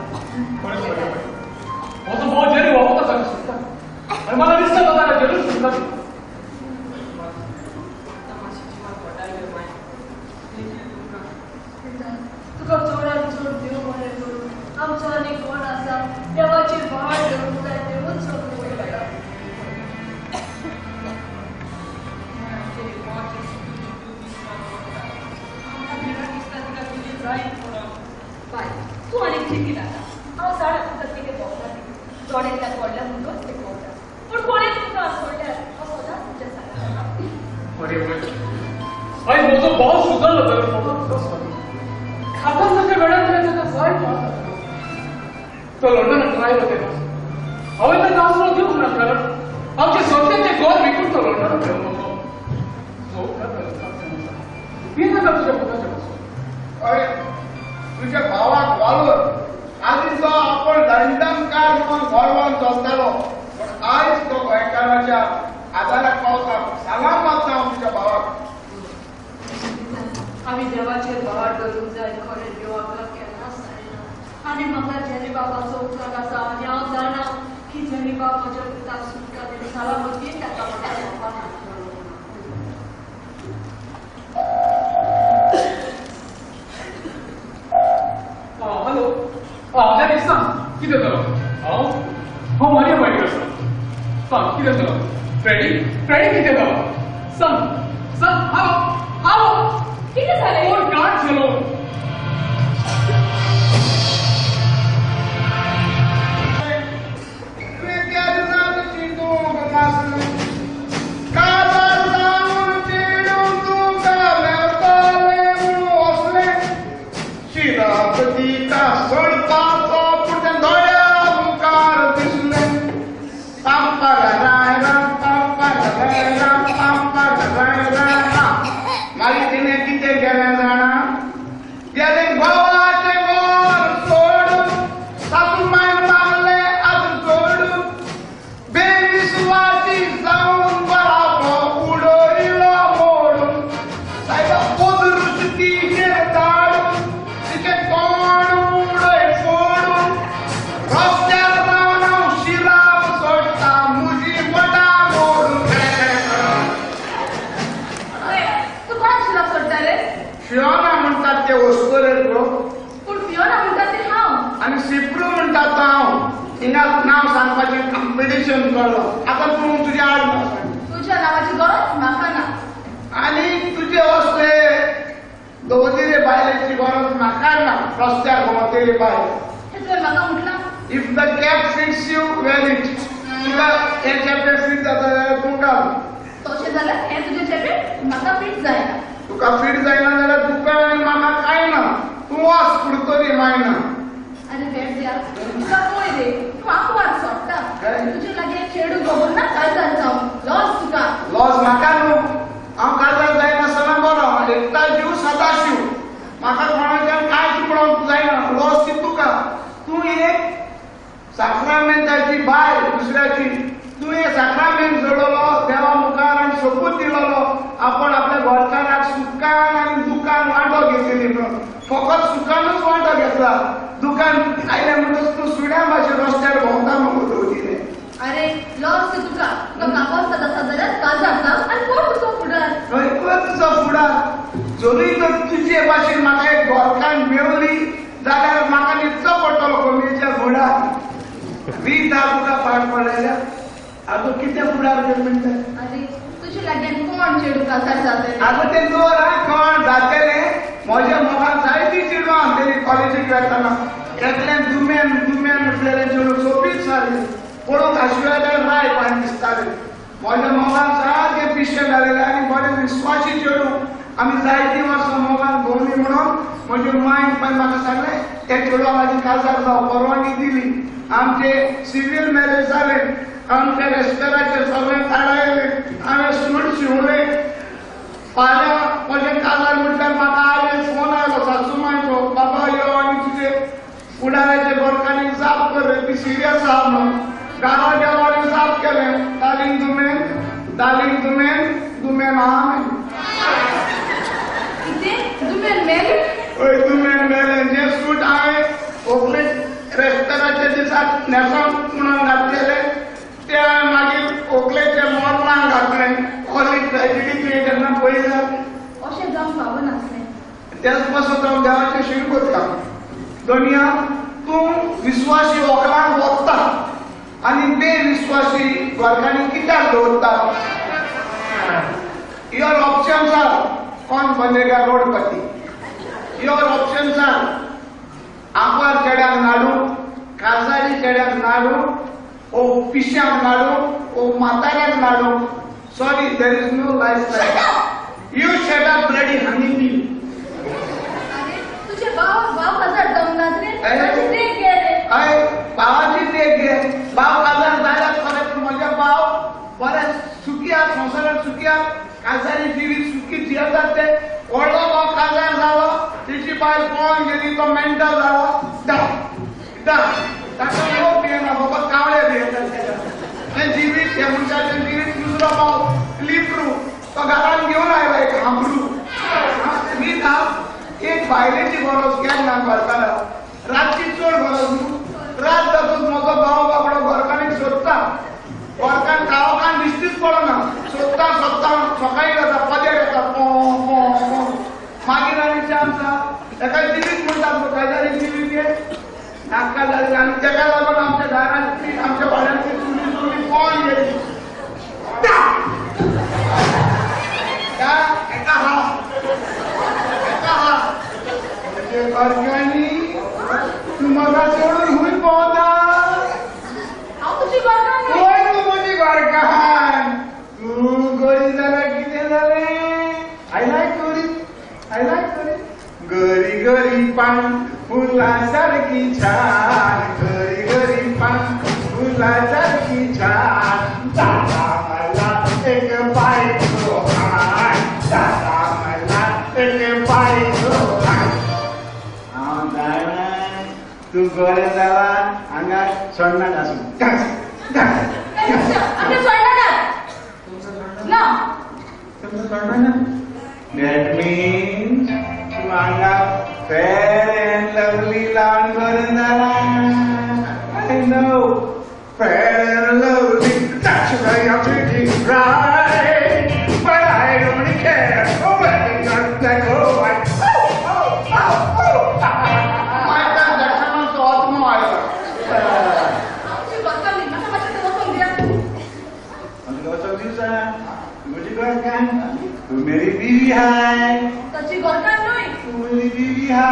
म्हजो भाव जेरी व्हरोत आसा सुटका, आनी म्हाका दिसता तो ताका जरूर सुटका. मातशी जिवाक पोटार घे माय, तुमकां तुका चडान चड देव बरें करूं. आमचो आनी कोण आसा, देवाची वाट धरूंक जाय, देवूच सगळें करता. बाय, तूं आनीक चिंती नाका. हांव जाणा तुका कितें भोगता तें. दोळ्यांतल्यान पडल्या म्हणूनच तें भोगता. पूण कोणें तुका सोडल्यार हांव सदांच तुज्या सांगाता. अरे बाय, म्हजो भाव सुदारलो जाल्यार फकत तुका सांग. आतांच्या वेळार ताका जाय तो लंडनाक आयलो तेन्ना हांवें ताका आसरो दिवंक ना, कारण आमचे सद्याचें घर विकून तो लंडनाक गेलो. नाका तुज्या पुताच्या पासून. अरे तुझ्या भावाक वालोर आदीं तो आपण लंडनकार म्हणून गर्वान चलतालो, पण आयज तो गोंयकाराच्या आदाराक पावता. सलाम मारता हांव तुज्या भावाक. आमी देवाचेर भार धरूंक जाय. खरें देव आमकां केन्नाच जायना. आनी म्हाका जेरी बाबाचो उपकार आसा आनी हांव जाणा की जेरी बाब म्हज्या पुताक सुटका दिली सलामतीन ताका म्हाका सोंपान हाडटलो. हॅलो, जेरी सांग कितें जालो? हांव हांव मारिया बायक आसा. सांग कितें जालो? फ्रेडी फ्रेडी कितें जालो? सांग सांग. हॅलो हॅलो, कितें जालें? कोण गाड जालो? मागीर तिणें कितें केलें जाणा? गेलें घोवाचें घर सोडून, सासू मायन मागलें आतां सोडून, बेविस्वासी जावन बराबो उडयलो मोडून, सायबा पदरूच तिचेर धाडून, तिचें तोंड उडय फोडून, रस्त्यार रावन हांव शिराप सोडटा म्हजी बोटां मोडून. तूं कोणाक शिराप सोडटा रे? फियोना म्हणटात ते वस्तुरे गो. पूण फियोना म्हणटात ते हांव आनी सिप्रू म्हणटात तो हांव. हिंगा नांव सांगपाचें कॉम्पिटिशन कळ्ळो. आतां तूं तुज्या आड नांव सांग. तुज्या नांवाची गरज म्हाका ना. आनी तुजे असले दवरिरे बायलेची गरज म्हाका ना. रस्त्यार भोंवतली बायल. हें तुवें म्हाका म्हटलां? If the cap fits you wear it. तुका हें चेपें फीट जाता जाल्यार तूं घाल. तशें जाल्यार हें तुजें चेपें म्हाका फीट जायना. तुका फीट जायना जाल्यार तुका आनी म्हाका कांय ना. तूं वच कुडतरी मायना. आरे बेबद्या, तुका पळय रे, तूं आंकवार सोडटा. तुजे लागीं चेडूं खबर ना काजार जावन लॉस तुका. लॉस म्हाका न्हू. हांव काजार जायनासतना बरो. एकटा जीव सदाशीव. म्हाका कोणाच्यान कांयच म्हणूंक जायना. लॉस ती तुका. तूं एक साक्रामेंताची बायल दुसऱ्याची. तूं हे साक्रामेंत जोडलो देवा मुखार आनी सोपूत दिलोलो आपण आपल्या घरकाराक सुखान आनी दुखान वांटो घेतली म्हणून. फकत सुखानूच वांटो घेतला. दुकान आयलें म्हणटकच तूं सुण्या भाशेन रस्त्यार भोंवता मगो दवरिलें. अरे लॉस ती तुका. तुका कापोस्ताद आसा जाल्यार काजार जाव आनी कोण तुजो फुडार? हय, कोण तुजो फुडार? जरूय तर तुजे भाशेन म्हाका एक घरकान्न मेवली जाल्यार म्हाका न्हिदचो पडटलो कमयेच्या घोडार. रीत आहा तुका पाड पडलेल्या. आगो कितें फुडार कर म्हणटा? अरे तुजे लागीं कोण चेडूं काजार जातलें? आगो तें दवर आं, कोण जातलें. म्हज्या मोगान जायतीं चेडवां आसलेलीं कॉलेजीक वेतना. एकल्यान दुमेन दुमेन म्हटलेलें चेडूं सोपीत सारकें पळोवंक आशिल्ल्यार राय पाणी दिसतालें. म्हज्या मोगान सारकें पिशें जालेलें आनी बरें विस्वासी चेडूं. आमी जायतीं वर्सां मोगान भोंवलीं म्हणून म्हजे मायन पण म्हाका सांगलें त्या चेडवा लागीं काजार जावं. परवानगी दिली. आमचे सिवील मॅरेज जालें. आमच्या रेस्पेराचेर सगळें काडायलें. हांवें सूट शिंवलें. फाल्यां म्हजें काजार म्हटल्यार म्हाका आयज फोन आयलो सासू मायचो, बाबा यो आनी तुजे फुडाराचे घरकान्नीक जाप कर रे, ती सिरियस आहा म्हणून. घरा गेलो आनी जाप केलें. दालींग दुमेन दालींग दुमेन दुमेन आहा. कितें दुमेन मेलें? हय, दुमेन मेलें. जें सूट हांवें व्हंकलेक रेस्पेराच्या दिसाक न्हेसोन म्हणून घातलेलें तें हांवें मागीर व्हंकलेच्या मरणाक घातलें. कसली ट्रेजिडी तुवें केन्ना पळयल्या? अशें जावंक फावनासलें. त्याच पासून हांव देवाचें शीण करता. दोनिया, तूं विस्वासी व्हंकलांक वता आनी बेविस्वासी घरकान्नी कित्याक दवरता? Your options R कोण बनेगा रोडपती. Your options R आंकवार चेड्याक नाडू, काजारी चेड्याक नाडू, ओ पिश्याक नाडू, ओ म्हाताऱ्याक Nadu. Sorry, there is no life style. You shut up bloody honey bee. अरे तुझे भाव भाव काजार जावंक नात रे? ताची देख घे रे. हय, भावाची देख घे. भाव काजार जाल्यार खरें, पूण म्हजे भाव बरे सुखी आहात, संवसारात सुखी आहात, काजारी जिवीत सुखी जियेतात ते. व्हडलो भाव काजार जालो, तिची बायल पळोवन गेली, तो मेंटल जालो. दा दा ताका लोक भियेना, बाबा कावळे भियेतात तेज्या. तें जिवीत ह्या मनशाचें जिवीत. दुसरो भाव लिप्रू, तो घरान घेवन आयलो एक हांबरू. रीत आहा. एका जिवीत म्हणटात काय जालें जिवीत हें नाका जालें आनी तेका लागून आमच्या दारांतली आमच्या वाड्यांतली चुली चुली कोण गेली एका हा एका हा म्हणजे घरच्यांनी तूं म्हाका सोडून खूंय भोंवता हांव तुजी घरकान्न कोण तूं म्हजी घरकान्न तूं गोरी जाल्यार कितें जालें I like गोरी I like गोरी गोरी गोरी पान फुला सारकी छान गोरी गोरी पान फुला सारकी छान दादा मला एक बायको आण दादा मला एक बायको आण हांव जाणा तूं गोरें जाला हांगा सोडनाक आसूं ना तुमचं सोडणार ना That means तूं हांगा फेर एंड लवली लावन गोरें जाला I know fair and lovely that's the way I'm treating right but I don't care whether you're black or white oh oh oh oh मायका दक्षिणांचो आत्मो आयलो हांव तुजी घरकान्न न्ही म्हाका मातशें वचोंक दिया आमकां वचोंक दिवचा म्हजी घरकान्न तू मेरी बीवी है ताची घरकान्न न्हय तू मेरी बीवी है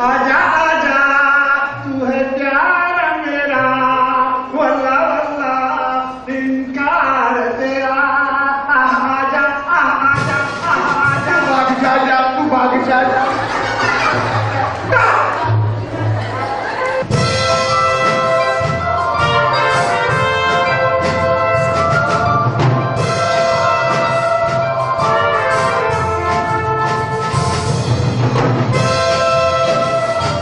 आजा आजा तू है प्यार मेरा वल्ला वल्ला इनकार तेरा आजा आजा आजा भाग जा जा तू भाग जा जा Thank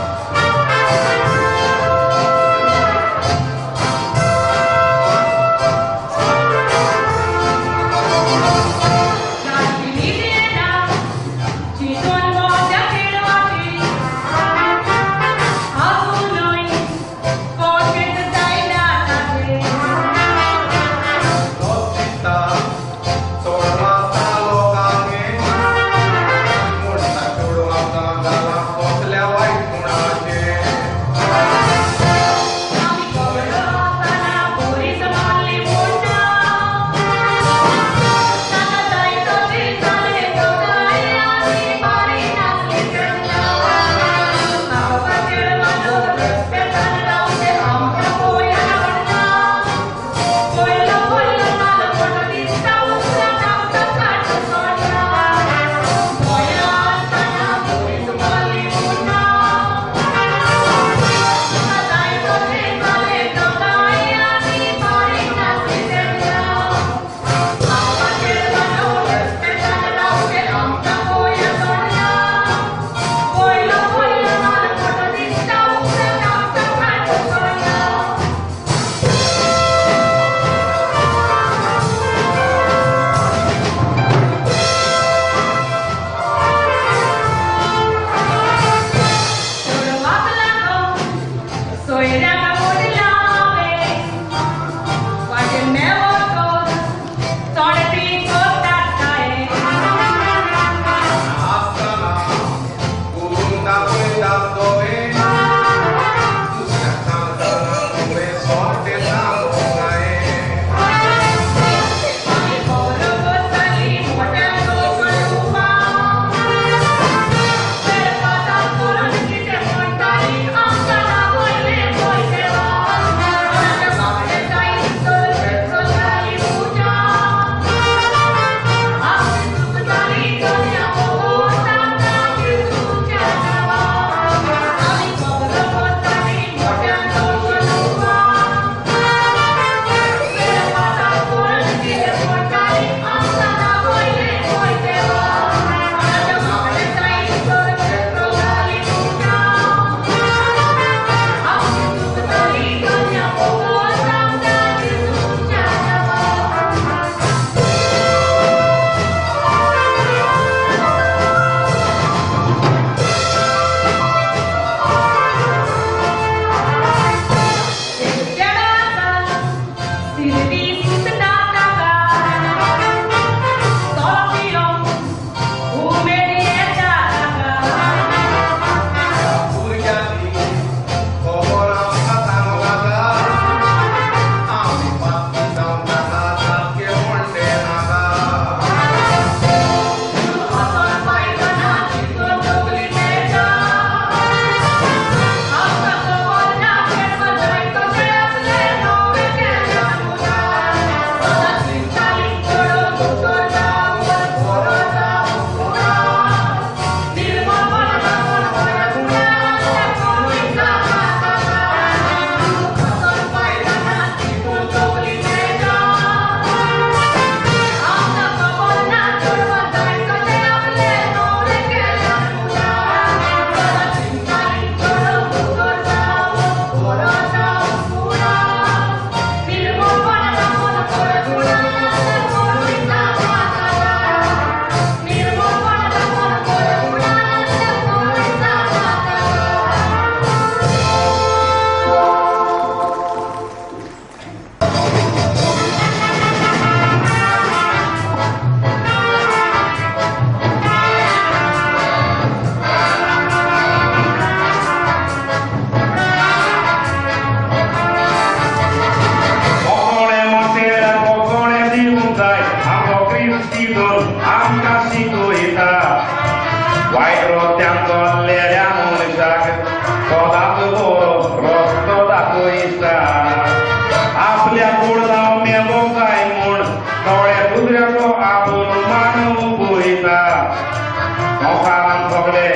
संवसारान सगळे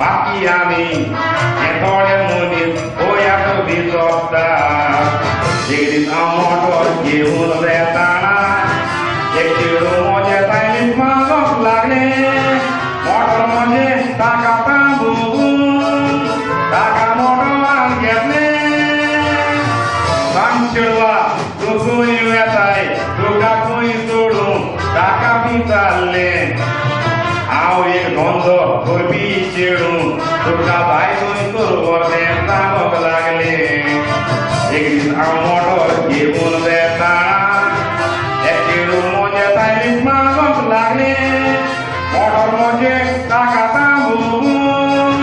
बाकी आमी हे थोडे मनीस गोंयाक विसरता. एक दीस हांव मोटर घेवन वेताना एक चेडूं म्हजें तायलीक मागोंक लागलें. मोटर म्हजें ताका थांबोवन ताका मोटरान घेतलें. सांग चेडवा तूं खंय वेताय तुका खंय सोडूं ताका विचारलें. हांव एक धंदो करपी चेडूं तुका जाय थंयसर व्हर तें सांगूंक लागलें. एक दीस हांव मोटर घेवन वेताना एक चेडूं म्हजें तायलीक मागोंक लागलें. मोटर म्हजें ताका थांबोवन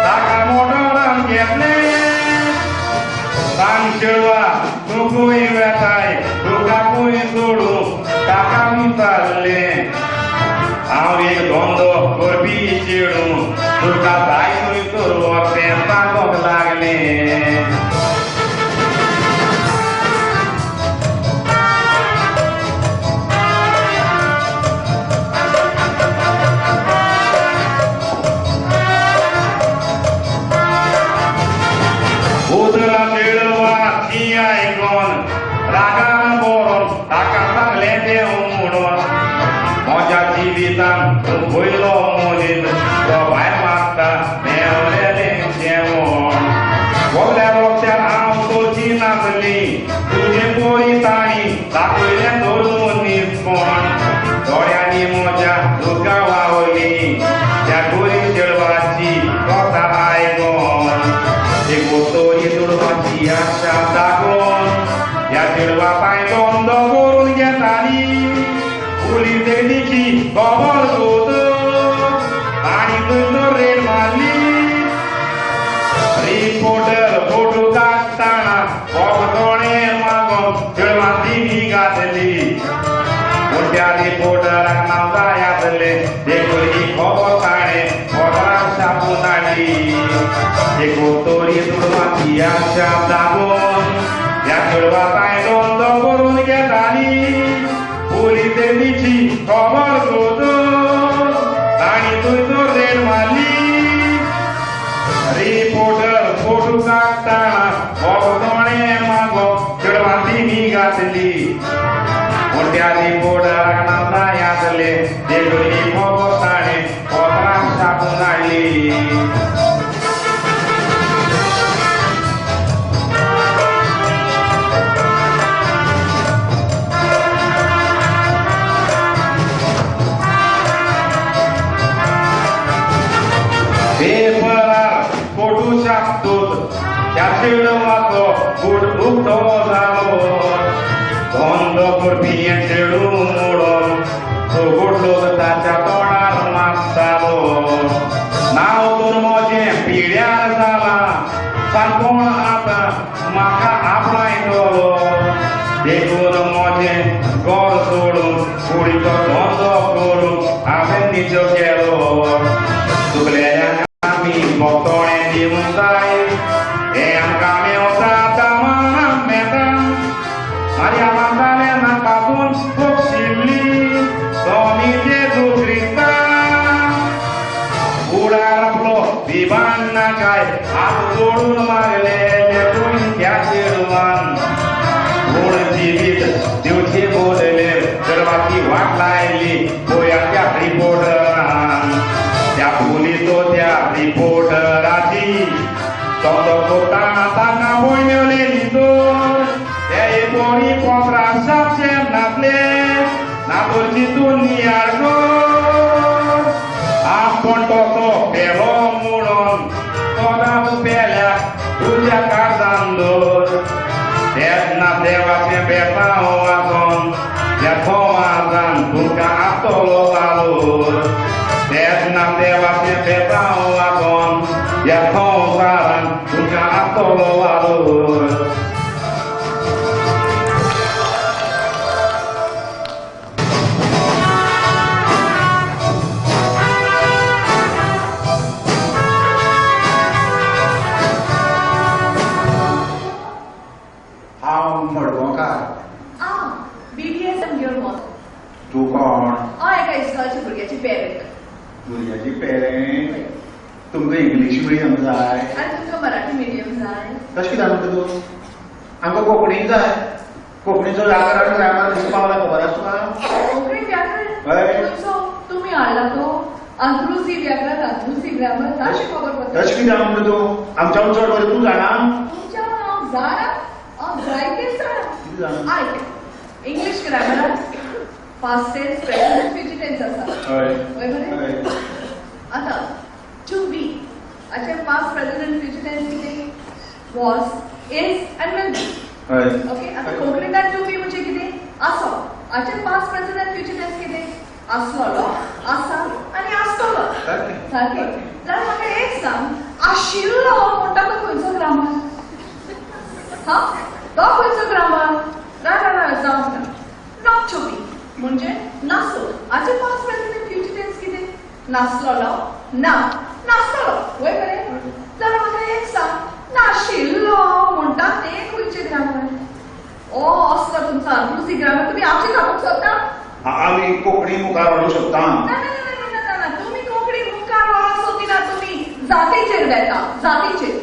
ताका मोटरान घेतलें. सांग चेडवा तूं खंय वेताय तुका खंय सोडूं ताका विचारलें. हांव एक धंदो करपी चेडूं तुका जाय थंयसर व्हर तें सांगूंक लागलें. उतरां चेडवाची आयकोन रागान बरोवन ताका सांगलें तें म्हणून म्हज्या जिवितान तूं पयलो मनीस तो भायर मागता मेवलेलें जेवण. व्हडल्या रस्त्यार हांव चलची नासली तुजे परी तांणी दाखयलें तर मनीसपण. दोळ्यांनी म्हज्या दुकां व्हांवली त्या गोरी चेडवाची कथा आयकोन. एक तरी चेडवाची आशा दाखोवन ह्या चेडवा पांय धंदो करून घेताली. पुलीस एकलीची खबर सोदून तांणी थंयसर रेड मारली. रिपोर्टर फोटो काडटाना भोंवतणे मागोन चेडवान दिमी घातली. पूण त्या रिपोर्टराक नांव जाय आसलें देखून ही खबर ताणें पत्रान छापून हाडली. एक तरी चेडवाची आशा दाखोवन ह्या चेडवा पांय धंदो करून घेताली. पुलीस एकलीची खबर सोदून तांणी थंयसर रेड मारली. रिपोर्टर फोटो काडटाना भोंवतणे मागो चेडवान दिमी घातली. पूण त्या रिपोर्टराक नांव जाय आसलें देखून ही खबर ताणें पत्रान छापून हाडली. पेपरार फोटो छापतूच त्या चेडवाचो बूट उक्तो जालो. धंदो करपी हें चेडूं म्हणून तो गुडलोक ताच्या तोंडार मारतालो. नांव तर म्हजें पिड्यार जालां सांग कोण आतां म्हाका आपणायतलो. देखून म्हजें घर सोडून कुडीचो धंदो करून हांवें निजो केलो. तुगल्या आमी भोंवतणें दिवंक जाय हें आमकां मेवता कामां मेळटा. मार्या माताले नाका पूण बक्षिल्ली स्वामी जेजू क्रिस्तान. फुडार आपलो विमान ना काय हात जोडून मागलेले पूण त्या चेडवान. पूण जिवीत दिवचे बदले चेडवाची वाट लायली पळया त्या रिपोर्टरान. त्या पुलिसो त्या रिपोर्टराची धंदो करताना ताका भंय मेवलेली तर ते पोरी पत्रां छापचें नासले ना तर चिंतून नियाळ कर. आपूण तसो पेलो म्हणून सदांच पेल्याक तुज्या काळजान दवर. तेन्ना देवाचें बेसांव वाजोवन ह्या समाजान तुमकां आसतलो वालोर. तेन्ना देवाचें बेसांव वाजोवन ह्या संवसारान तुमकां आसतलो वालोर. हांव मडगांवकार. आं, BDSM घेवन वच. तूं कोण? हांव एका इस्कॉलाच्या भुरग्याची पेरंट. भुरग्या भुरग्याची पेरेंट तुमकां इंग्लीश मिडियम जाय आनी तुमकां मराठी मिडियम जाय. तशें कितें म्हणटा तूं? आमकां कोंकणी जाय. कोंकणीचो व्याकरण ग्रामर खंय पावला खबर आसा तुका? कोंकणी व्याकरण खंयचो तुमी हाडला तो? अंत्रुजी व्याकरण, अंत्रुजी ग्रामर ताशी खबर पडटा. तशें कितें म्हणटा तूं? आमच्याहून चड बरें तूं जाणा? तुमच्या हांव जाणा, हांव जायतें जाणा. आयक, English ग्रामराक past tense, present, future tense आसा. हय हय मरे? आतां टू बी हाचें पास्ट, प्रेझेंट, फ्युचर टेन्स कितें? Was, is and will be. Okay, आतां कोंकणींतल्यान टू बी म्हणजे कितें? आसो. हाचें पास्ट, प्रेझेंट, फ्युचर टेन्स कितें? आसलोलो, आसा आनी आसतलो. सारकें. जाल्यार म्हाका एक सांग, आशिल्लो म्हणटा तो खंयचो ग्रामर? हा, तो खंयचो ग्रामर? ना ना ना, जावंक ना. Not to be म्हणजे नासो. हाचें पास्ट, प्रेझेंट, फ्युचर टेन्स कितें? नासलोलो, ना, नासतलो. वय मरे? जाल्यार म्हाका एक सांग, नाशिल्लो म्हणटा तें खंयचें ग्रामर? ओ असलो तुमचो अंत्रुजी ग्रामर तुमी आमचें खावंक सोदता? आमी कोंकणी मुखार व्हरूंक शकता. ना ना ना ना ना, तुमी कोंकणी मुखार व्हरूंक सोदिना, तुमी जातीचेर वेता, जातीचेर.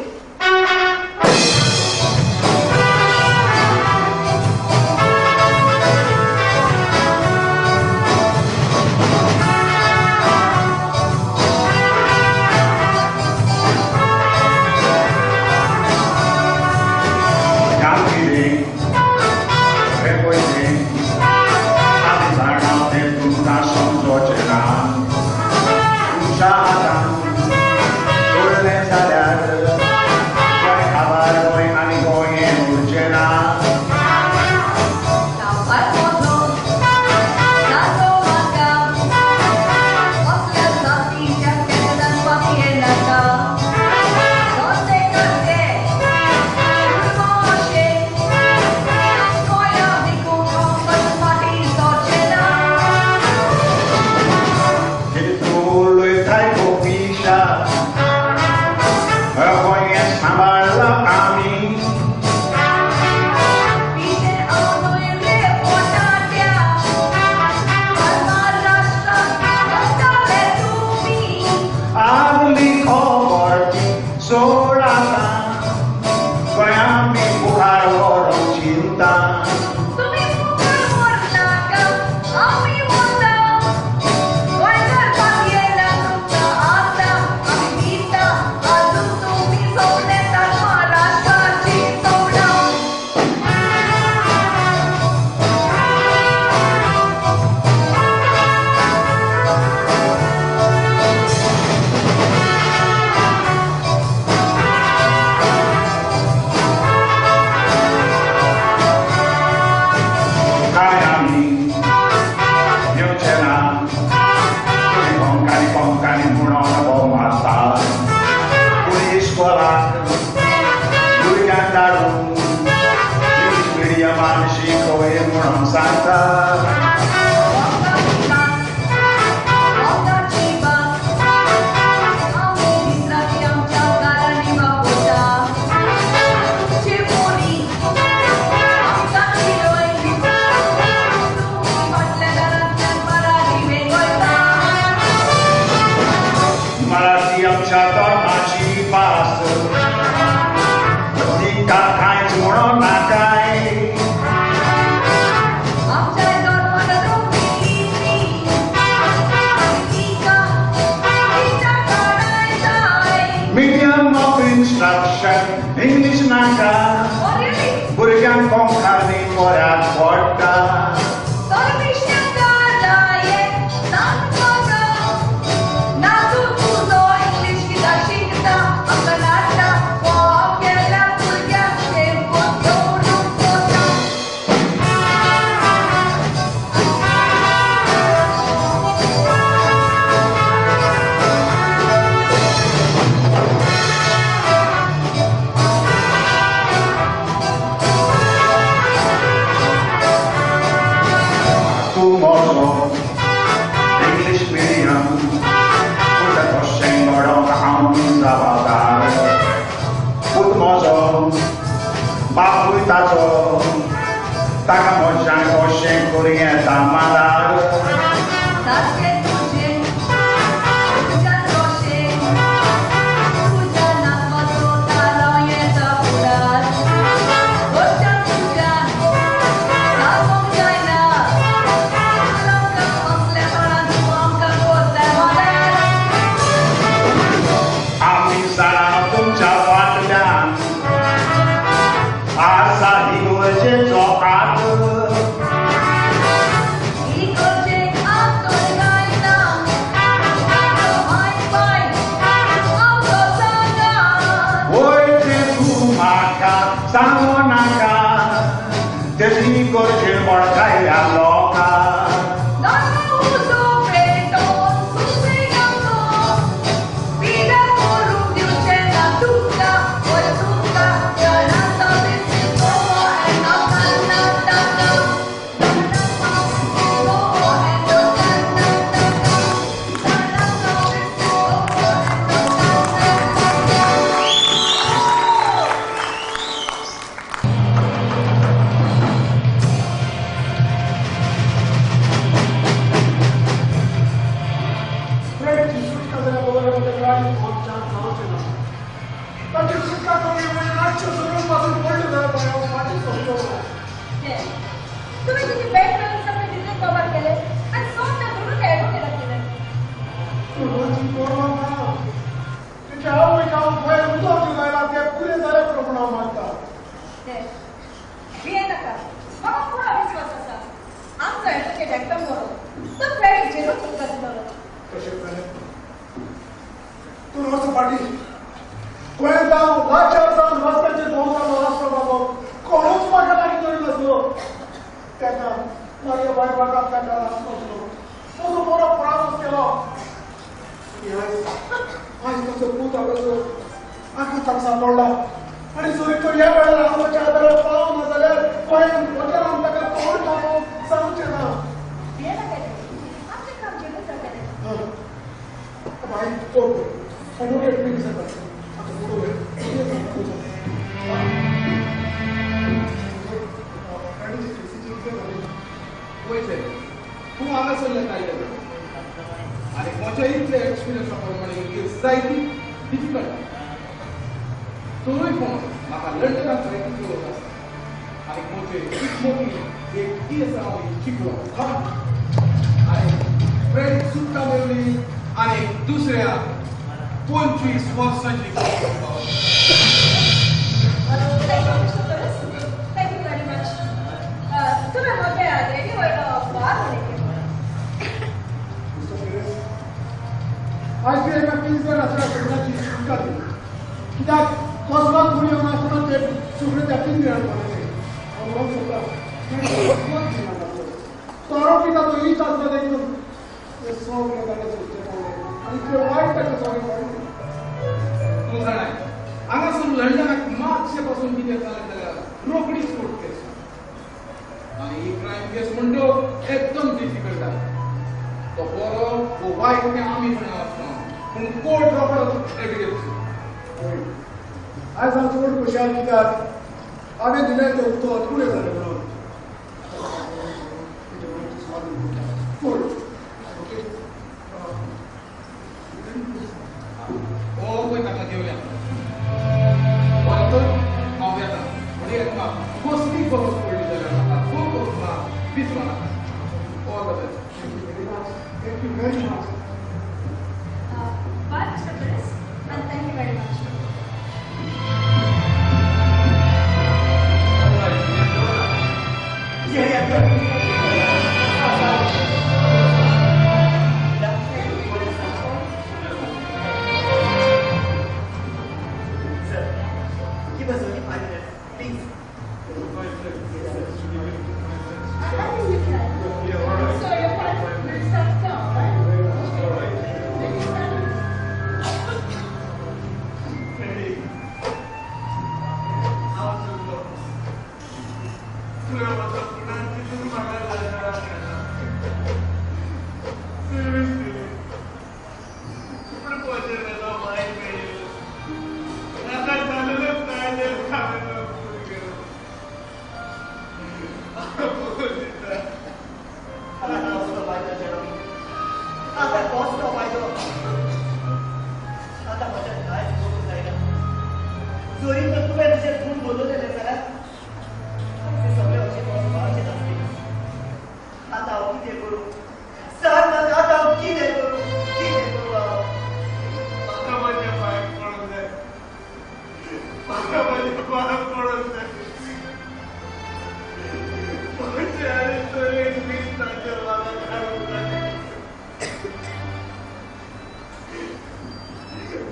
करूं येता मालार. सारकें तुजें तुज्या सांगो नाका तेजी करचे मळकाया लोका.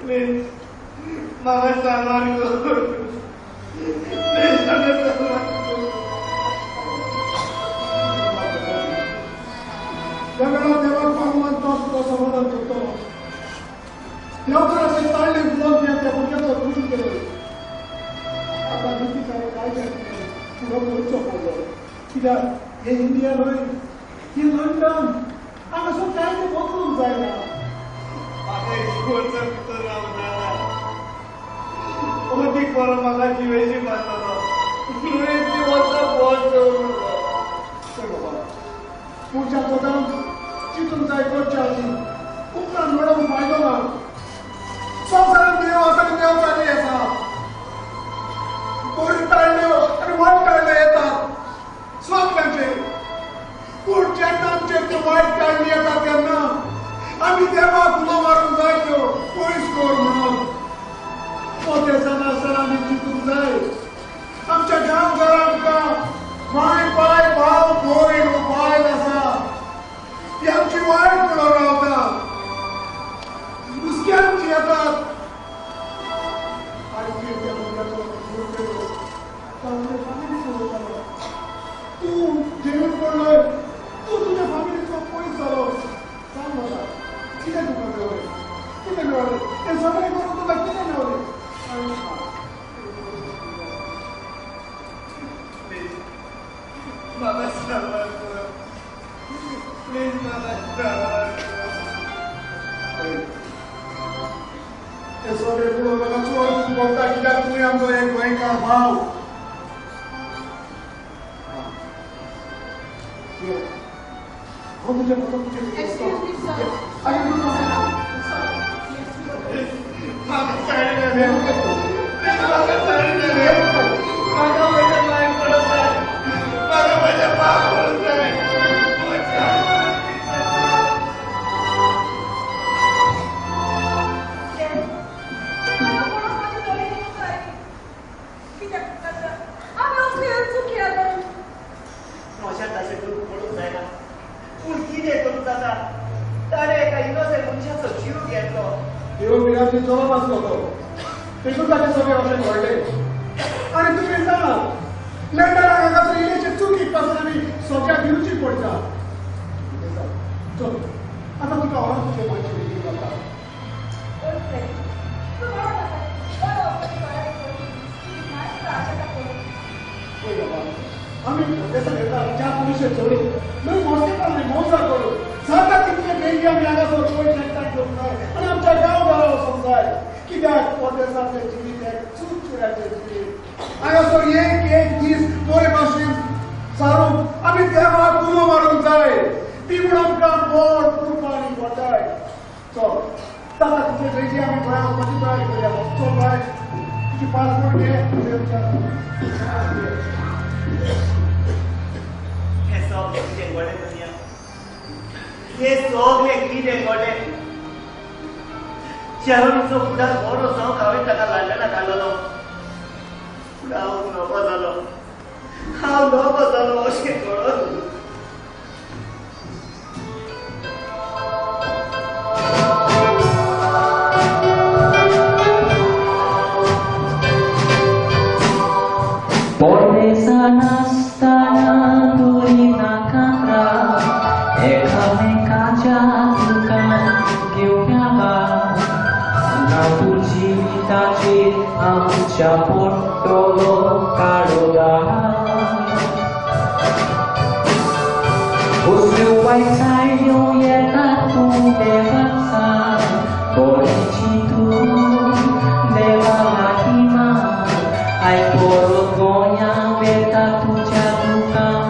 Please, म्हाका सांगार कर. प्लीज म्हाका साल्वार कर. त्या वेळार देवाक पांगवान तो तुका समाधान करतलो. देवघराचे ताळ्ळे फुलोवन तुवें त्या भुरग्याचो खून केलो. आतां नितीकाय कायद्यान तुका करचो पडलो. कित्याक हें इंडिया न्हय, ही लंडन. हांगासर कायदे बदलूंक जायना. म्हाका इस्कोलच्या भितर रावूंक जायना. अदीक बरो म्हाका जिवेशी मारतलो. तुवें इतलीं वर्सां बस दवरूंक. चल बाबा, मनशान सदांच चिंतूंक जाय करच्या आदीं. उपरांत मेळोवंक फायदो ना. संवसारांत देव आसा आनी देव जागे आसा. बऱ्यो ताळ्यो आनी वायट ताळ्यो येतात सगल्यांचेर. पूण जेन्ना आमचेर त्यो वायट ताळ्यो येतात तेन्ना आमी देवाक उलो मारूंक जाय त्यो पयस कर म्हणून. मोटेसान आसतना आमी चिंतूंक जाय आमच्या गांव घरा आमकां माय पाय भाव भयण बायल आसा, ती आमची वायट म्हणून रावता, हुस्क्यान जियेतात. आनी तुवें त्या भुरग्याचो खून केलो, तांचे फामिलीक उलयतालो. तूं जेवीन पडलोय, तूं तुज्या फामिलीचो पयस जालो. सांग म्हाका कितें तुका मेळ्ळें, कितें मेळ्ळें तें सगळें करून तुका कितें मेळ्ळें? प्लीज म्हाका साल्वार कर. प्लीज म्हाका साल्वार कर. ते सगळे पळोवन म्हाका चड दूख भोगता. कित्याक तुवें आमचो एक गोंयकार भाव. हांव तुज्या तुजें म्हाका साडी जाय. म्हाका साडी जाय. म्हाका म्हज्या मायक पडूंक जाय. म्हाका म्हज्या बाप पडूंक जाय. अशें ताचें दूख पडूंक जायना. पूण कितें करूंक जाता? ताणें एका इनोसंट मनशाचो जीव घेतलो. देव भिरांती चलप आसलो तो, देखून ताचें सगळें अशें घडलें. आनी तुमी जाणा लंडनाक हांगासर इल्लेशे चुकीक पासून आमी सगळ्या दिवची पडटा. चल आतां तुका व्हरोन तुजे मातशें बेगीन वता. पळय बाबा, आमी देसाक येता ज्या पयशे चडून न्हय मस्तेपणां आनी मौजा करून जाता तितले बेगीन आमी हांगासर पयशे एकठांय करूंक जाय आनी आमच्या गांव घरा वचूंक जाय. कित्याक परदेसांतलें जिवीत एक चुरचुऱ्याचें जिवीत. हांगासर एक एक दीस बरे भाशेन सारूंक आमी देवाक उलो मारूंक जाय. ती म्हूण आमकां बोड कृपा आनी गोठाय. चल जाता तितले बेगीन आमी गोंया वचपाची तयारी करया. चल बाय, तुजी पासपोर्ट घे. हें सगळें कितें घडलें दुनिया, हें सगळें कितें घडलें. शेरोनीचो फुडार बरो जावंक हांवें ताका लंडनाक हाडलेलो. पूण हांव नवो जालो, हांव नवो जालो अशें घडोन. परदेसानासतना तुरी नाका एकामेकाच्या दुकान घेवया बा. ना तूं जिविताचेर आमच्या पडटलो काळोदार. असल्यो वायट चाळण्यो येता तूं देवाक सांग, बरें चिंतून देवा लागीं मान. आयक परत गोंया वेता तुज्या दुकान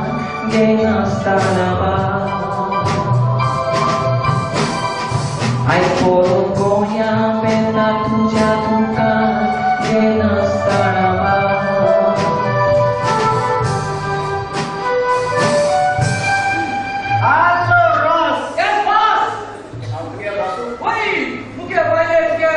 घेनासतना बा. आयक परत गोंया वेता तुज्या दुकान घेनासतना बा. Hello Ross. Yes boss. हांव तुगे बाबू. वय मुगे बायले तुगे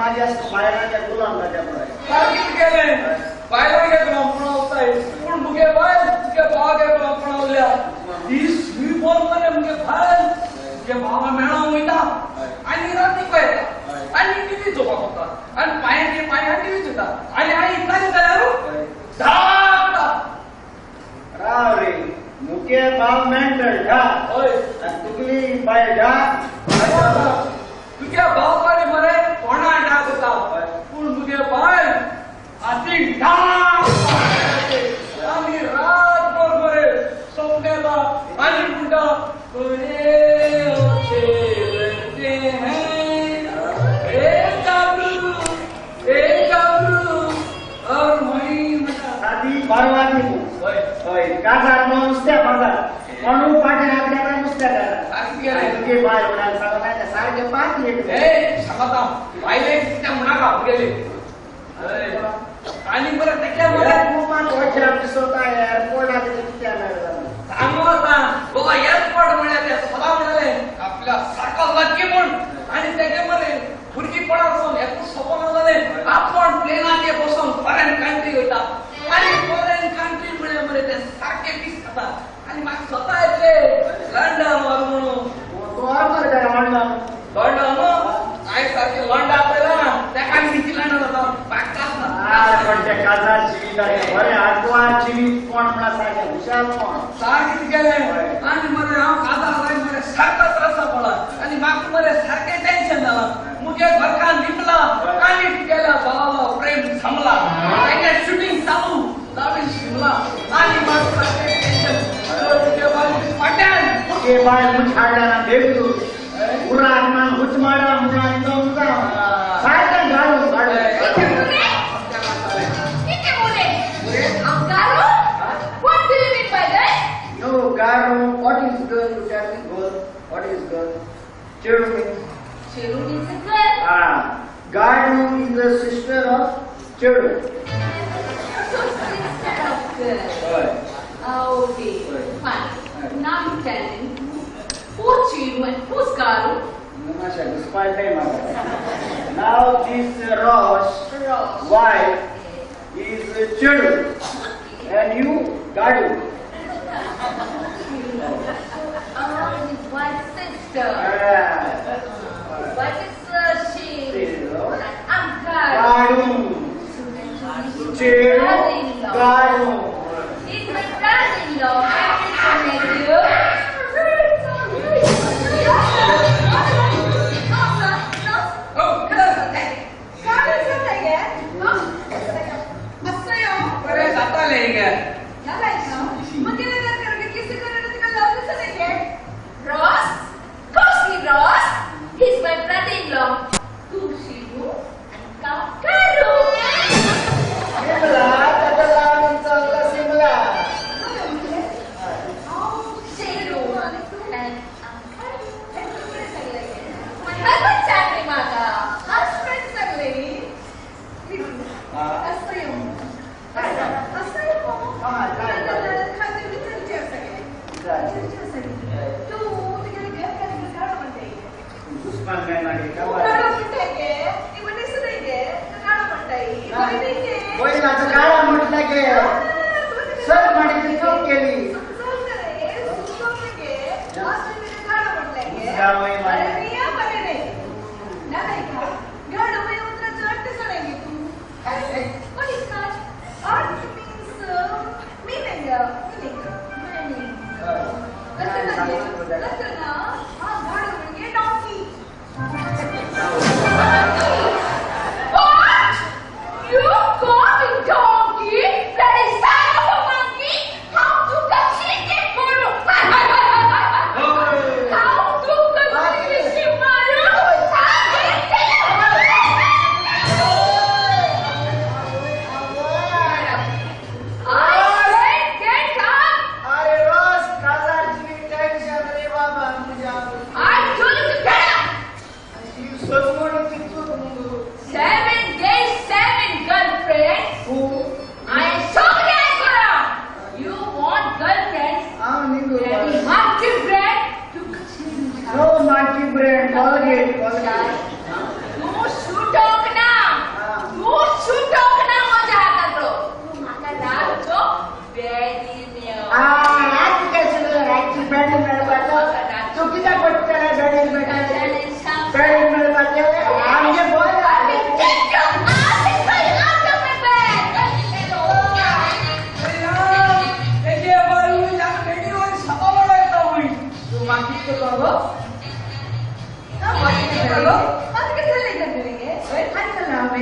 माझी आसता बायलांच्या गुलाम जाल्या पळय. सारकें केलें बायलांगे गुलामपणा उरताय पूण मुगे बायल तुगे भावागे गुलामपणा उरल्या. ही सुई बोल मरे मुगे बायल तुगे भावा मेळोंक वयता आनी राती येता आनी टिवी चोवपाक वता आनी पांयांचे पांयां टिवी चोयता आनी हांवें इतल्यान जाल्यार धांवता. राव रे मुगे भाव मेंटल ढा. हय आनी तुगली बायल ढा. तुगे भाव मरे मरे कोणा ढा जाता पूण मुगे बायल हाती ढा आनी रातभर मरे सोंपेता आनी म्हणटा बारवादी हय काजार म्हणून नुसत्या बाजार म्हणून पाटे हात घेता नुसत्या काजार तुगे बायल म्हणाल सांगता सारखे पांच एक सांगता बायले कितें म्हणाका गेले आनी बरें तेके मरे दिसता एअरपोर्टाचेर कितें सांगू आतां बाबा एअरपोर्ट म्हळ्यार ते सदां म्हणाले आपल्या सारको लक्की म्हूण आनी तेके मरे भुरगीपणासून एकूच सपन जालें आपण प्लेनाचेर बसून फॉरेन कंट्री वयता आनी फॉरेन कंट्री म्हळ्यार मरे ते सारके पीस खाता आनी म्हाका स्वता येतले लंडन व्हर म्हणून. लंडन लंडन हांवें सारकें लंडा पळयलां तेका आनी कितें लंडन जाता म्हाका काजार जिवीत बरें आडवार जिवीत कोण म्हणा सारकें हुशार कोण सारकें गेलें आनी मरे हांव काजार जाय मरे सारको त्रासा पडला आनी म्हाका मरे सारकें टेन्शन जालां. मुगे घरकान निमला आनी तुगेल्या भावालो प्रेम थांबला तांगे शुटींग चालू लावी शिमला आनी म्हाका सारकें टेन्शन तुगे बायल फाट्यान मुगे बायल मुछ हाडल्या ना बेगू उराक मान हुच माडा मुळान जावं सारकें गाडू गाडू. What do you mean by that? No, Garu, what is girl? You tell me, girl. What is girl? Cheru means? Cheru means a girl. Ah, Garu is the sister of Cheru. So, sister of girl. Right. Okay, right. Fine. Right. Now you tell me, who's Cheru and who's Garu? Namasha, now this Rosh, wife is Cheru. And you, Gadu. Oh, his wife's sister. His wife is she. I'm Gadu. Gadu. Cheru. Gadu. He's my brother-in-law. Happy to meet you. Oh, Ross? Costly Ross? He's my brother-in-law. Tu Shiru and Karu. Simla, Simla.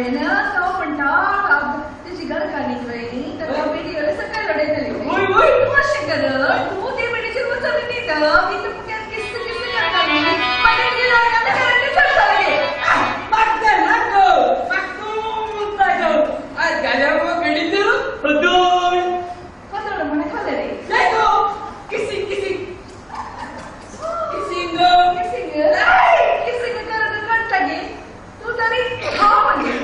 मेळ्ळें ना तो म्हणटा तुजी घरकान्नीक न्हय ताका बेडीवर सकयल उडयतली. तूं अशें कर, तूं ते बेडीचेर वचून न्हिद, मी तुका किस्त किस्त करता न्ही, मागीर तुजी लग्नां घरांतली चडटा गे. म्हाका नाका, म्हाका तूंच जाय गो. आयज घाल्या मुगो बेडीचेर हदळ. हदळ म्हणा खालें रे. जाय गो. Kissing kissing kissing गो. किसिंग किसिंग करत कळटा गे. तूं तरी खाव मागीर.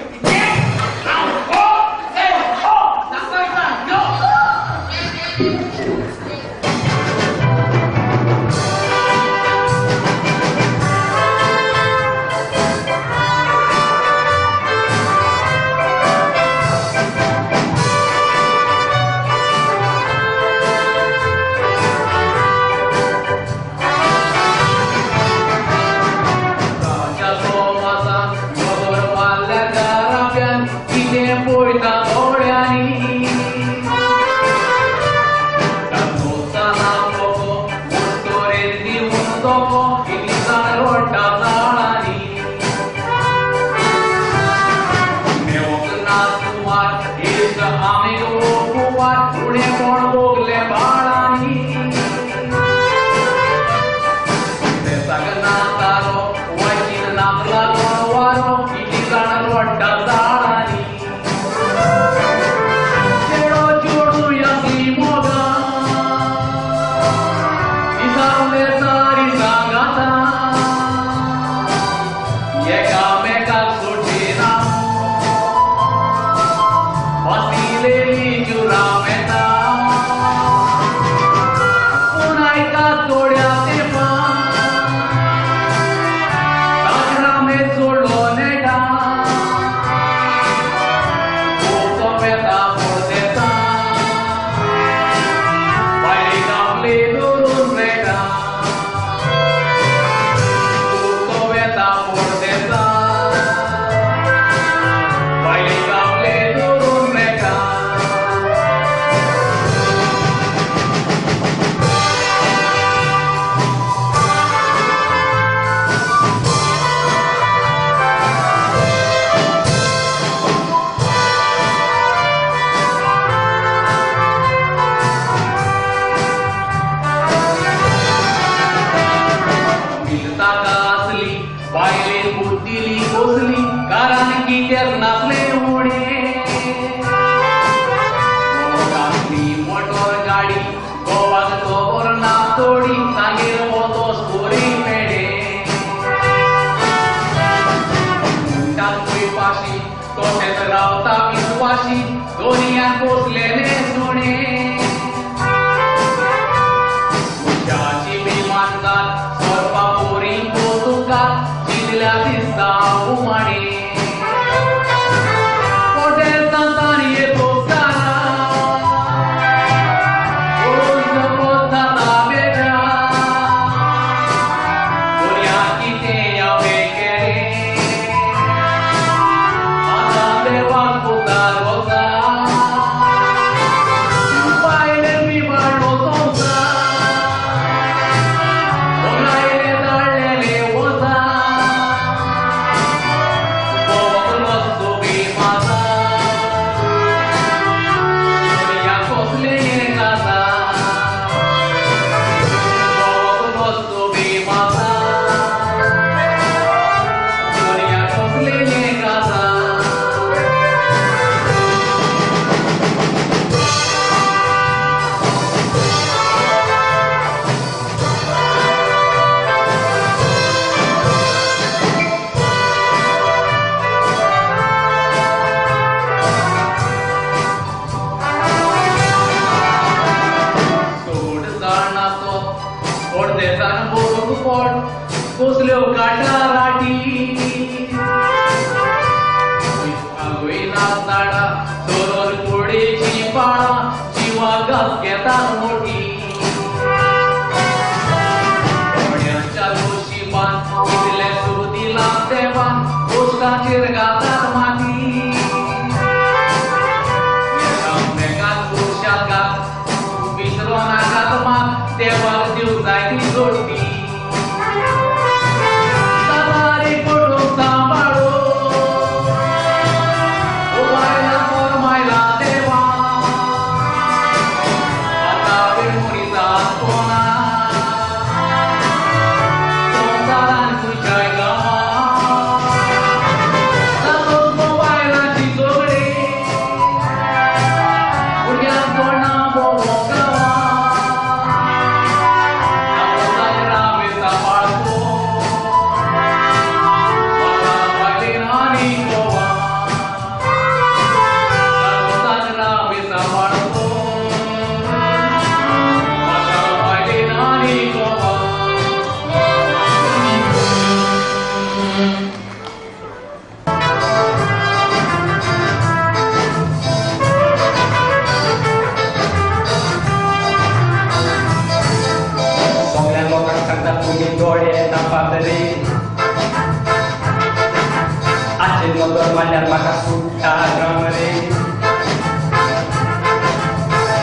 नदर मारल्यार म्हाका सुट्टा ग्राम रे.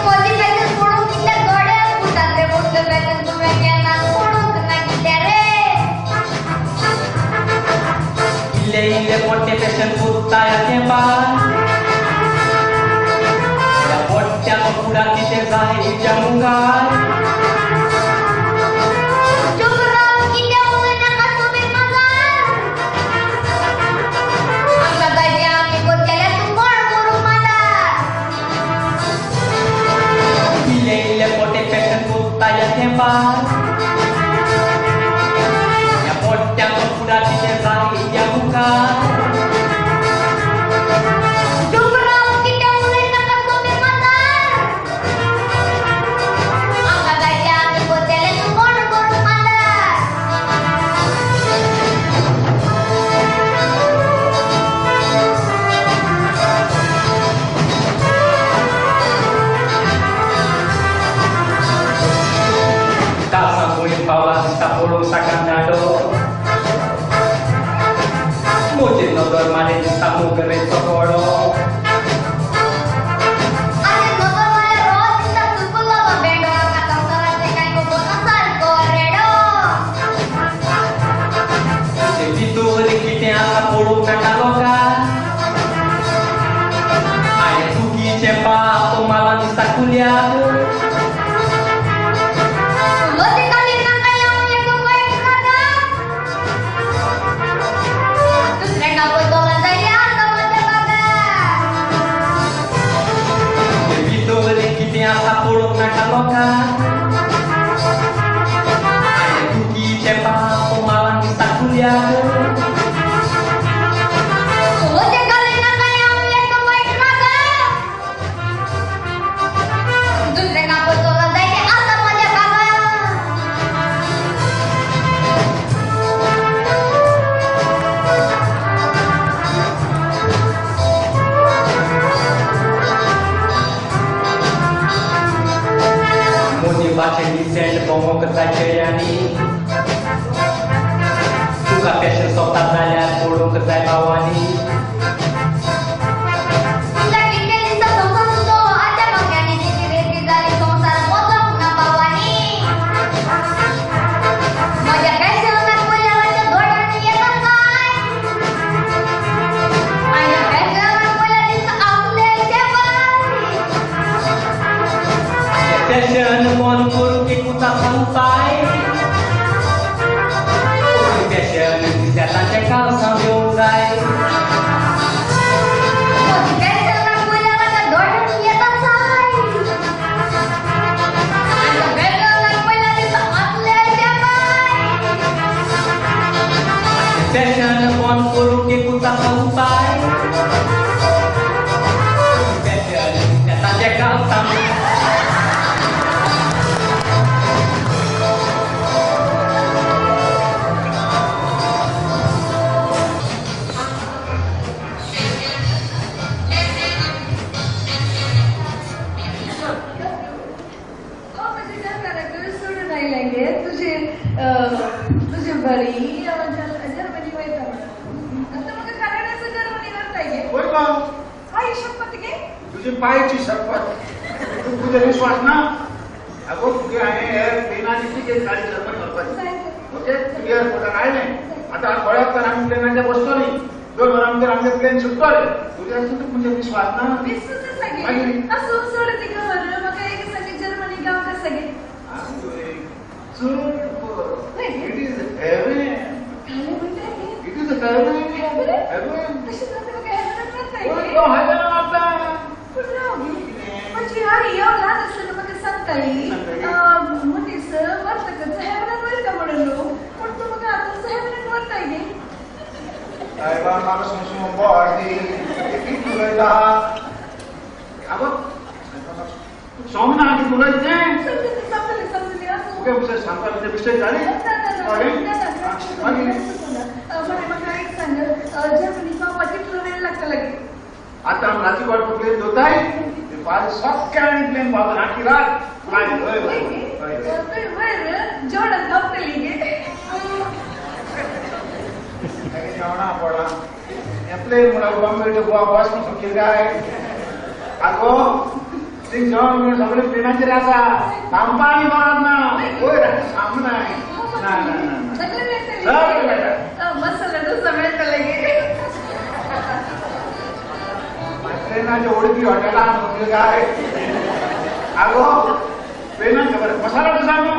म्हजी फॅशन पडूंक कितल्या गड्याक पुतात रे, मोठलें फॅशन तुवें केन्ना पडूंक ना कितें रे. इल्ले इल्ले पोट्टे फॅशन पुत्ता ह्या तेंपार, ह्या पोट्ट्याचो फुडार कितें जाय हिच्या मुखार. चूप राव कितें उलयनाका तुमी माजार, आमकां जाय तें आमी करतले, तूं कोण करूंक माजार. इल्ले इल्ले पोटे फॅशन पुत्ता ह्या तेंपार, ह्या पोट्ट्याचो फुडार कितें जाय हिच्या मुखार. चूप राव कितें उलयनाका तुमी माजार, आमकां जाय तें आमी करतले, तूं कोण करूंक माजार. कासां वयर पावला दिसता पळोवंक साकानाडो, म्हजेर नदर मारली दिसता मोगरेचो कोडो. आनी नदर मारल्यार रोज दिसता सुकुल्लो तो भेंडो, आमकां संवसाराचें कांय खबर ना सारको रेडो. तुजे भितर कितें आसा पळोवंक नाका लोकांक, हांवें चुकीचें पाप माला दिसता कुल्याक. उलोवचें खातीर नाका येवं एक वायट रागा, दुसऱ्यांका पळयतलो जाल्यार आसा म्हज्या बागा. तुजे भितर कितें आसा पळोवंक नाका लोकांक, हांवें चुकीचें पाप माला दिसता कुल्याक. उलोवचें खातीर नाका येवं एक वायट रागा, दुसऱ्यांका पळयतलो जाल्यार आसा म्हज्या बागा. मोनीबाचें डिसेंट भोंवोंक जाय चेड्यांनी, तुका फॅशन सोबता जाल्यार पळोवंक जाय भावांनी. तुमकां कितले दिसता संवसार तुजो आतां मोग्यांनी, तिची रेती जाली संवसार वचोंक ना भावांनी. म्हज्या फॅशनाक पळयल्यार दोळ्यांनी येता काय, आनी फॅशनाक पळयल्यार दिसता आपलें बाय. फॅशन बंद करूंक एकूच आसा उपाय, फॅशन दिसल्या तांचें कालसांव घेवंक जाय. म्हजी फॅशनाक पळयल्यार आतां दोळ्यांनी येता काय, आनी फॅशनाक पळयल्यार दिसता आपलें बाय. फॅशन बंद करूंक एकूच आसा उपाय, फॅशन दिसल्या तांचें कालसांव. हांव म्हज्या घरकाराक सोडून आयलें गे, तुजे तुजे बरी हांव जर्मनी वयता म्हणून. आतां म्हाका कारण आसा जर्मनी व्हरता गे. होय गो, आई शपथ गे. तुजी पायची शपथ, तुजो विश्वास ना. अगो तुगे हांवें एअरप्लेनाची टिकेट काडली जर्मनी वचपाची, ओके. तुगे एअरपोर्टार आयलें, आतां थोड्या वखतान आमी प्लेनाचेर बसतलीं, 2 वरां भितर आमचें प्लेन सुट्टलें. तुज्या तुजेर विश्वास ना. विश्वास आसा गे. मागीर? आसूं सोड ती खबर, म्हाका एक सांग जर्मनी गांव कसो गे? चड बरो. It is heaven. घालें म्हणटा गे. It is heaven. Heaven? Heaven. तशें जाल्यार म्हाका हेवनाक व्हरता होय गे. गो, हेवनाक व्हरता. पूण राव गे, म्हजी आई हांव ल्हान आसतना म्हाका सांगताली, मनीस मरतकच हेवनाक वयता म्हणून न्हू, पूण तूं म्हाका आतांच हेवनाक व्हरता गे. सायबा म्हाका समजून बोर दी, कितें उलयता. आगो सोमना कितें उलयता तें. समजलें समजलें समजलें. आसूं. ओके, मिस्टर सांगता तुजें मिस्टेक जाली. ना ना ना कळ्ळें? ना ना मागीर? बरें म्हाका एक सांग, जर्मनी पावपाक कितलो वेळ लागतलो गे? आतां आमी राती वाट प्लेन दोताय, ते फाल्यां सकाळीं प्लेन पावता, आखी रात फ्लायट. हय हय हय. तुवें वयर जेवणाक गावतली गे. तागें जेवणां पडलां. प्लेन म्हणून बॉम्बे टू गोवा बस म्हणून काय आगो थिंग जेवण सगळे प्लेनाचेर आसा थांबपा आनी मरत ना वयर सामना ना ना ना सगळें मेळटा मसाला डोसा मेळटले प्लेनाचे उडपी हॉटेलान म्हणून काय आगो प्लेनान खबर मसाला डोसा न्हू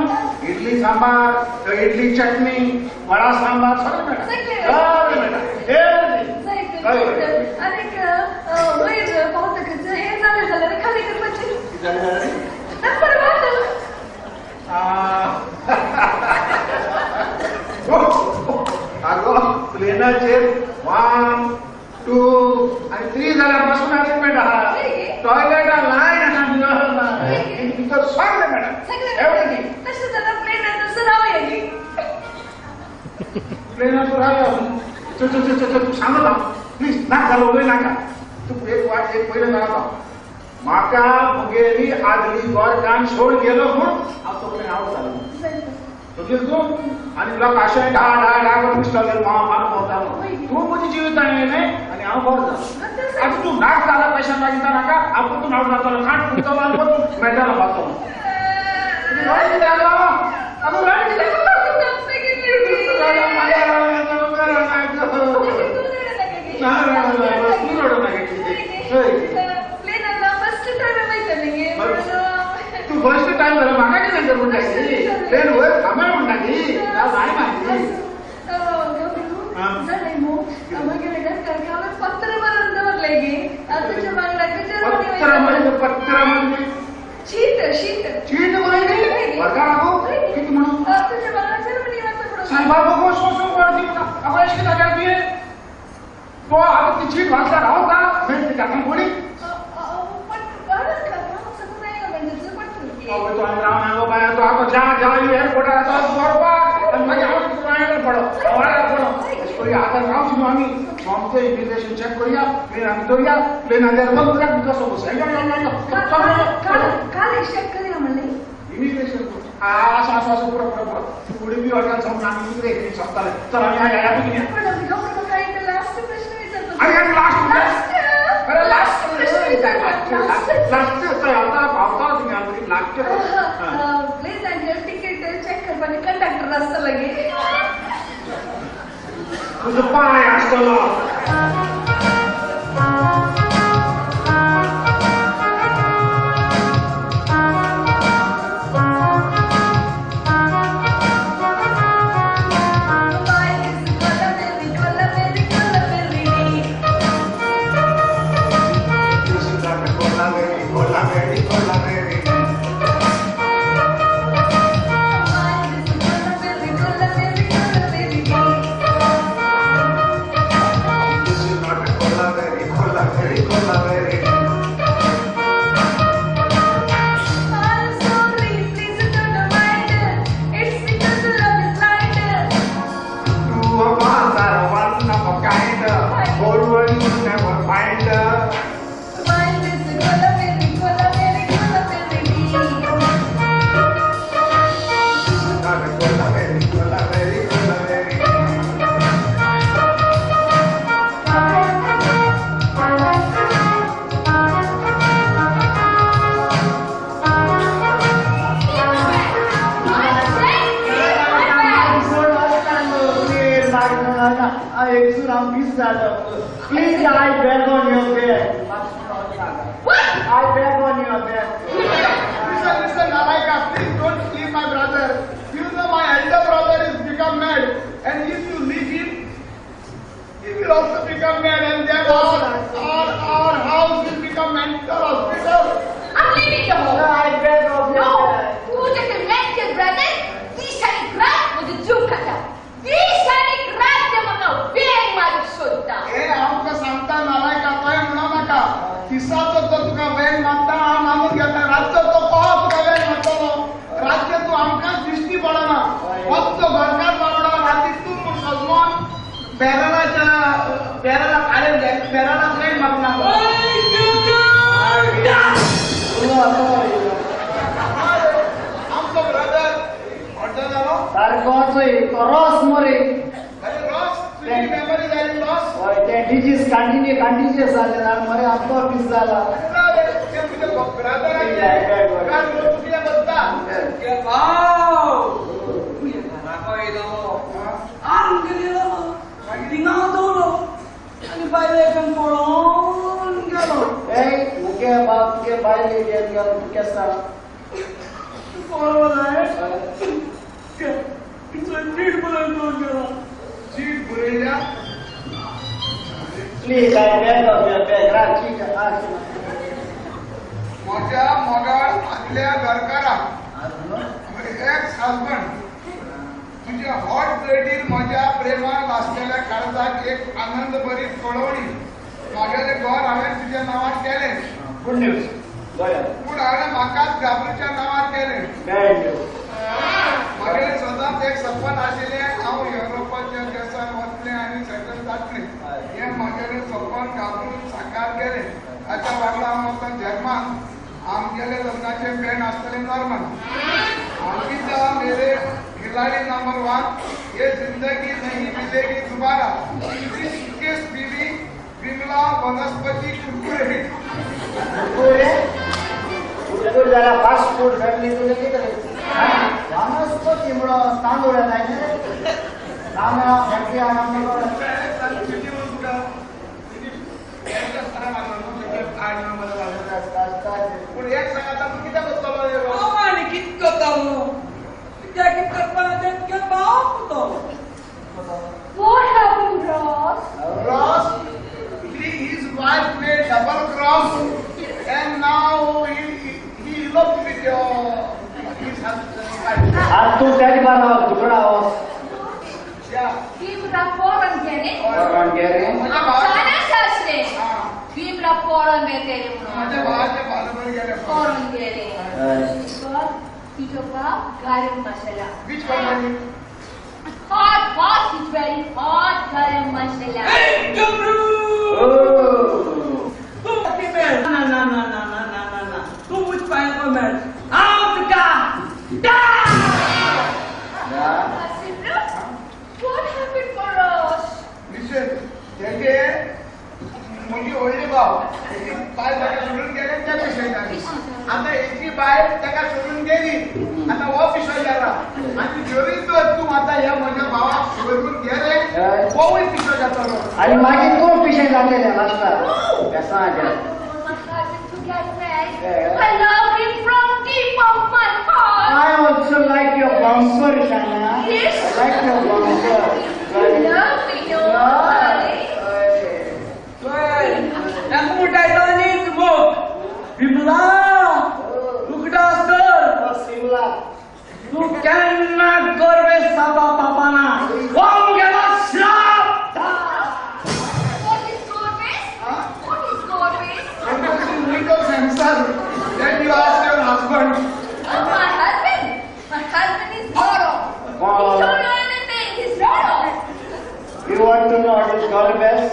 इडली सांबार इडली चटणी वडा सांबार सगळें मेळटा सगळें मेळटा. आनीक वयर पावतकच हें जालें जाल्यार खाली करपाचें जालें जालें नंबर पावतलो. आगो प्लेनाचेर 1 2 आनी 3 जाल्यार पासून अरेंजमेंट आहा. टॉयलेटा लायन आसा भितर सगळें मेळटा एवरीथींग. तशें जाल्यार प्लेनाचेर रावया न्ही. प्लेनाचेर रावया. चल चल चल चल तूं सांगत हांव प्लीज नाका जालो उलय नाका. तूं एक वाट एक पयलें जाणा म्हाका मुगेली आदली गोरकान सोड गेलो म्हूण हांव तकलेन आवट जालो समजेल तूं. आनी लोक आशें ढा ढा ढा करून पिस्तोल घेवन माव मारून भोंवतालो. तूं म्हजी जिवितान येयलें आनी हांव बरो जालो. आतां तूं नाक जाला पयशान मागिता नाका हांव परतून आवट जातलो खाट फुलतलो आनी परतून मेळटलो पावतलो. रड कित्याक आगो रड कित्याक तूं फर्स्ट टायम जाल्यार म्हाका कितें कर म्हणटा प्लेन वयर थांबय म्हणटा न्ही हांव मागीर पत्र बरोवन दवरलें गे तुज्या वांगडा पत्र म्हणजे चीट शीट चीट बरयली वर्गार आगो कितें म्हणून तुज्या वांगडा जर्मनी वचप म्हणून सायबा बघो सो सो वळखी म्हणा अगो अशें कितें जाल्यार तुवें तो आतां ती चीट वाचल्यार रावता मागीर ती जाता गोळी तो रावन आगो बाय तो आगो जा जा एअरपोर्टार आतां बरोबर आनी मागीर हांव तुका पडो वाड्यार पडो अशें करुया. आतां रावची न्हू आमी सोमतें इमिग्रेशन चॅक करुया प्लेन आमी दवरुया प्लेन जाल्यार बंद करुया भितर सोबस काल चॅक करुया म्हणलें इमिग्रेशन आसा आसा आसा पुरो पुरो पुरो उडपी हॉटेल सोंपना आमी इमिग्रेशन सोंपताले. चल आमी ह्या लास्ट प्रश्न विचारतो. अरे लास्ट अरे लास्ट लास्ट आतां पावता तुमी आमी लास्ट प्लेनाचेर तिकेट चॅक करपाचे कंडक्टर आसता लागी तुजो पांय आसतलो. Please, I beg on your bed. What? I beg on your bed. Listen, listen, Malaika, please don't leave my brother. You know my elder brother is become mad, and if you leave him, he will also become mad, and then our house will become mental hospital. I'm leaving the home. I beg of your No, bed. तू जसे mental brother, दिसांनी ग्रात म्हजो जीव खाता. दिसांनी ग्रात ते म्हाका वेंग मारूंक सोदता. हे आमकां सांगता नालायका तोय म्हणो नाका. दिसाचो तो तुका वेंग मारता हांव मानून घेता. रातचो तो कोहो तुका वेंग मारतलो. रातचें तूं आमकां दिश्टी पडना. वचचो घरकार बाबडो राती तूं म्हूण सजमोन बॅरलाच्या बॅरला अरे बॅरलाक वेंग मारना. आमचो ब्रदर हॉटेल जालो सारको तो रस मरे. अरे रस तुजी मेमरी जाली लॉस. हय, ते डिजीज कंटिन्यू कंटिन्युअस जाले जाण मरे, आमचो ऑफीस जाला. ते तुज्या ब्रदराचें तूं कितें करता? भाव घरा येयलो आर्म गेलो थिंगा दवरलो आनी बायलेक पळोवन गेलो. ए मुगे बाप तुगे बायलेक घेवन गेलो, तूं केस सांग. पळोवं जाय चीट बरोवन दवरून गेलो. चीट बरयल्या? Please, I beg of your beg, राव चीट म्हज्या मोगाळ आदल्या घरकारा, एक्स हजबंड, तुज्या हॉट प्लेटीर म्हज्या प्रेमान लासलेल्या काळजाक एक आनंद भरीत कळवणी. म्हगेलें घर हांवें तुज्या नांवार केलें. Good news. पूण हांवें म्हाकाच गाबरूच्या नांवार केलें. Bad news. म्हगेलें सदांच एक सपन आशिल्लें, हांव युरोपाच्या देशान वतलें आनी सेटल जातलें. हें म्हगेलें सपन गाबरून साकार केलें. ताच्या वांगडा हांव वता जर्मान. आमगेलें लग्नाचें बँड आसतलें नॉर्मन. अंकिता मेरे खिलाड़ी नंबर 1, ये जिंदगी नहीं मिलेगी दोबारा. किस बीवी विमला वनस्पती कुरकुरे. कुरकुरे कुरकुरे जाल्यार फास्ट फूड फॅमिली तुजें कितें वनस्पती म्हणून तांदूळ येता तांदळां फॅक्टरी आहा. पूण एक सांग, आतां तूं कितें करतलो? हांव आनी कितें करतलो? कित्याक कितें करपाना तें तुगे भाव करतलो. What happened, Ross? Ross, his wife made double cross and now he eloped with his husband. आज तूं तेजे बारा दुकरा वच. भीमरा पोरन गेले. पोरन गेले. साना सासरे. भीमरा पोरन वेतेले म्हणून. म्हज्या भावाचे बाजून गेले. पोरन गेले. तुजो बाप garam masala. Which company? Hot, hot, it's very hot garam masala. Hey, Gabru! तूं ना ना ना ना ना ना ना ना. तूं मुझ पाय को मॅच. हांव तुका. What happened for us? Listen, तेजे म्हजी व्हडली भाव तेजी बायल ताका सोडून गेले, त्या पिशय जाली. आतां हेची बायल ताका सोडून गेली, आतां हो पिशय जाला. आनी जरी तर तूं आतां ह्या म्हज्या भावाक सोडून गेले, होवूय पिशय जातलो. आनी मागीर तूं पिशय जातलें लास्टाक. बेसांचें. I love him from deep of my heart. I also like your bouncer, Shana. Yes. I like your bouncer. You love me, no, darling. ताका म्हणटाय नीच मोग. विमला, उगडास कर. सिमला. तूं केन्ना करवे साबा पापाना. हो गेलो श्राप. What is Gorves? What is Gorves? Little sensor. Then you ask your husband. Oh, my husband? My husband is Goro. He don't know anything. He's Goro. You want to know what is Gorbes?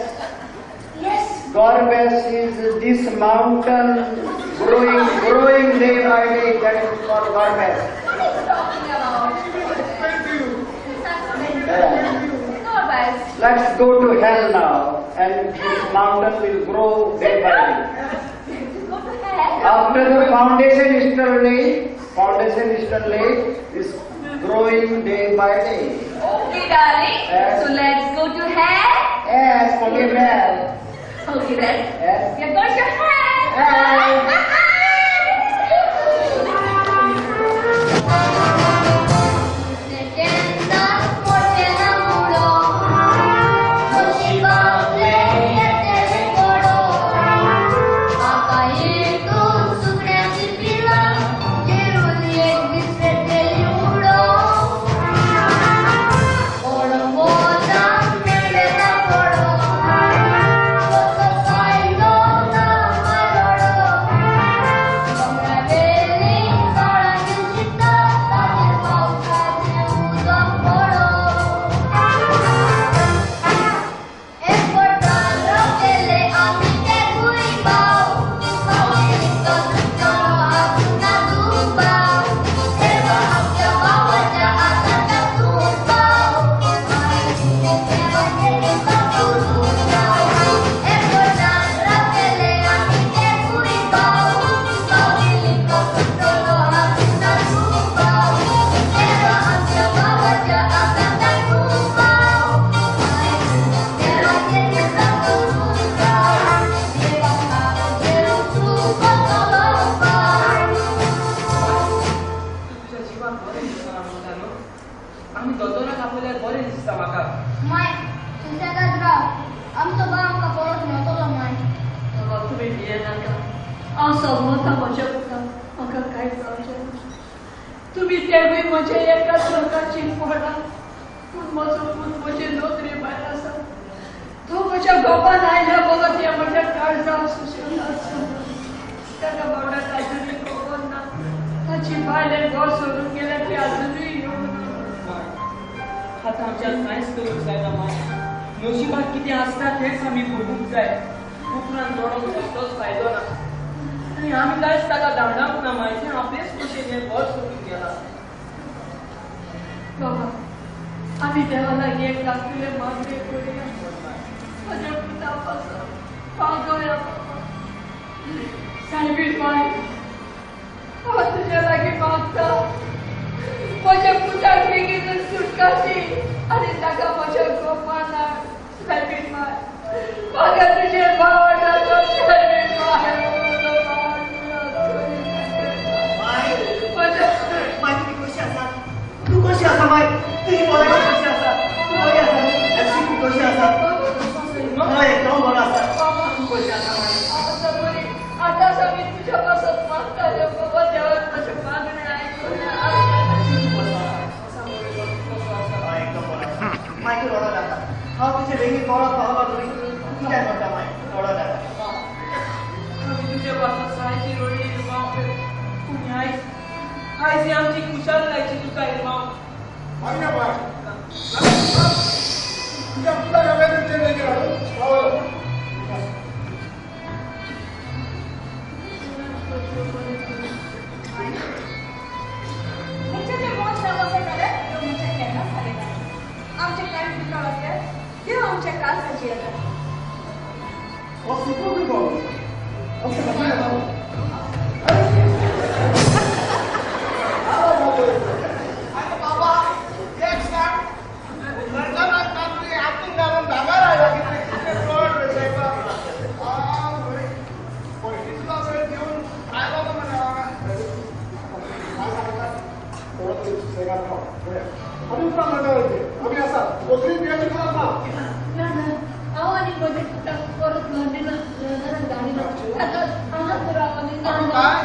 Yes. Gorbes is this mountain growing, growing day by day. That is called Gorbes. What is he talking about? She will explain to you. Gorbes. Let's go to hell now, and this mountain will grow day by day. Go to hell. After the foundation is still laid, foundation is still laid, is growing day by day. Okay, darling. Yes. So let's go to hell. Yes, forgive hell. Okay then. Yes. Here goes your hand. Yes. Oh, हांव समजता म्हज्या पुताक, म्हाका कांय जावचें ना. तुमी तेवूय म्हज्या एकाच लोकांची फोडां, पूण म्हजो पूत म्हजे नोकरे भायर आसा. तो म्हज्या गोपान आयल्या बगर तें म्हज्या काळजाक सुशेग आसना. ताका बावड्याक आजुनूय खबर ना, ताची बायल घर सोडून गेल्या, ती आजुनूय येवंक ना. आतां आमच्यान कांयच करूंक जायना माय. नशिबात कितें आसता तेंच आमी भोगूंक जाय. उपरांत रडोंक कसलोच फायदो ना. आनी आमी कांयच ताका धांवडावंक ना माय. तें आपलेच भशेन हें घर सोडून गेलां. बाबा, आमी देवा लागीं एक धाकटुलें मागणें करुया. म्हज्या पुता पासत मागोया बाबा. सायबीण माय, हांव तुज्या लागीं मागता, म्हज्या पुताक बेगीन सुटका दी आनी ताका म्हज्या गोपान हाड. सायबीण माय, म्हाका तुजें भाव नाका. सायबीण माय, म्हजो भाव म्हज्या. माय, तुमी कशी आसा? तूं कशी आसा माय? तुजी भलायकी कशी आसा? तूं बरी आसा न्ही? लक्ष्मी तूं कशी आसा? हय, एकदम बरो आसा. तूं कशी आसा माय? आसा बरी. आतांच आमी तुज्या पासत मागताले बाबा, देवान म्हजें मागणें आयकून. हय, एकदम बरो आसा. माय, तूं रडो नाका. हांव तुजे बेगीन परत पावलो न्हय. तूं कित्याक रडटा माय? रडो नाका. आमी तुजे पासत सारकी रडली इरमांव, पूण आयज आयज ही आमची खुशालकायची तुका इरमांव. मागीर बाय, तुज्या पुताक हांवें तुमचे बेगीन हाडून पावलो. मनशाचें मन साफ आसत जाल्यार देव मनशाक केन्नाच हालयना. आमचें कांय पिकाळ आसल्यार देव आमच्या काळजाची येता. हो सुको बी पावलो. अशें कशें येता? अरे बाबा, एक सांग, लंडनाक तातूंत आतून घालून भागार आयला कितले कितले चड रे सायबा. पळय इतलो वेळ घेवन आयलो तो मरे हांगा. काय सांगता? थोडो तरी सुसेगाद राव. पळया, आमी उपरांत लंडन वयतले. आमी आसात, कसलीच भियेवची गरज ना. ना ना, हांव आनी म्हज्या पुताक परत लंडनाक धाडिना. ताका हांगाच रावनी. ना आमी ना. काय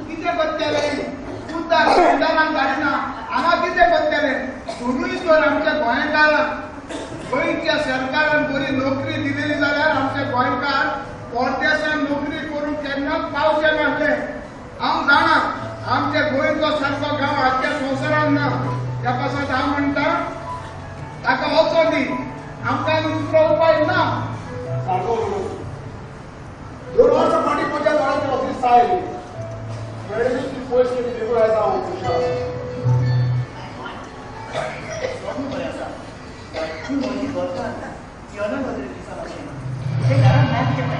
कितें करतले? पुताक लंडनाक धाडिना, हांगा कितें करतले? दोनूय तर आमच्या गोंयकारांक गोंयच्या सरकारान बरी नोकरी दिलेली जाल्यार आमचे गोंयकार परदेशान नोकरी करूंक केन्नाच पावचे नासले. हांव जाणा, आमच्या गोंयचो सारको गांव आख्ख्या संवसारान ना. त्या पासत हांव म्हणटा, ताका वचो दी. आमकां आनी दुसरो उपाय ना. सारको उलोवप. 2 वर्सां फाटीं म्हज्या दोळ्यांची असली साय आयली. मेळ्ळी ती पयस केली देखून आयज हांव खुशाल आसा. सगळें बरें आसा. तूं म्हजी घरकार जिवना नदरेन दिसना अशें ना. तें घरांत ना तुजें माय.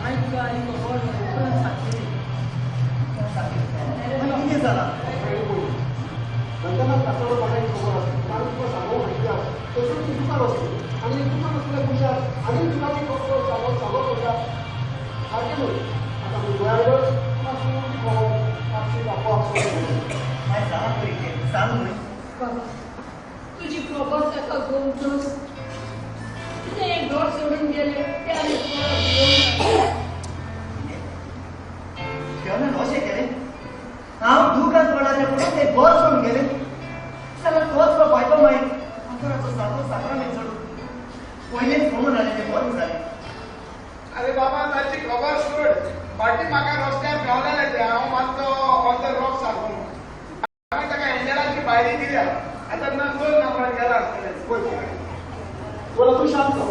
माय, तुका आनी खबर उपरांत सांगतली. मागीर कितें जालां? लंडनाक आसतना म्हाका एक खबर आसा, कारण तुका सांगूंक माहिती आसा. तसोच तूं दुकान वचतली आनी दुकान आसतलें खुशाल आनी दुकानाची खबर सांगप सांगप खुशाल सारकें न्हय. आतां तूं गोंयार वच, मातशी उरली खबर मातशी बाप्पा. माय, जालां तरी तें सांग न्हय. बाबा, तुजी खबर ताका गोमतोच. तुजें हें घर सोडून गेलें तें आनी परत येवंक ना. जेवणान अशें केलें? हांव दुकान पडलाचें पळोवन तें घर सोडून गेलें जाल्यार तोच तो बायको मागीर दोतोराचो सारको साक्रामेंत चडून पयलेंच फोन जालें तें बरें जालें. अरे बाबा, ताची खबर सोड. फाटीं म्हाका रस्त्यार मेवलेलें तें. हांव मातसो ऑन the rock सारको. हांवें ताका हँडलाची भायरी दिल्या. आतां 2 नंबरान गेला आसतलें. पळय बोला, तूं शांत जाव.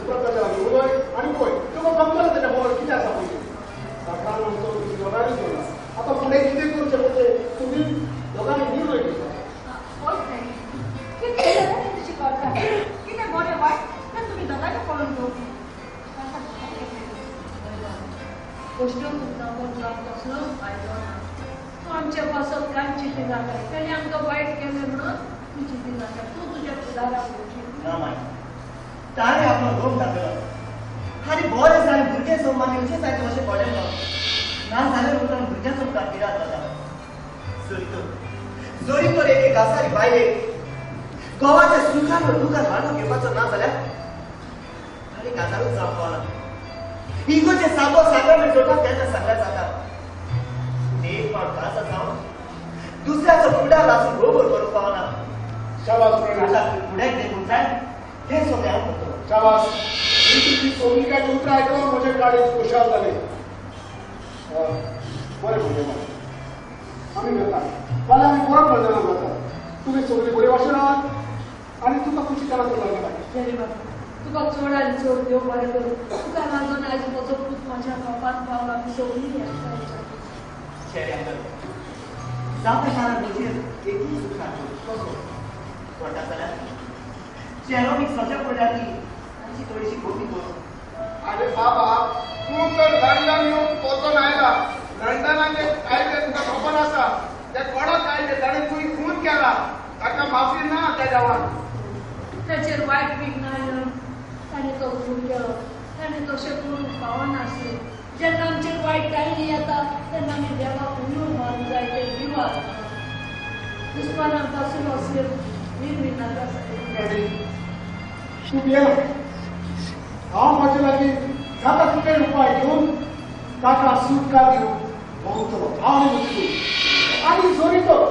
उपरांत ताच्या लागीं उलय आनी पळय तुका कमतलें ताच्या खबर कितें आसा पयलीं. सरकारान आमचो तुमी दोगांनी दवरला. आतां फुडें कितें करचें पळय तें तुमी दोगांनी निर्णय घेवचो. हय फ्रेंड, कितें जालें तें तुजी करता. कितें बरें वायट तें तुमी दोगांयनी पळोवन घेवचें. कसल्यो मुद्दामून कसलोच फायदो ना. तूं आमच्या पासत कांय चिंती नाका. ताणें आमकां वायट केलें म्हणून तूं चिंती नाका. तूं तुज्या फुडाराक वचून. ना माय, ताणें आपलो रोग दाखयलो आनी बरें जालें. भुरगें सोमान येवचें जायते अशें पडलें ना. ना जाल्यार उपरांत भुरग्यांचो मुखार पिरात जाता. जरी तर एके कासारी बायलेक घोवाच्या सुखान वा दुखान वांटो घेवपाचो ना जाल्यार ताणें काजारूच जावंक पावना. इगोचे साबो सागर जोडटा तेन्ना सगळ्या जाता. एक फावट काजार जावन दुसऱ्याचो फुडार आसून गोबर करूंक पावना. शाबास, आतां फुड्याक देखूंक जाय तें सगळें हांव करतलो. शाबास, ही तुजी सोबीकाय उतरां आयकून म्हजें काळीज खुशाल जालें. बरें भुरगें, आमी घेता फाल्यां आमी परत लंडनाक वता. तुमी सगळीं बरी भाशेन आहात आनी तुका खुशी केला तर लग्न. तुका चड आनी चड देव बरें करूं. तुका लागून आयज म्हजो पूत म्हाज्या बापान पावला. आमी सगळीं जाता शारान म्हजेर एकूच उपकार कसो पडटा जाल्यार चेरोमीक सजा पडल्या ती तांची थोडीशी गोपी करूं. आरे बाबा, तूं तर लंडन येवन वचोन आयला. लंडनाक जे कायदे तुका खबर आसा, ते कडक कायदे. ताणें तुवें खून केला, ताका माफी ना त्या देवान. ताचेर वायट वीक ना आयलो, ताणें तो खून केलो. ताणें तशें करूंक पावनासलें. जेन्ना आमचेर वायट कांय येता तेन्ना आमी देवाक उलो मारूंक जाय, ते विवाद दुस्मानां पासून असले निर्मी नाका. तूं भियेना, हांव म्हजे लागीं जाता तितले उपाय घेवन ताका सुटका दिवन भोंवतलो. हांव आनी म्हजी आनी जरी तर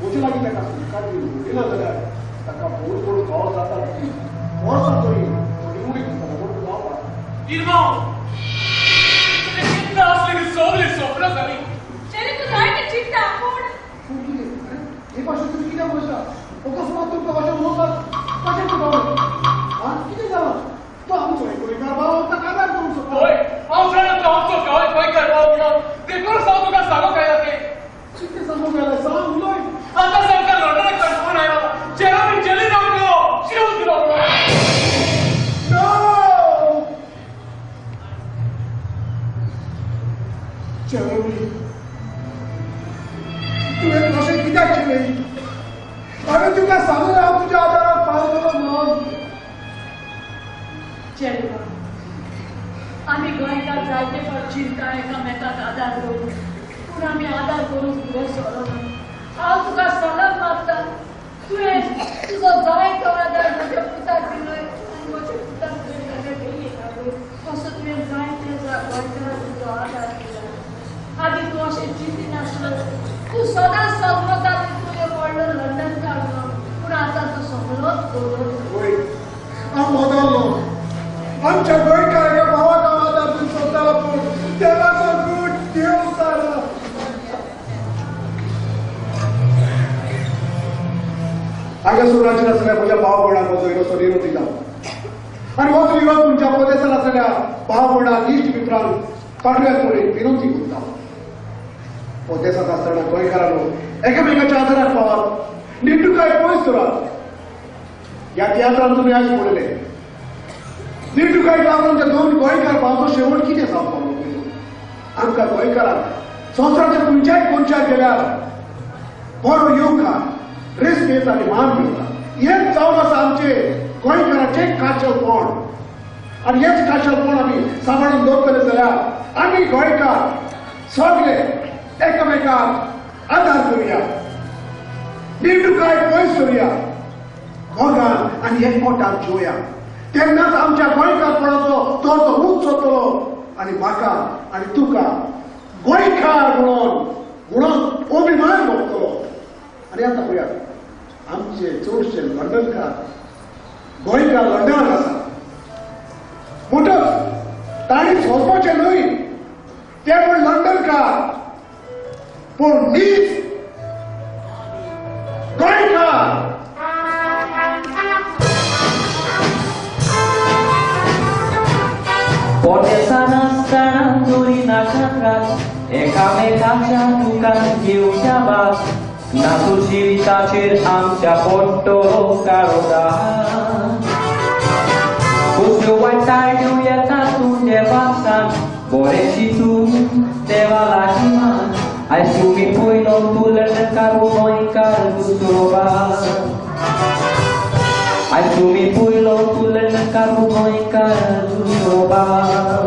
म्हजे लागीं ताका सुटका दिवन दिना जाल्यार ताका भोव करून फावो जाता ती वर्सां तरी थोडी उणी दिसता म्हणून जावपा. इरमांव, तुजें चिंता आसली ती सगळी सोंपना जाली. जेरी, तूं जायतें चिंता पूण पूण कितें? अरे हे भाशेन तुमी कित्याक उलयता? अकस्मात तुमकां भाशेन उलोवपाक कशें तुका आं कितें जालां? तो आमचो गोंयकार भाव, ताका आदार करूंक सोदता. हय, हांव जाणा तो आमचो गोंयकार भाव म्हणून. देखूनच हांव तुका सांगूंक आयला तें. कितें सांगूंक आयला? सांग, उलय. आतां सामकां लंडनाक फोन आयलो. जेरोमीन जेलीन आमकां जीव दिलो म्हणून. जेरोमी, तुवें अशें कित्याक केलें? हांवें तुका सांगलें हांव तुज्या आदाराक पावतलो म्हणून. चेडवा, आमी गोंयकार जायते फावट चिंता एकामेकाक आदार करूं, पूण आमी आदार करूंक फुडें सरना. हांव तुका सलाम मारता. तुवें तुजो जाय तो आदार म्हज्या पुताक दिलो आनी म्हज्या पुताक तुवें ताका दिली ना पळय, तसो तुवें जायते गोंयकाराक तुजो आदार दिला. आदी तूं अशें चिंतिनासलो. तूं सदांच सजमतालो तुवें व्हडलो लंडनकार म्हणून, पूण आतां तूं सगळोच बदललो. हांव बदललो. आमच्या गोंयकाराच्या भावाक हांव आदार दिवंक सोदतालो, पूण देवाचो गूट देव जाणा. हांगासर राज्यान आसल्या म्हज्या भाव भयणांक म्हजो इल्लोसो निरोप दिता आनी हो निरोप तुमच्या प्रदेशान आसलेल्या भाव भयणांक, इश्ट मित्रांक पाठव्यात म्हणून एक विनंती करता. प्रदेशांत आसतना गोंयकारांनो एकामेकाच्या आदाराक पावात, निंदुकाय पयस दवरात. ह्या तियात्रान तुमी आयज पळयलें, निंदुकाय लागून आमच्या दोन गोंयकार भावाचो शेवट कितें जावंक पावलो. आमकां गोंयकारांक संवसाराच्या खंयच्याय कोनशाक गेल्यार बरो येवकार, रेस्पेद आनी मान मेळटा. हेच जावन आसा आमचे गोंयकाराचें खाशेलपण आनी हेच खाशेलपण आमी सांबाळून दवरतले जाल्यार आमी गोंयकार सगळे एकामेकाक आदार करुया, निंदुकाय पयस करुया, मोगान आनी एकमोटान जिवया. तेन्नाच आमच्या गोंयकारपणाचो दर्जो उंच जातलो आनी म्हाका आनी तुका गोंयकार म्हणून म्हणून अभिमान भोगतलो. आनी आतां पळयात, आमचे चडशे लंडनकार गोंयकार लंडनाक आसा म्हणटच तांणी सोंसपाचें न्हय ते म्हण लंडनकार, पूण नीज गोंयकार. पोटेसान आसतना तरी नाका त्रास, एकामेकाच्या दुकान घेवच्या भास, ना तूं जिविताचेर आमच्या पडटलो काळो दाग. कसल्यो वायट ताळयो येता तूं देवाक सांग, बरें चिंतून देवा लागीं मान. आयज तुमी पयलो तूं लंडनकार वो गोंयकार दुसरो भाग. आयज तुमी पयलो तूं लंडनकार वो गोंयकार दुसरो भाग.